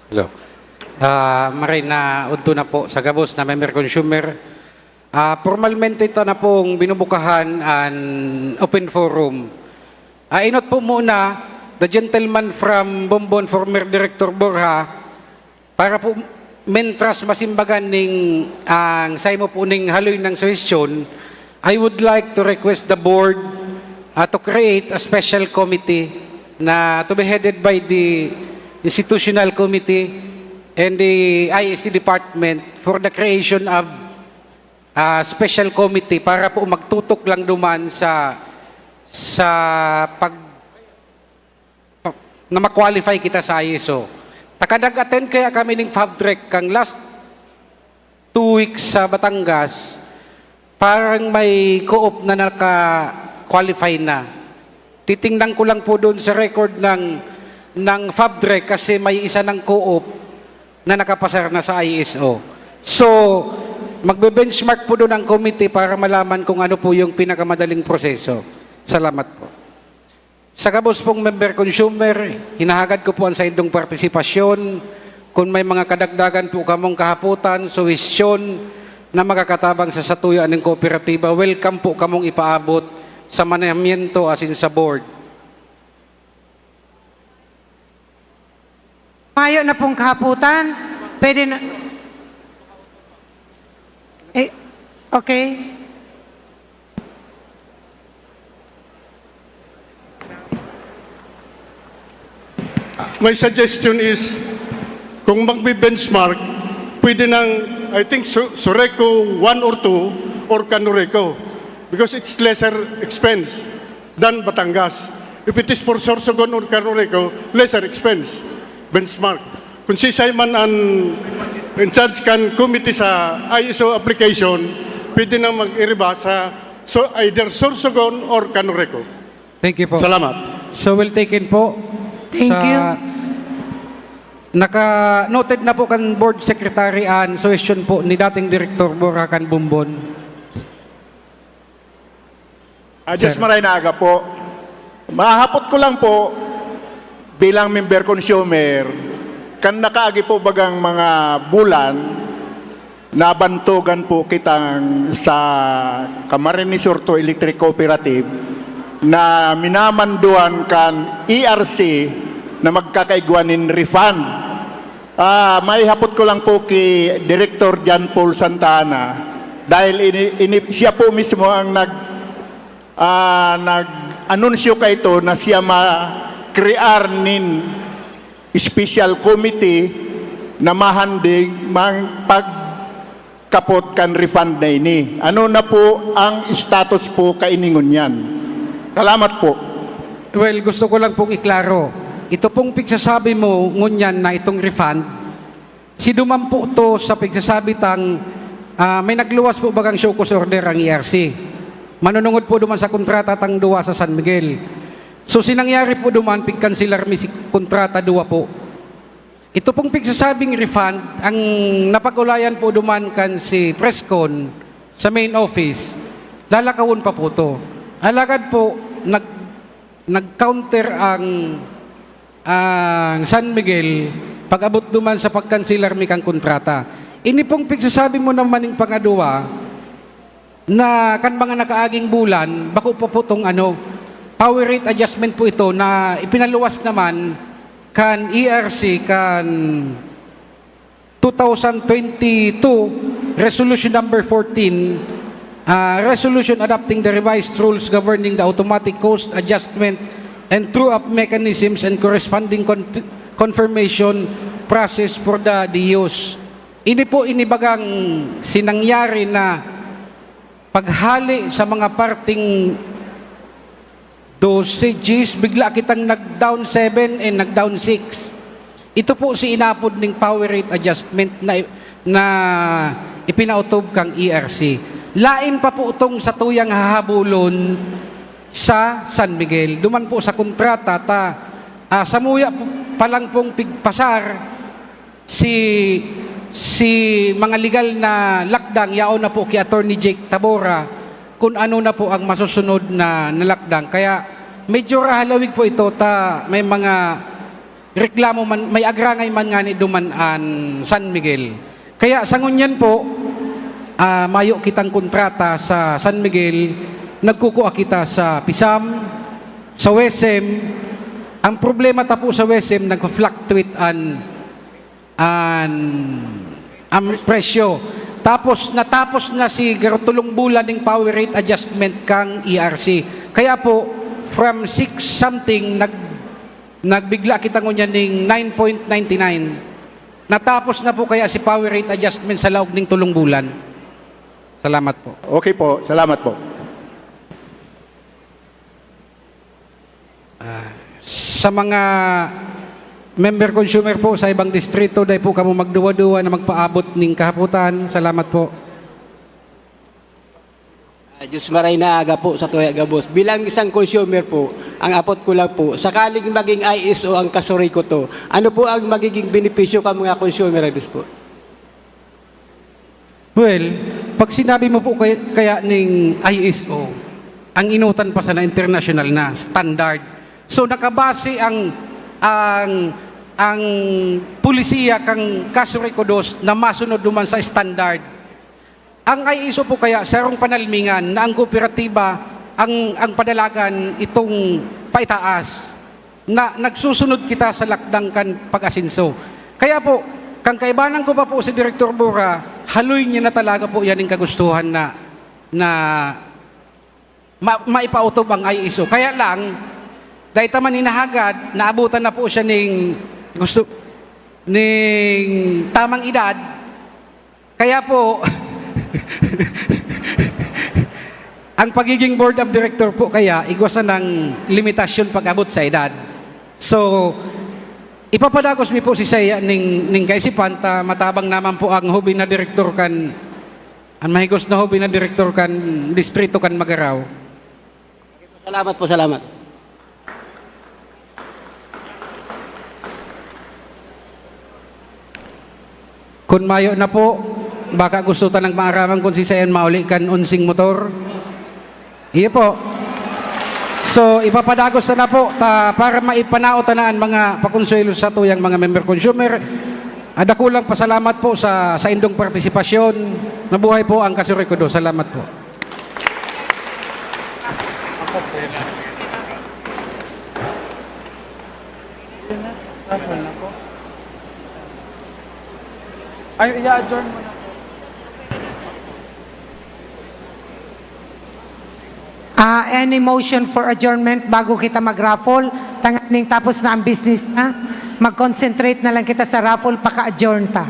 Hello. Ah, maray na udto na po sa gabos na member consumer. Ah, formalmente ito na pong binubukahan an open forum. Ah, inot po muna, the gentleman from Bombon, former Director Borja, para po mentras masimbagan ning ang saimo po ning haloy ng suhestyon, I would like to request the board ah, to create a special committee na to be headed by the institutional committee and the I E C department for the creation of a special committee para po magtutok lang duman sa sa pag na ma-qualify kita sa I S O. Taka nag-attend kaya kami ning FABDREC kang last two weeks sa Batangas, parang may co-op na naka-qualify na. Titingnan ko lang po doon sa record ng ng FABDREC kasi may isa ng co-op na nakapasar na sa I S O. So, magbe-benchmark po doon ang committee para malaman kung ano po yung pinakamadaling proseso. Salamat po. Sa gabos pong member consumer, hinahagad ko po ang saindong partisipasyon. Kung may mga kadagdagan po kamong kahapotan, suhestyon na makakatabang sa satuya ning kooperatiba, welcome po kamong ipaabot sa manahimento asin sa board. Mayo na pong kahapotan. Pwede na. Eh, okay. My suggestion is, kung magbe-benchmark, pwede nang, I think, Su- Sureco one or two or Canureco because it's lesser expense than Batangas. If it is for Sorsogon or Canureco, lesser expense. Benchmark. Kung si Simon an in charge kan committee sa I S O application, pwede na mag-iriba sa so either Sorsogon or Canureco. Thank you po. Salamat. So we'll take in po. Thank sa, you. Naka-noted na po kan board secretary an suggestion po ni dating Director Borja kan Bombon. Ah, just maray na aga po. Mahapot ko lang po, bilang member consumer, kan nakaagi po bagang mga bulan, nabantogan po kitang sa Camarines Sur to Electric Cooperative na minamanduan kan E R C na magkakaigwa nin refund. Ah, maihapot ko lang po ki Director John Paul Santa Ana dahil ini, ini, siya po mismo ang nag ah, nag-anunsyo kaito na siya ma-crear nin special committee na mahandling mang pagkapot kan refund na ini. Ano na po ang status po kaini ngunyan? Salamat po. Well, gusto ko lang pong iklaro. Ito pong pigsasabi mo ngunyan na itong refund, si duman po to sa pigsasabi tang ah, may nagluwas po bagang show cause order ang E R C. Manunungod po duman sa kontrata tang duwa sa San Miguel. So sinangyari po duman, pigkanselar mi si kontrata duwa po. Ito pong pigsasabing refund, ang napag-ulayan po duman kan si Prescon sa main office, lalakawon pa po to. Alagad po, nag, nag-counter ang ang San Miguel pag-abot duman sa pagkanselar mi kan kontrata. Ini pong pigsasabi mo naman ning pangaduwa na kan mga nakaaging bulan, bako pa po tong ano, power rate adjustment po ito na ipinaluwas naman kan E R C kan two thousand twenty-two, Resolution Number fourteen, ah, Resolution Adopting the Revised Rules Governing the Automatic Cost Adjustment and True-Up Mechanisms and Corresponding Con- Confirmation Process for the D Us. Ini po inibagang sinangyari na paghali sa mga parting dosages, bigla kitang nag-down seven and nag-down six. Ito po si inapod ning power rate adjustment na, na ipinautob kang E R C. Lain pa po tong satuyang hahabulon sa San Miguel. Duman po sa kontrata ta, ah, samuya po, pa lang pong pigpasar si, si mga legal na lakdang, yaon na po ki Attorney Jake Tabora, kun ano na po ang masusunod na, na lakdang. Kaya medyo rahalawig po ito ta may mga reklamo man, may agrangay man ngani duman an San Miguel. Kaya sa ngunyan po, ah, mayo kitang kontrata sa San Miguel, nagkukua kita sa PISAM, sa WESM. Ang problema ta po sa WESM, nagfa-fluctuate an, an, ang presyo. Tapos, natapos na siguro tulong bulan ning power rate adjustment kang E R C. Kaya po, from six something, nag-, nagbigla kita ngunyan ning nine point ninety nine. Natapos na po kaya si power rate adjustment sa laog ning tulong bulan? Salamat po. Okay po. Salamat po. Ah, sa mga member consumer po sa ibang distrito, dai po kamo magduwa-duwa na magpaabot ning kahapotan. Salamat po. Ah, Diyos maray na aga po sa tuya gabos. Bilang isang consumer po, ang apot ko lang po, sakaling maging I S O ang Kasuray ko to, ano po ang magiging benepisyo ka mga consumer, Diyos po? Well, pag sinabi mo po kaya, kaya ning I S O, ang inutan pa sana international na standard. So, nakabase ang, ang, ang polisiya kang Kasuray ko dos na masunod duman sa standard. Ang I S O po kaya sarong panalmingan na ang kooperatiba, ang, ang padalagan itong paitaas, na nagsusunod kita sa lakdang kan pag-asenso. Kaya po, kang kaibanan ko pa po si Direktor Bora, haloy niya na talaga po yan yung kagustuhan na, na ma-, maipautob ang I S O. Kaya lang, dahil ta man hinahagad, naabutan na po siya ning gusto, ning tamang edad. Kaya po, ang pagiging board of director po kaya, igwa sanang limitasyon pag-abot sa edad. So, ipapadagos mi po si saya ning, ning kaisipan ta matabang naman po ang hobi na direktor kan, ang mahigos na hobi na direktor kan distrito kan Magarao. Salamat po, salamat. Kun mayo na po, baka gusto ta nang maaraman kun siisay an mauli kan onseng motor. Iyo po. So, ipapadagos ta na po ta, para maipanaot ta na an mga pakonsuwelo sa tuyang mga member consumer. Ah, dakulang pasalamat po sa, sa indong partisipasyon. Mabuhay po ang Kasuray ko dos. Salamat po. Ay, i-adjourn mo na po. Ah, any motion for adjournment bago kita mag-raffle? Tanganing tapos na ang business na. Mag-concentrate na lang kita sa raffle, paka-adjourn ta.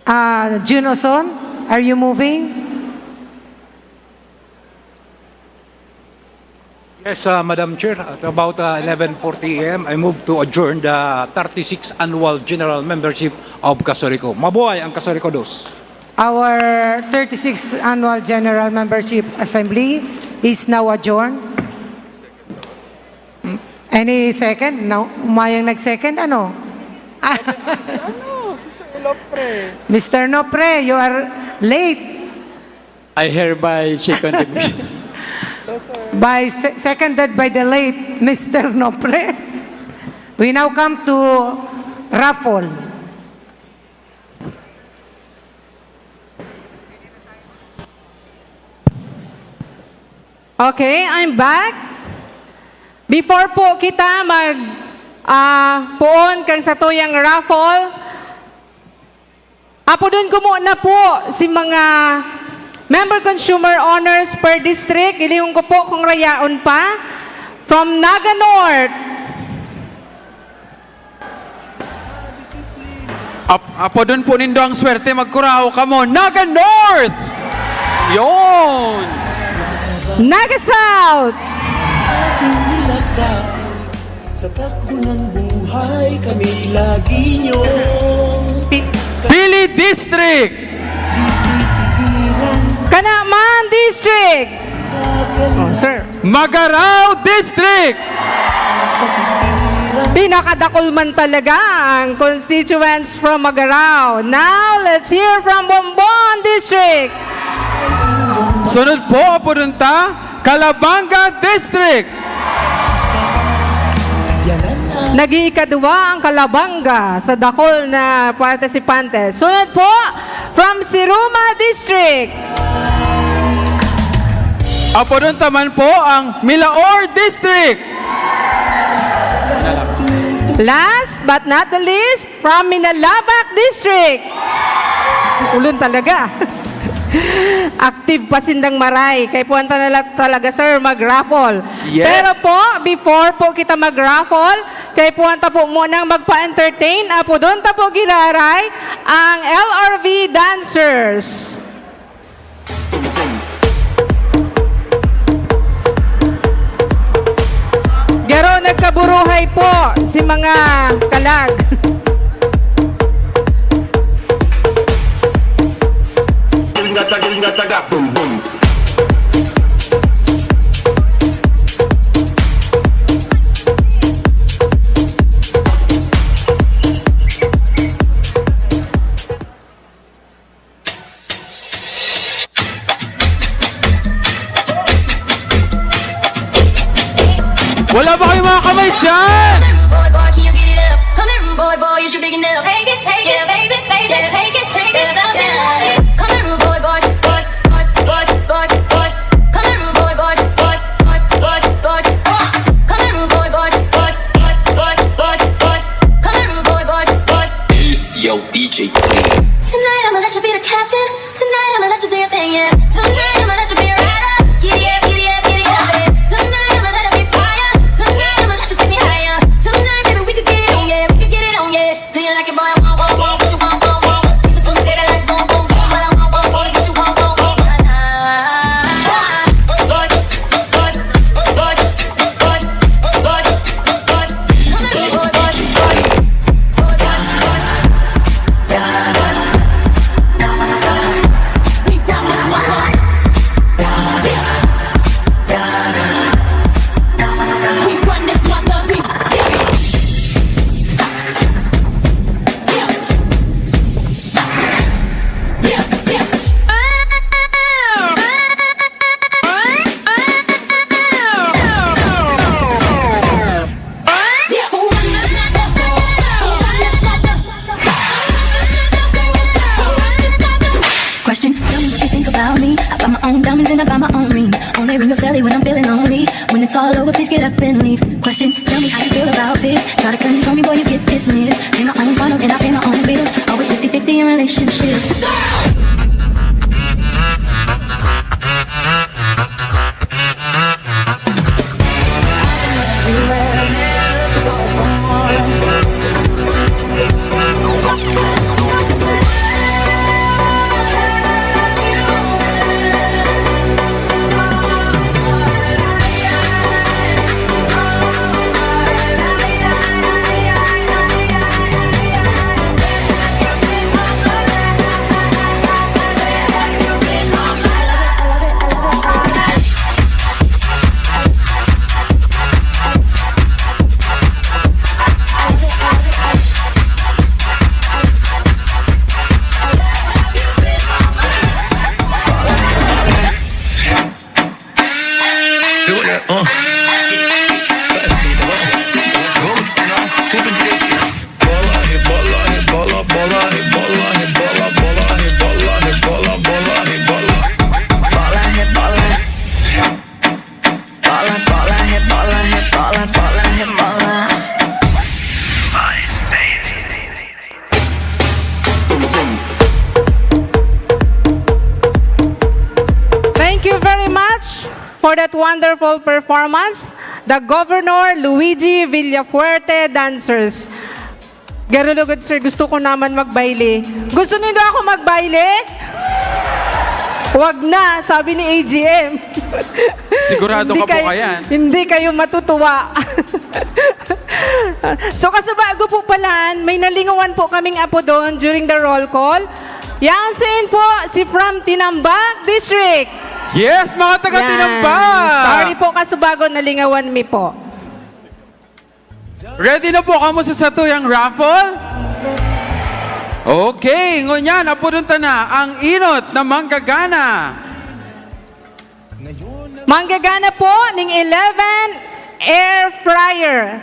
Ah, Jun Oson, are you moving? Yes, uh, Madam Chair, at about, uh, eleven forty A M, I move to adjourn the thirty-sixth Annual General Membership of Kasuray ko. Mabuhay ang Kasuray ko dos. Our thirty-sixth Annual General Membership Assembly is now adjourned. Any second? No? Mayang nag-second? Ano? Ano? Si Sir Nopre. Mister Nopre, you are late. I hereby second the motion. By se-, seconded by the late Mister Nopre. We now come to raffle. Okay, I'm back. Before po kita mag, ah, puon kang satuyang raffle, apodon ko muna po si mga member consumer owners per district. Ilingon ko po kung rayaon pa. From Naga North. Ap-, apodon po nindo ang swerte, magkurahaw kamo. Naga North! Yon! Naga South! Ating nilakbay sa takbo ng buhay, kami lagi niyong Pin- Pili District. Canaman District. Oh, sir. Magarao District. Pinakadakul man talaga ang constituents from Magarao. Now, let's hear from Bombon District. Sunod po, apodon ta, Calabanga District. Nag-iikadwa ang Calabanga sa dakul na partisipante. Sunod po, from Siruma District. Apodon ta man po ang Milaor District. Last but not the least, from Minalabac District. Ulon talaga. Active pa sindang maray. Kaipuhan ta na la-, talaga, sir, mag-raffle. Yes. Pero po, before po kita mag-raffle, kaipuhan ta po munang magpa-entertain. Apodon ta po giraray ang L R V dancers. Garo nagkaburuhay po si mga kalag. Wala ba kayong mga kamay dyan? Come here, rude boy, boy, can you get it up? Come here, rude boy, boy, you should big enough. Take it, take it, baby, baby, take it, take it, love it, love it. Come here, rude boy, boy, boy, boy, boy, boy, boy. Come here, rude boy, boy, boy, boy, boy, boy, boy. Come here, rude boy, boy, boy, boy, boy, boy, boy. Come here, rude boy, boy, boy. It's your D J Clean. Tonight I'ma let you be the captain. Tonight I'ma let you do your thing, yeah. Tonight I'ma let you be a rider. Giddy up, giddy up, giddy up, babe. Tonight I'ma let it be fire. Tonight I'ma let you take me higher. Tonight, baby, we could get it on, yeah. We could get it on, yeah. Do you like it, boy? I want, want, want what you want, want, want. People tell me, baby, like, boom, boom, boom, but I want, want, want is what you want, want, want. Nah, nah. Boy, boy, boy, boy, boy, boy, boy. Come here, boy, boy, boy, boy, boy, boy. Question, tell me what you think about me. I buy my own diamonds and I buy my own rings. Only ring go silly when I'm feeling lonely. When it's all over, please get up and leave. Question, tell me how you feel about this. Try to control me, boy, you get dismissed. Pay my own funnel and I pay my own bills. Always fifty fifty in relationships. Thank you very much for that wonderful performance, the Governor Luigi Villafuerte Dancers. Garo lugod, sir, gusto ko naman magbayle. Gusto nindo ako magbayle? Wag na, sabi ni A G M. Sigurado Hindi ka po kayo, kaya? Hindi kayo matutuwa. So, kasubago po pala, may nalingawan po kaming apodon during the roll call. Yan sain po, si from Tinambac District. Yes, mga taga Yan. Tinambac! Sorry po, kasubago, nalingawan mi po. Ready na po kamo sa satuyang raffle? Okay, ngunyan, apodon ta na ang inot na manggagana. Manggagana po ning eleven air fryer.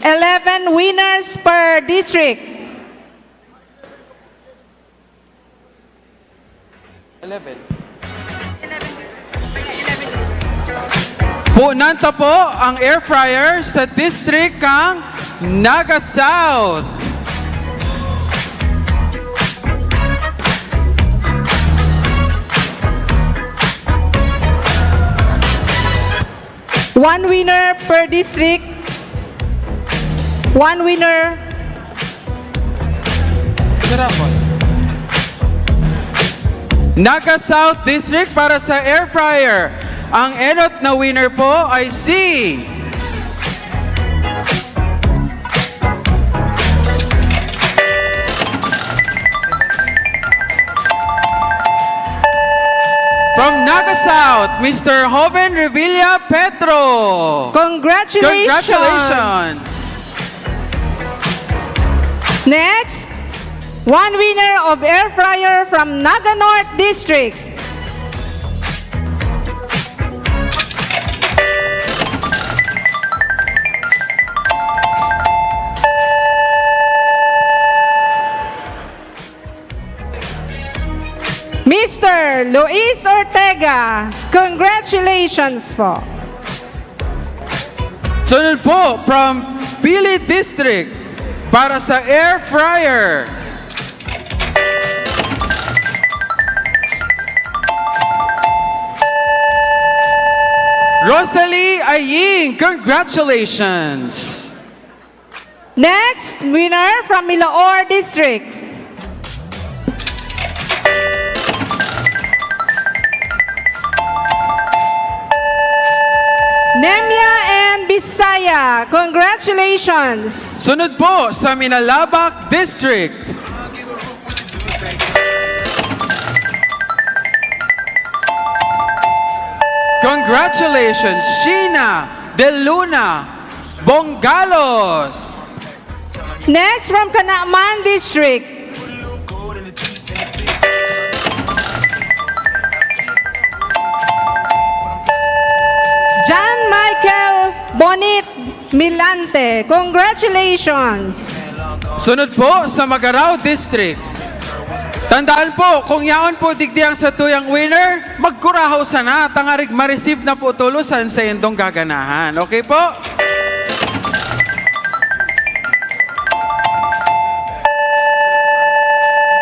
Eleven winners per district. Eleven. Punan ta po ang air fryer sa district kang Naga South. One winner per district. One winner. Naga South District para sa air fryer. Ang enot na winner po ay si From Naga South, Mister Joven Revilla Petro. Congratulations! Congratulations! Next, one winner of air fryer from Naga North District. Mister Luis Ortega, congratulations po. Sunod po, from Pili District, para sa air fryer. Rosalie Aying, congratulations! Next winner from Milaor District. Nemia and Bisaya, congratulations! Sunod po sa Minalabac District. Congratulations, Sheena De Luna Bongalos! Next, from Canaman District. John Michael Bonit Milante. Congratulations! Sunod po sa Magarao District. Tandaan po, kung yaon po digdi ang satuyang winner, magkurahaw sana, tangarig ma-receive na po tolos an saindong gaganahan. Okay po?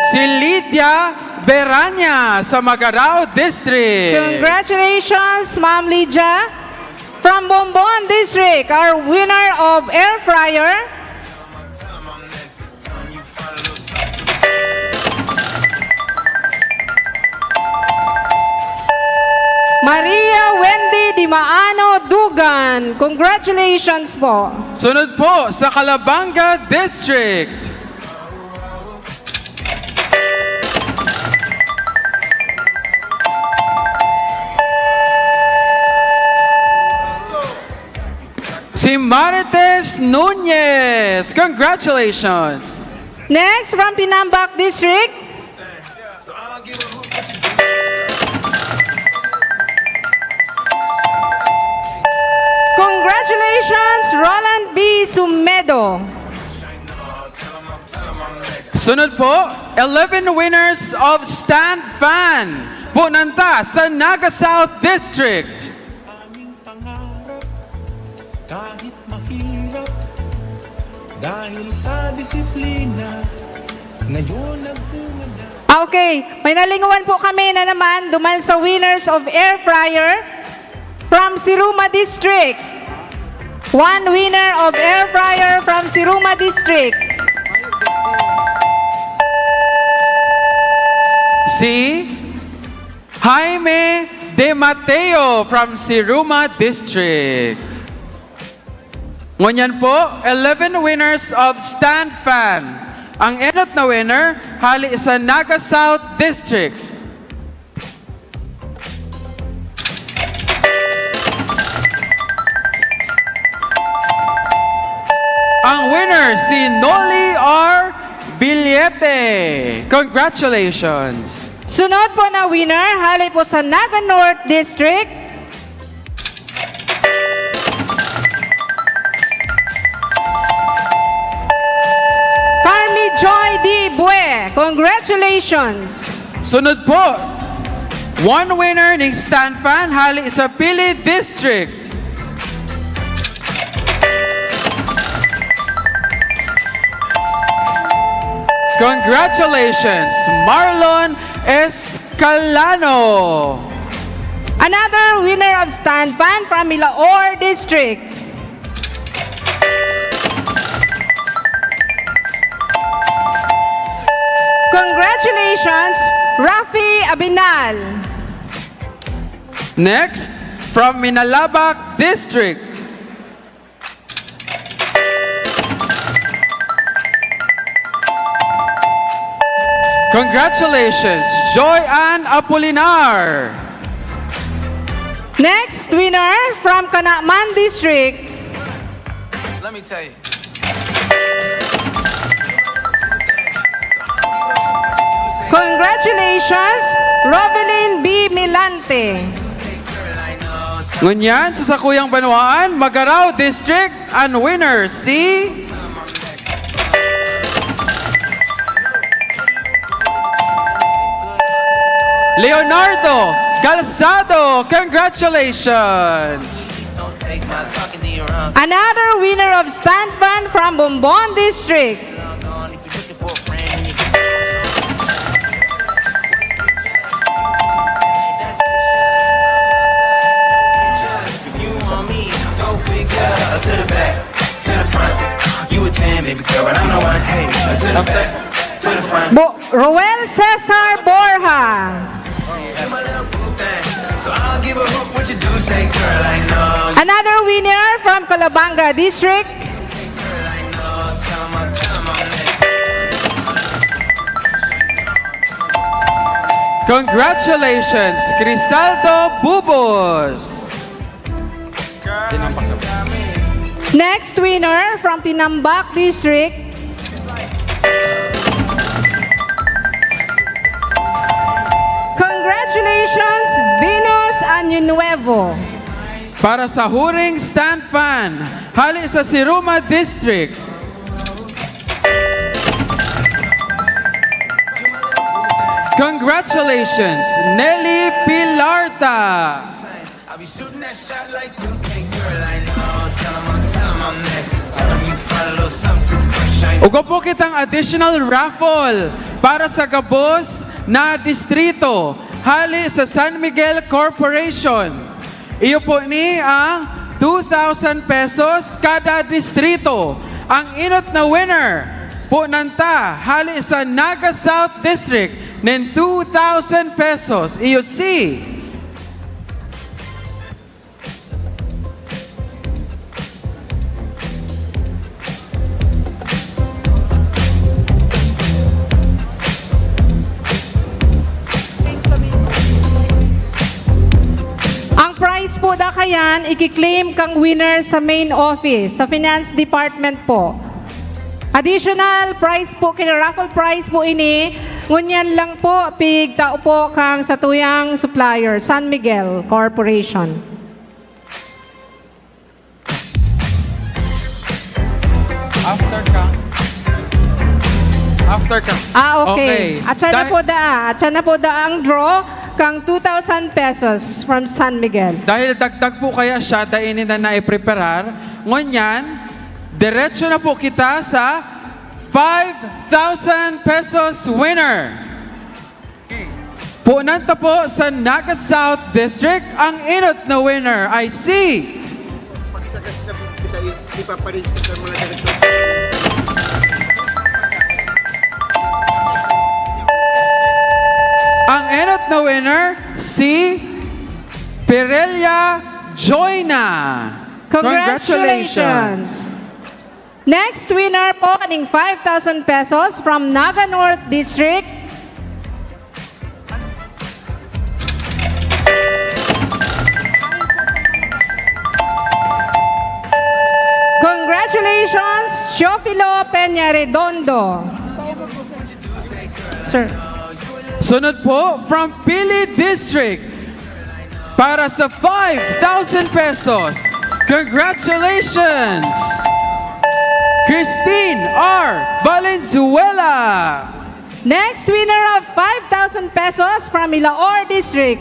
Si Lydia Berania sa Magarao District. Congratulations, Ma'am Lydia. From Bombon District, our winner of air fryer, Maria Wendy Dimaano Dugan. Congratulations po. Sunod po sa Calabanga District. Si Marites Nunez. Congratulations! Next, from Tinambac District. Congratulations, Roland B. Sumedo. Sunod po, eleven winners of Stand Fan. Punan ta sa Naga South District. Aming pangarap, kahit mahirap, dahil sa disiplina, ngayon nagbunga na. Ah, okay, may nalingawan po kami na naman duman sa winners of air fryer from Siruma District. One winner of air fryer from Siruma District. Si Jaime De Mateo from Siruma District. Ngunyan po, eleven winners of stand fan. Ang enot na winner, hali sa Naga South District. Ang winner, si Noli R. Villete. Congratulations! Sunod po na winner, hali po sa Naga North District. Carmi Joy D. Bue, congratulations! Sunod po, one winner ning stand fan hali sa Pili District. Congratulations, Marlon Escalano! Another winner of stand fan from Milaor District. Congratulations, Rafi Abinal! Next, from Minalabac District. Congratulations, Joy Ann Apolinar! Next winner from Canaman District. Let me tell you. Congratulations, Rovelyn B. Milante. Ngunyan, sa sakuyang banwaan, Magarao District, ang winner si Leonardo Calzado. Congratulations! Another winner of stand fan from Bombon District. Bo-, Roel Cesar Borja. Another winner from Calabanga District. Congratulations, Crisaldo Bubos! Next winner from Tinambac District. Congratulations, Venus Año Nuevo! Para sa huring stand fan, hali sa Siruma District. Congratulations, Nelly Pilarta! Ugo po kitang additional raffle para sa gabos na distrito hali sa San Miguel Corporation. Iyo po ni ang two thousand pesos kada distrito. Ang enot na winner po nanta hali sa Naga South District nin two thousand pesos. Iyo si Ang prize po da kayan, ikiklaim kang winner sa main office, sa finance department po. Additional prize po, kina raffle prize po ini, ngunyan lang po, pigtao po kang satuyang supplier, San Miguel Corporation. After ka. After ka. Ah, okay. Okay. At siya na Dah- po da, at siya na po da ang draw kang two thousand pesos from San Miguel. Dahil dagdag po kaya siya, dai ninda naipreparar. Ngunyan, diretso na po kita sa five thousand pesos winner. Punan ta po sa Naga South District, ang enot na winner ay si Pagsagas na kita, ipaparis ka sa mga ganito. Ang enot na winner, si Pirella Joyna. Congratulations! Next winner po, kaning five thousand pesos from Naga North District. Congratulations, Teofilo Peña Redondo. Sir. Sunod po, from Pili District, para sa five thousand pesos. Congratulations! Christine R. Valenzuela! Next winner of five thousand pesos from Ilaor District.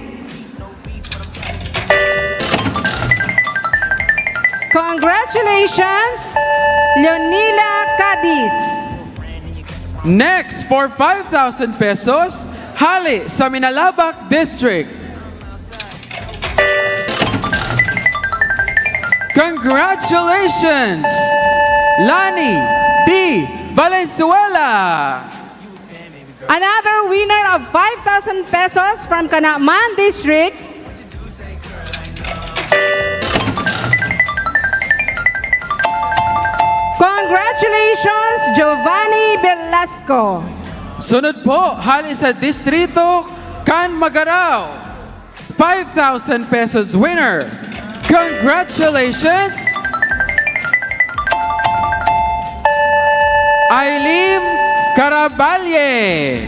Congratulations, Leonila Cadiz. Next, for five thousand pesos, hale sa Minalabac District. Congratulations, Lani D. Valenzuela! Another winner of five thousand pesos from Canaman District. Congratulations, Giovanni Velasco. Sunod po, hale sa Distrito kan Magarao, five thousand pesos winner. Congratulations! Aileen Caraballe.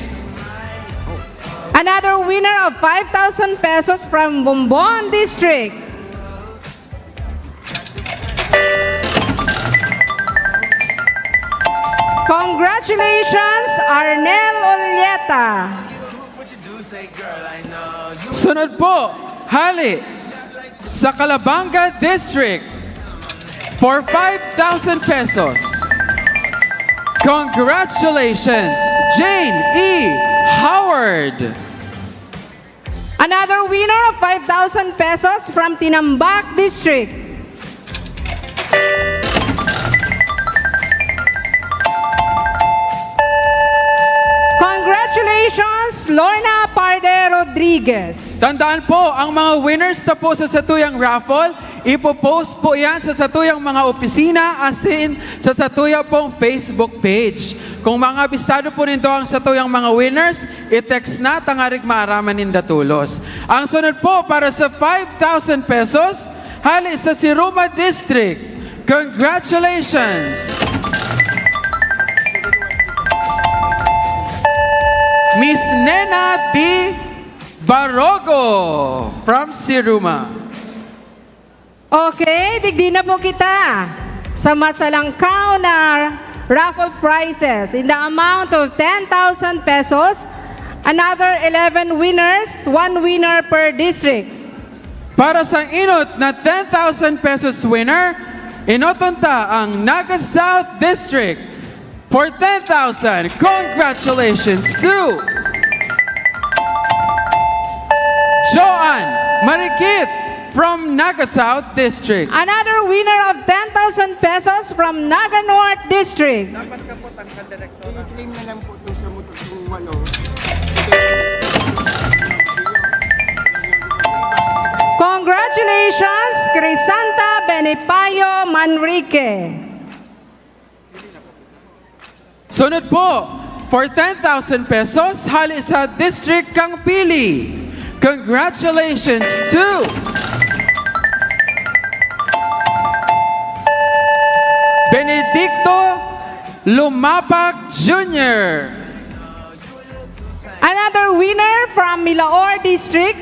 Another winner of five thousand pesos from Bombon District. Congratulations, Arnel Olieta. Sunod po, hale sa Calabanga District for five thousand pesos. Congratulations, Jane E. Howard! Another winner of five thousand pesos from Tinambac District. Congratulations, Lorna Parde Rodriguez. Tandaan po, ang mga winners na po sa satuyang raffle, ipopost po yan sa satuyang mga opisina, asin sa satuya pong Facebook page. Kung mga abistado po nindo ang satuyang mga winners, i-text na tangarig maaraman ninda tolos. Ang sunod po para sa five thousand pesos, hale sa Siruma District. Congratulations! Miss Nena D. Barogo from Siruma. Okay, digdi na po kita sa masalangkaw na raffle prizes in the amount of ten thousand pesos, another eleven winners, one winner per district. Para sa inot na ten thousand pesos winner, enoton ta ang Naga South District for ten thousand. Congratulations to Joan Marikit from Naga South District. Another winner of ten thousand pesos from Naga North District. I-claim na lang po itong sa motor kung ano. Congratulations, Crisanta Benipayo Manrique. Sunod po, for ten thousand pesos, hale sa District kan Pili. Congratulations to Benedicto Lumapak Junior Another winner from Milaor District.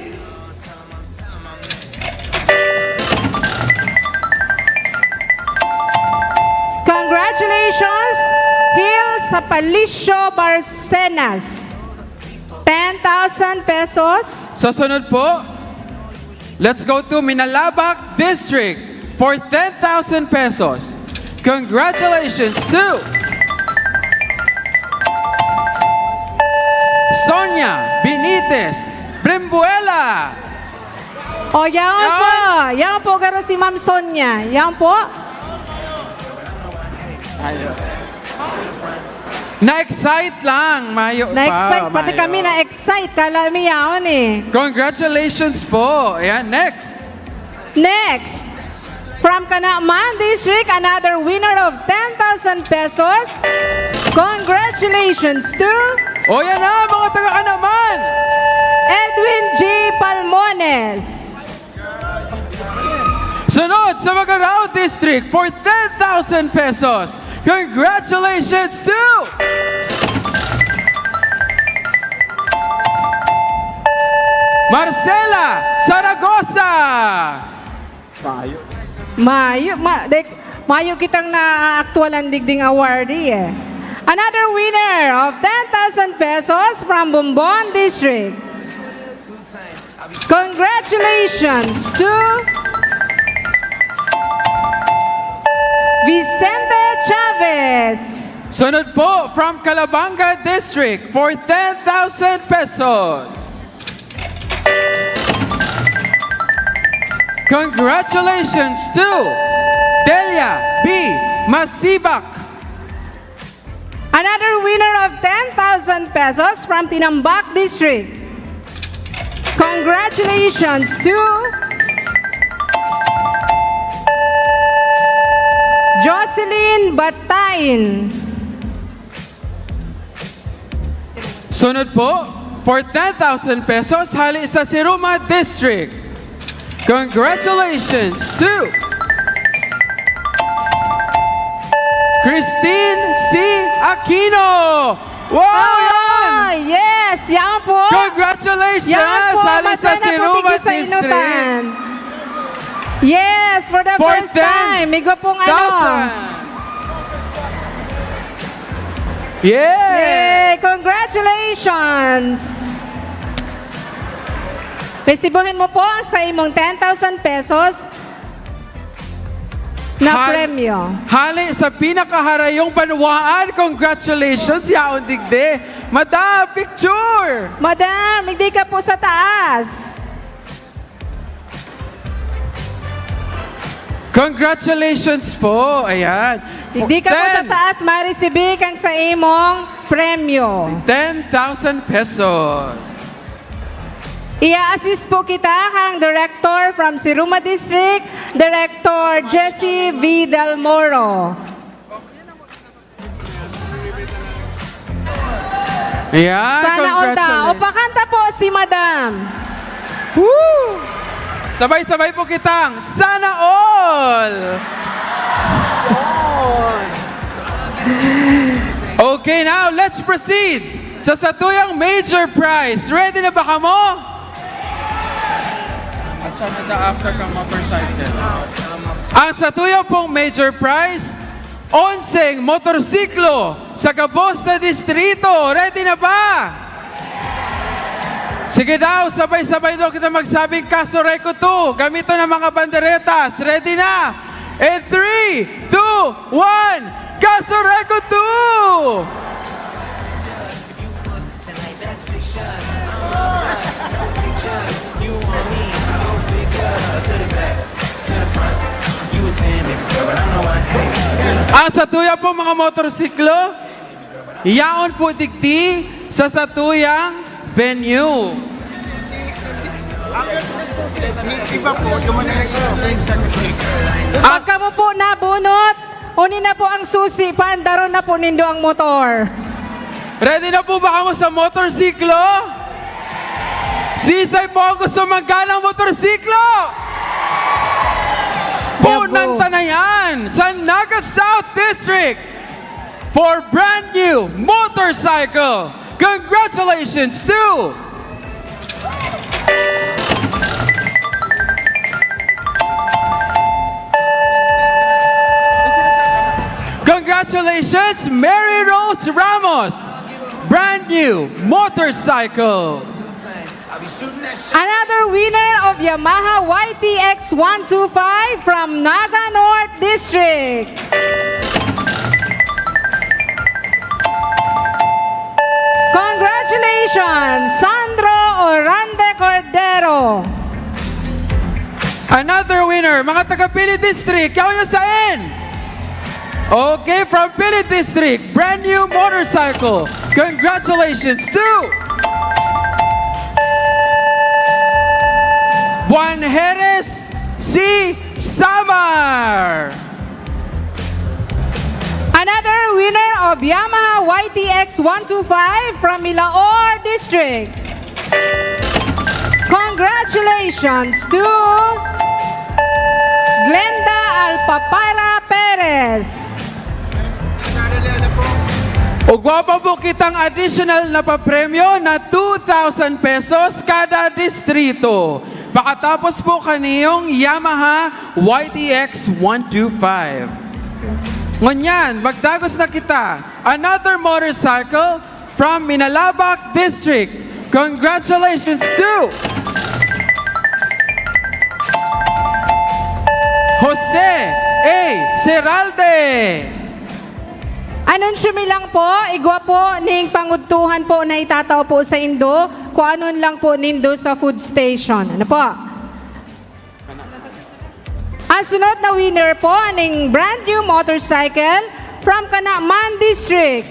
Congratulations, Hil Sapalicio Barcenas. Ten thousand pesos. Sa sunod po, let's go to Minalabac District for ten thousand pesos. Congratulations to Sonia Benitez Brimbuela. O, yaon po. Yaon po, garo si Ma'am Sonia. Yaon po. Na-excite lang, mayo pa. Na-excite, pati kami na-excite. Kala mi yaon eh. Congratulations po. Ayan, next. Next. From Canaman District, another winner of ten thousand pesos. Congratulations to O, yan na, mga taga Canaman! Edwin G. Palmones. Sunod sa Magarao District for ten thousand pesos. Congratulations to Marcela Zaragoza! Mayo, ma, dek, mayo kitang naaaktualan digding awardee eh. Another winner of ten thousand pesos from Bombon District. Congratulations to Vicente Chavez! Sunod po from Calabanga District for ten thousand pesos. Congratulations to Delia B. Masibak. Another winner of ten thousand pesos from Tinambac District. Congratulations to Jocelyn Batain. Sunod po, for ten thousand pesos, hali sa Siruma District. Congratulations to Christine C. Aquino! Wow, yan! Ah, yes! Yan po! Congratulations! Yan po! Hali sa Masaya na po Siruma digdi sa District. Inutan. Yes, for the For first ten time. Igwa pong ano. thousand. Yay! Yay! Congratulations! Resibuhin mo po ang sa imong ten thousand pesos na Hal-, premyo. Hali sa pinakaharayong banwaan, congratulations, yaon digdi. Madam, picture! Madam, hindi ka po sa taas. Congratulations po. Ayan. Hindi ka po sa Ten. taas, marisibi kang sa imong premyo. Ten thousand pesos. Ia-assist po kita kang Director from Siruma District, Director Jesse V. Del Moro. Ayan, Sana all daw. congratulations. O, pakanta po si Madam. Woo! Sabay-sabay po kitang, "Sana all!" Okay, now let's proceed sa satuyang major prize. Ready na ba kamo? At sa nata after kang motorcycle. Ang satuya pong major prize, onseng motorsiklo sa gabos na distrito. Ready na ba? Sige daw, sabay-sabay daw kita magsabing, "Casureco two." Gamiton ang mga banderetas. Ready na? In three, two, one, "Casureco two!" Ang satuya pong mga motorsiklo, yaon po digdi sa satuyang venue. Iba po, dumating sa district. Pag kamo po nabunot, uni na po ang susi, paandaron na po nindo ang motor. Ready na po ba kamo sa motorsiklo? Sisay po ang gusto magganang motorsiklo? Yan po. Punanta na yan sa Naga South District for brand new motorcycle. Congratulations to Congratulations, Mary Rose Ramos! Brand new motorcycle! Another winner of Yamaha Y T X one two five from Naga North District. Congratulations, Sandro Orande Cordero. Another winner, mga taga Pili District, yaon niya saen? Okay, from Pili District, brand new motorcycle. Congratulations to Juan Jerez C. Samar! Another winner of Yamaha Y T X one two five from Milaor District. Congratulations to Glenda Alpapara Perez. Igwa pa po kitang additional na papremyo na two thousand pesos kada distrito. Pakatapos po kaniyong Yamaha Y T X one two five. Ngunyan, magdagos na kita. Another motorcycle from Minalabac District. Congratulations to Jose A. Seralde. Anunsyo mi lang po, igwa po ning pangudtuhan po na itatao po saindo, kung anon lang po nindo sa food station. Ano po? Ang sunod na winner po, ning brand new motorcycle from Canaman District.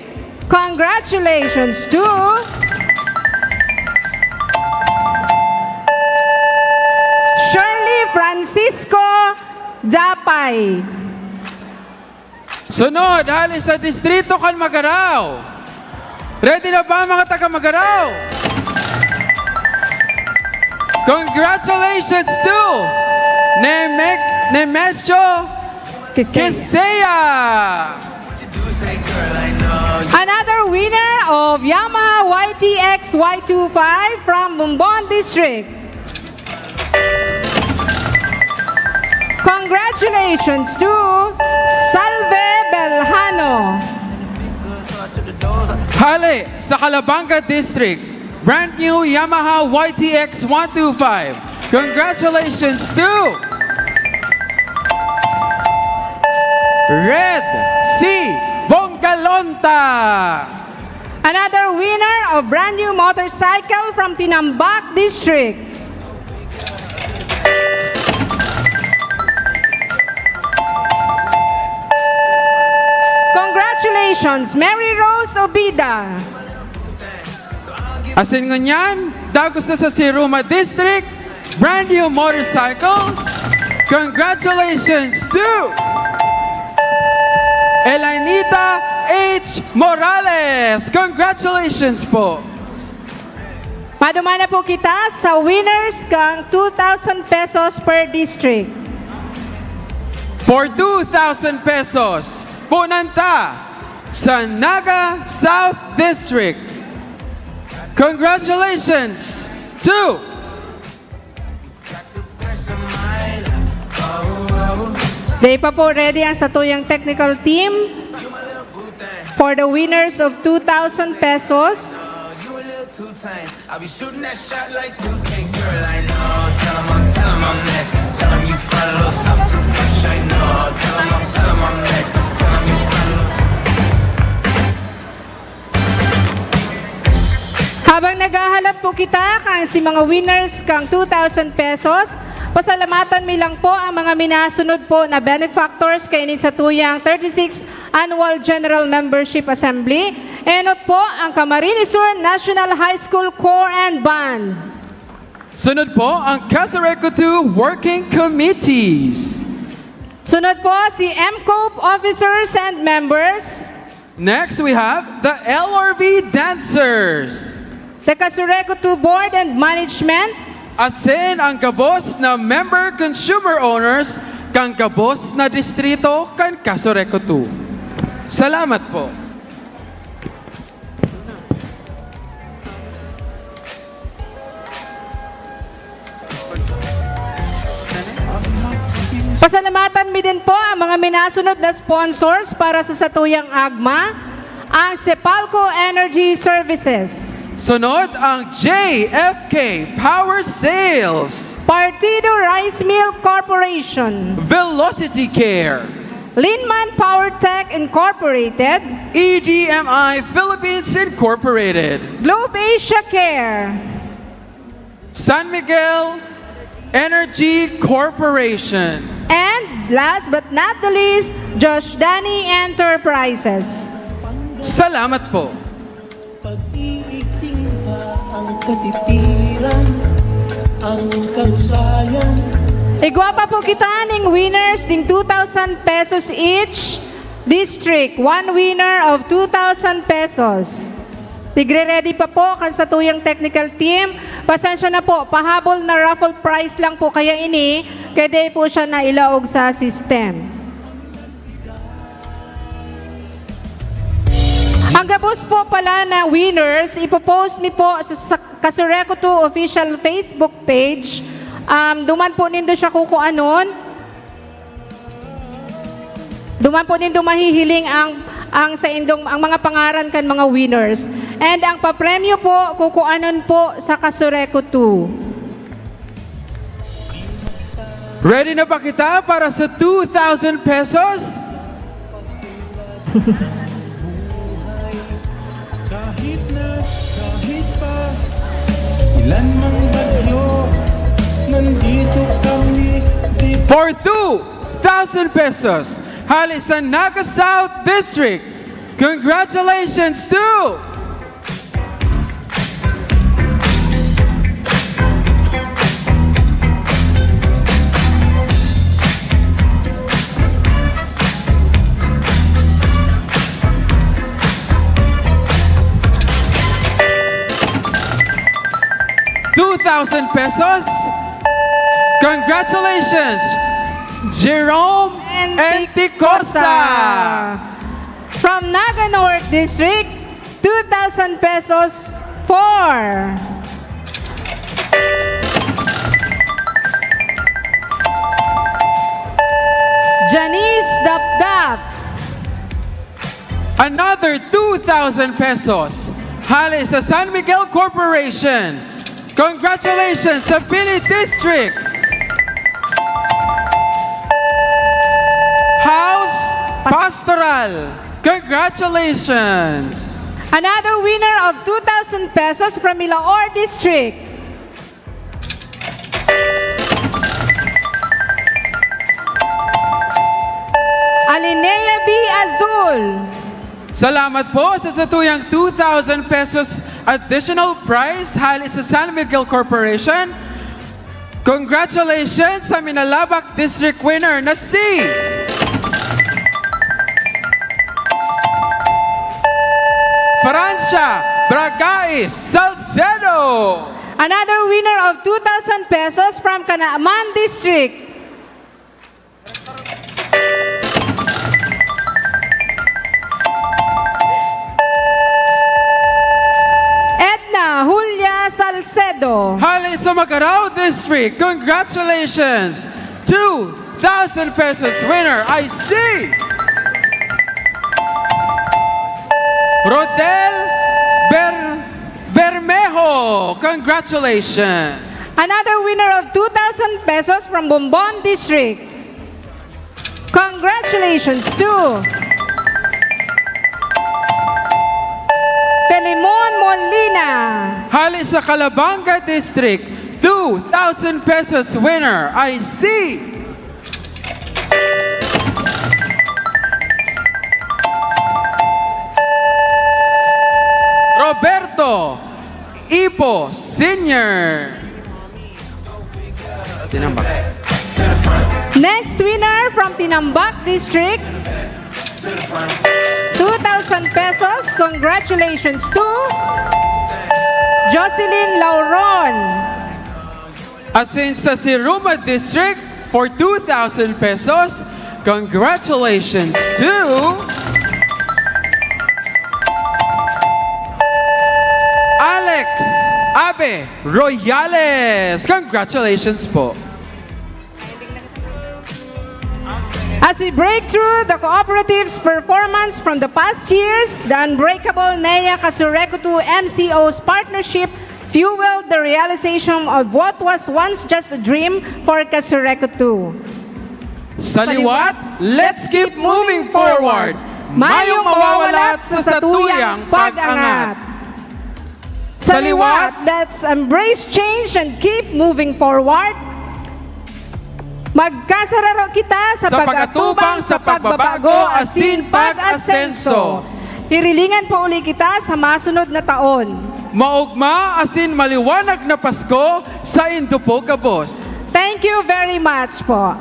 Congratulations to Shirley Francisco Japay. Sunod, hali sa distrito kan Magarao. Ready na ba, mga taga Magarao? Congratulations to Neme-, Nemesio Kisea. Kisea. Another winner of Yamaha Y T X Y two five from Bombon District. Congratulations to Salve Belhano. Hale sa Calabanga District, brand new Yamaha Y T X one two five. Congratulations to Red C Bongalonta. Another winner of brand new motorcycle from Tinambac District. Congratulations, Mary Rose Obida. Asin ngunyan, dagos na sa Siruma District, brand new motorcycles. Congratulations to Elanita H Morales. Congratulations po. Maduman na po kita sa winners kang two thousand pesos per district. For two thousand pesos, punan ta sa Naga South District. Congratulations to Dai pa po ready ang satuyang technical team for the winners of two thousand pesos. Habang naghahalat po kita kan si mga winners kang two thousand pesos, pasalamatan mi lang po ang mga minasunod po na benefactors kaini satuyang thirty-sixth Annual General Membership Assembly. Enot po ang Camarines Sur National High School Choir and Band. Sunod po ang Casureco two Working Committees. Sunod po si M COPE officers and members. Next, we have the L R V dancers. The Casureco two Board and Management. Asin ang gabos na member consumer owners kan gabos na distrito kan Casureco two. Salamat po. Pasalamatan mi din po ang mga minasunod na sponsors para sa satuyang agma, ang Cepalco Energy Services. Sunod ang J F K Power Sales. Partido Rice Mill Corporation. Velocity Care. Linman Power Tech Incorporated. E D M I Philippines Incorporated. Globe Asia Care. San Miguel Energy Corporation. And last but not the least, Josh Danny Enterprises. Salamat po. Pag-iigting pa ang katipiran, ang kahusayan, Igwa pa po kita ning winners ding two thousand pesos each district. One winner of two thousand pesos. Tigre-ready pa po kan satuyang technical team. Pasensya na po, pahabol na raffle prize lang po kaya ini, kaya di po siya nailaog sa system. Ang gabos po pala na winners, ipopost mi po sa, sa Kasureku two official Facebook page. Um, duman po nindo siya kukuanon. Duman po nindo mahihiling ang, ang saindong, ang mga pangaran kan mga winners. And ang papremyo po, kukuanon po sa Kasureku two. Ready na ba kita para sa two thousand pesos? Kahit na, kahit pa Ilan mang bagyo Nandito kami Di For two thousand pesos, hali sa Naga South District. Congratulations to two thousand pesos. Congratulations, Jerome Anticosa. From Naga North District, two thousand pesos for Janice Dapdap. Another two thousand pesos hale sa San Miguel Corporation. Congratulations sa Pili District! House Pastoral, congratulations! Another winner of two thousand pesos from Milaor District. Alinea B. Azul. Salamat po sa satuyang two thousand pesos additional prize hale sa San Miguel Corporation. Congratulations sa Minalabac District winner na si Francia Bragais Salcedo. Another winner of two thousand pesos from Canaman District. Edna Julia Salcedo. Hale sa Magarao District, congratulations! Two thousand pesos winner, I see! Rodel Ber Bermejo, congratulations! Another winner of two thousand pesos from Bombon District. Congratulations to Filemon Molina. Hale sa Calabanga District, two thousand pesos winner, I see. Roberto Ipo Senior. Tinambak. Next winner from Tinambak District, two thousand pesos. Congratulations to Jocelyn Lauron. Asin sa Siruma District for two thousand pesos. Congratulations to Alex Abe Royales. Congratulations po. As we break through the cooperative's performance from the past years, the unbreakable Nea Kasureku two M C O's partnership fueled the realization of what was once just a dream for Kasureku two. Sa liwat, let's keep moving forward. Mayong mawawalat sa satuyang pag-angat. Sa liwat, let's embrace change and keep moving forward. Magkasararo kita sa, sa pag-atubang sa pagbabago asin pag-asenso. Hirilingan pa uli kita sa masunod na taon. Maogma asin maliwanag na Pasko saindo po gabos. Thank Thank you very much po.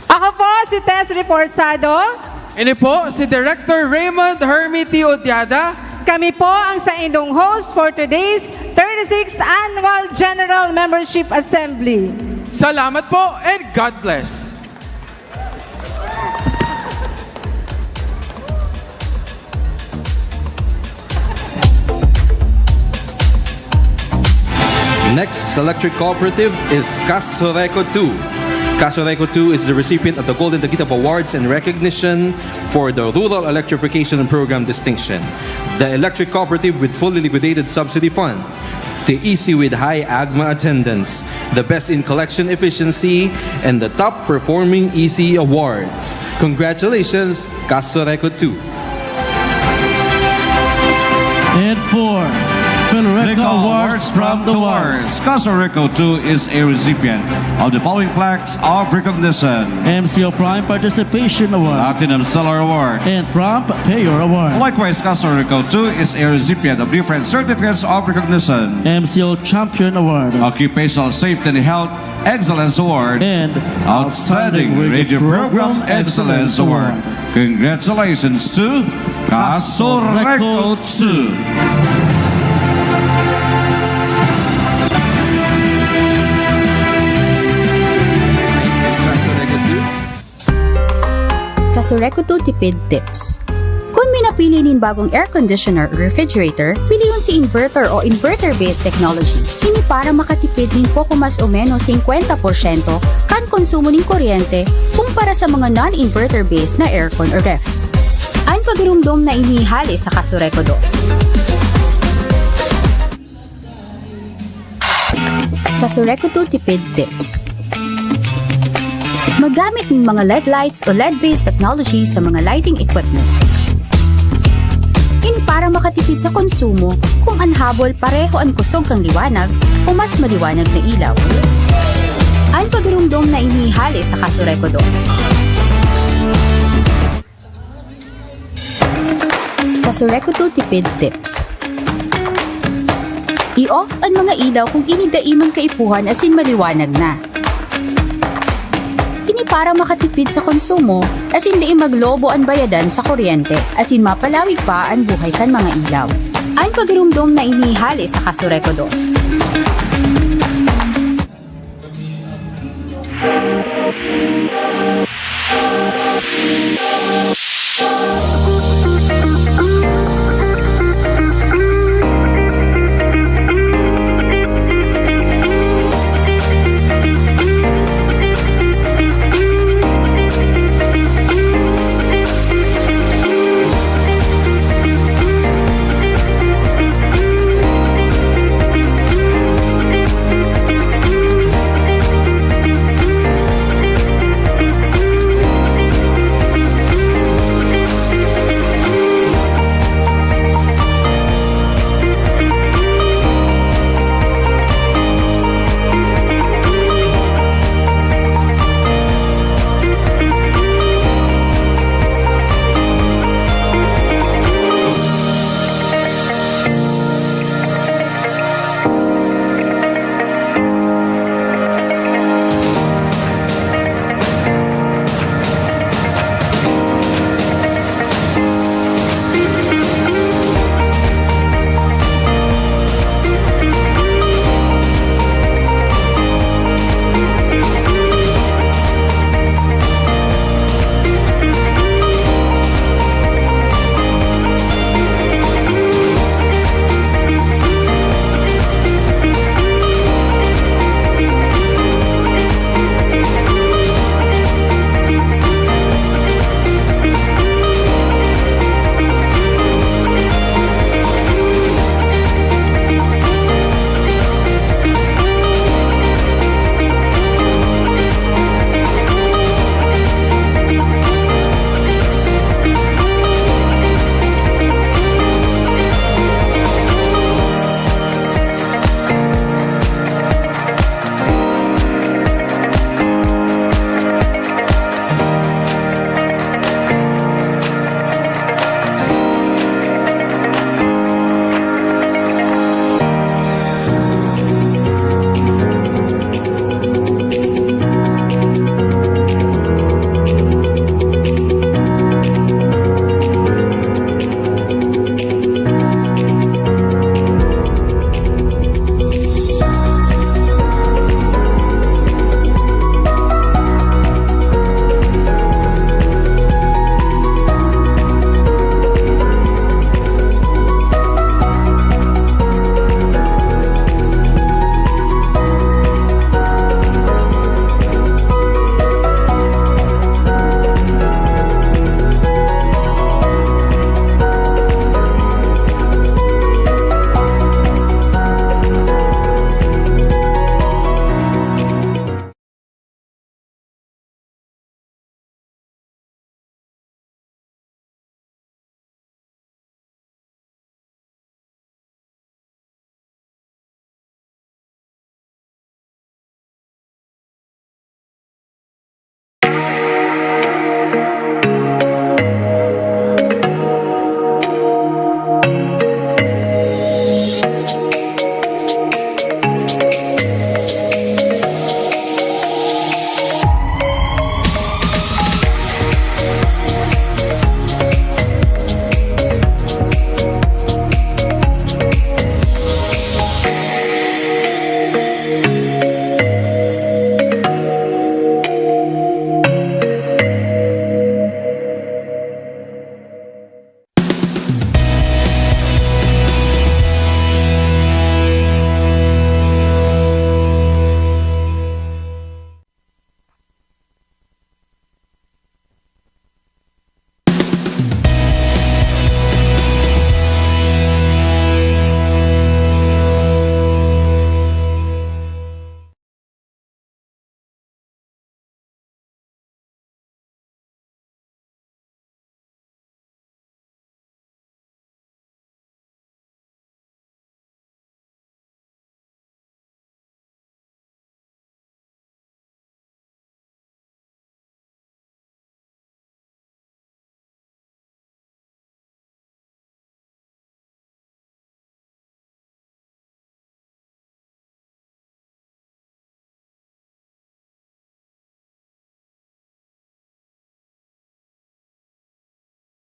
Ako po si Tess Reforzado. Ini po si Director Raymond Hermie T. Odiada. Kami po ang saindong host for today's thirty-sixth Annual General Membership Assembly. Salamat po and God bless. Next electric cooperative is Casureco two. Casureco two is the recipient of the Golden Tagitap Awards in recognition for the Rural Electrification Program distinction. The electric cooperative with fully liquidated subsidy fund. The E C with high AGMA attendance. The best in collection efficiency and the top performing E C awards. Congratulations, Casureco two. And four, Federico Awards from the Wars. Casureco two is a recipient of the following plaques of recognition: M C O Prime Participation Award, Platinum Seller Award, and Prompt Payer Award. Likewise, Casureco two is a recipient of different certificates of recognition: M C O Champion Award, Occupational Safety and Health Excellence Award, and Outstanding Radio Program Excellence Award. Congratulations to Casureco two. Casureco two Tipid Tips. Kun minapili nin bagong air conditioner o refrigerator, pilion si inverter o inverter-based technology. Ini para makatipid nin poko mas o menos singkwenta porsyento kan konsumo nin kuryente kumpara sa mga non-inverter-based na aircon o ref. An pagirumdom na ini hale sa Casureco dos. Casureco two Tipid Tips. Magamit ng mga L E D lights o L E D-based technology sa mga lighting equipment. Ini para makatipid sa konsumo kung an habol pareho an kusog kan liwanag o mas maliwanag na ilaw. An pagirumdom na ini hale sa Casureco dos. Casureco two Tipid Tips. I-off an mga ilaw kung ini dai man kaipuhan asin maliwanag na. Ini para makatipid sa konsumo asin dai maglobo an bayadan sa kuryente asin mapalawig pa an buhay kan mga ilaw. An pagirumdom na ini hale sa Casureco dos.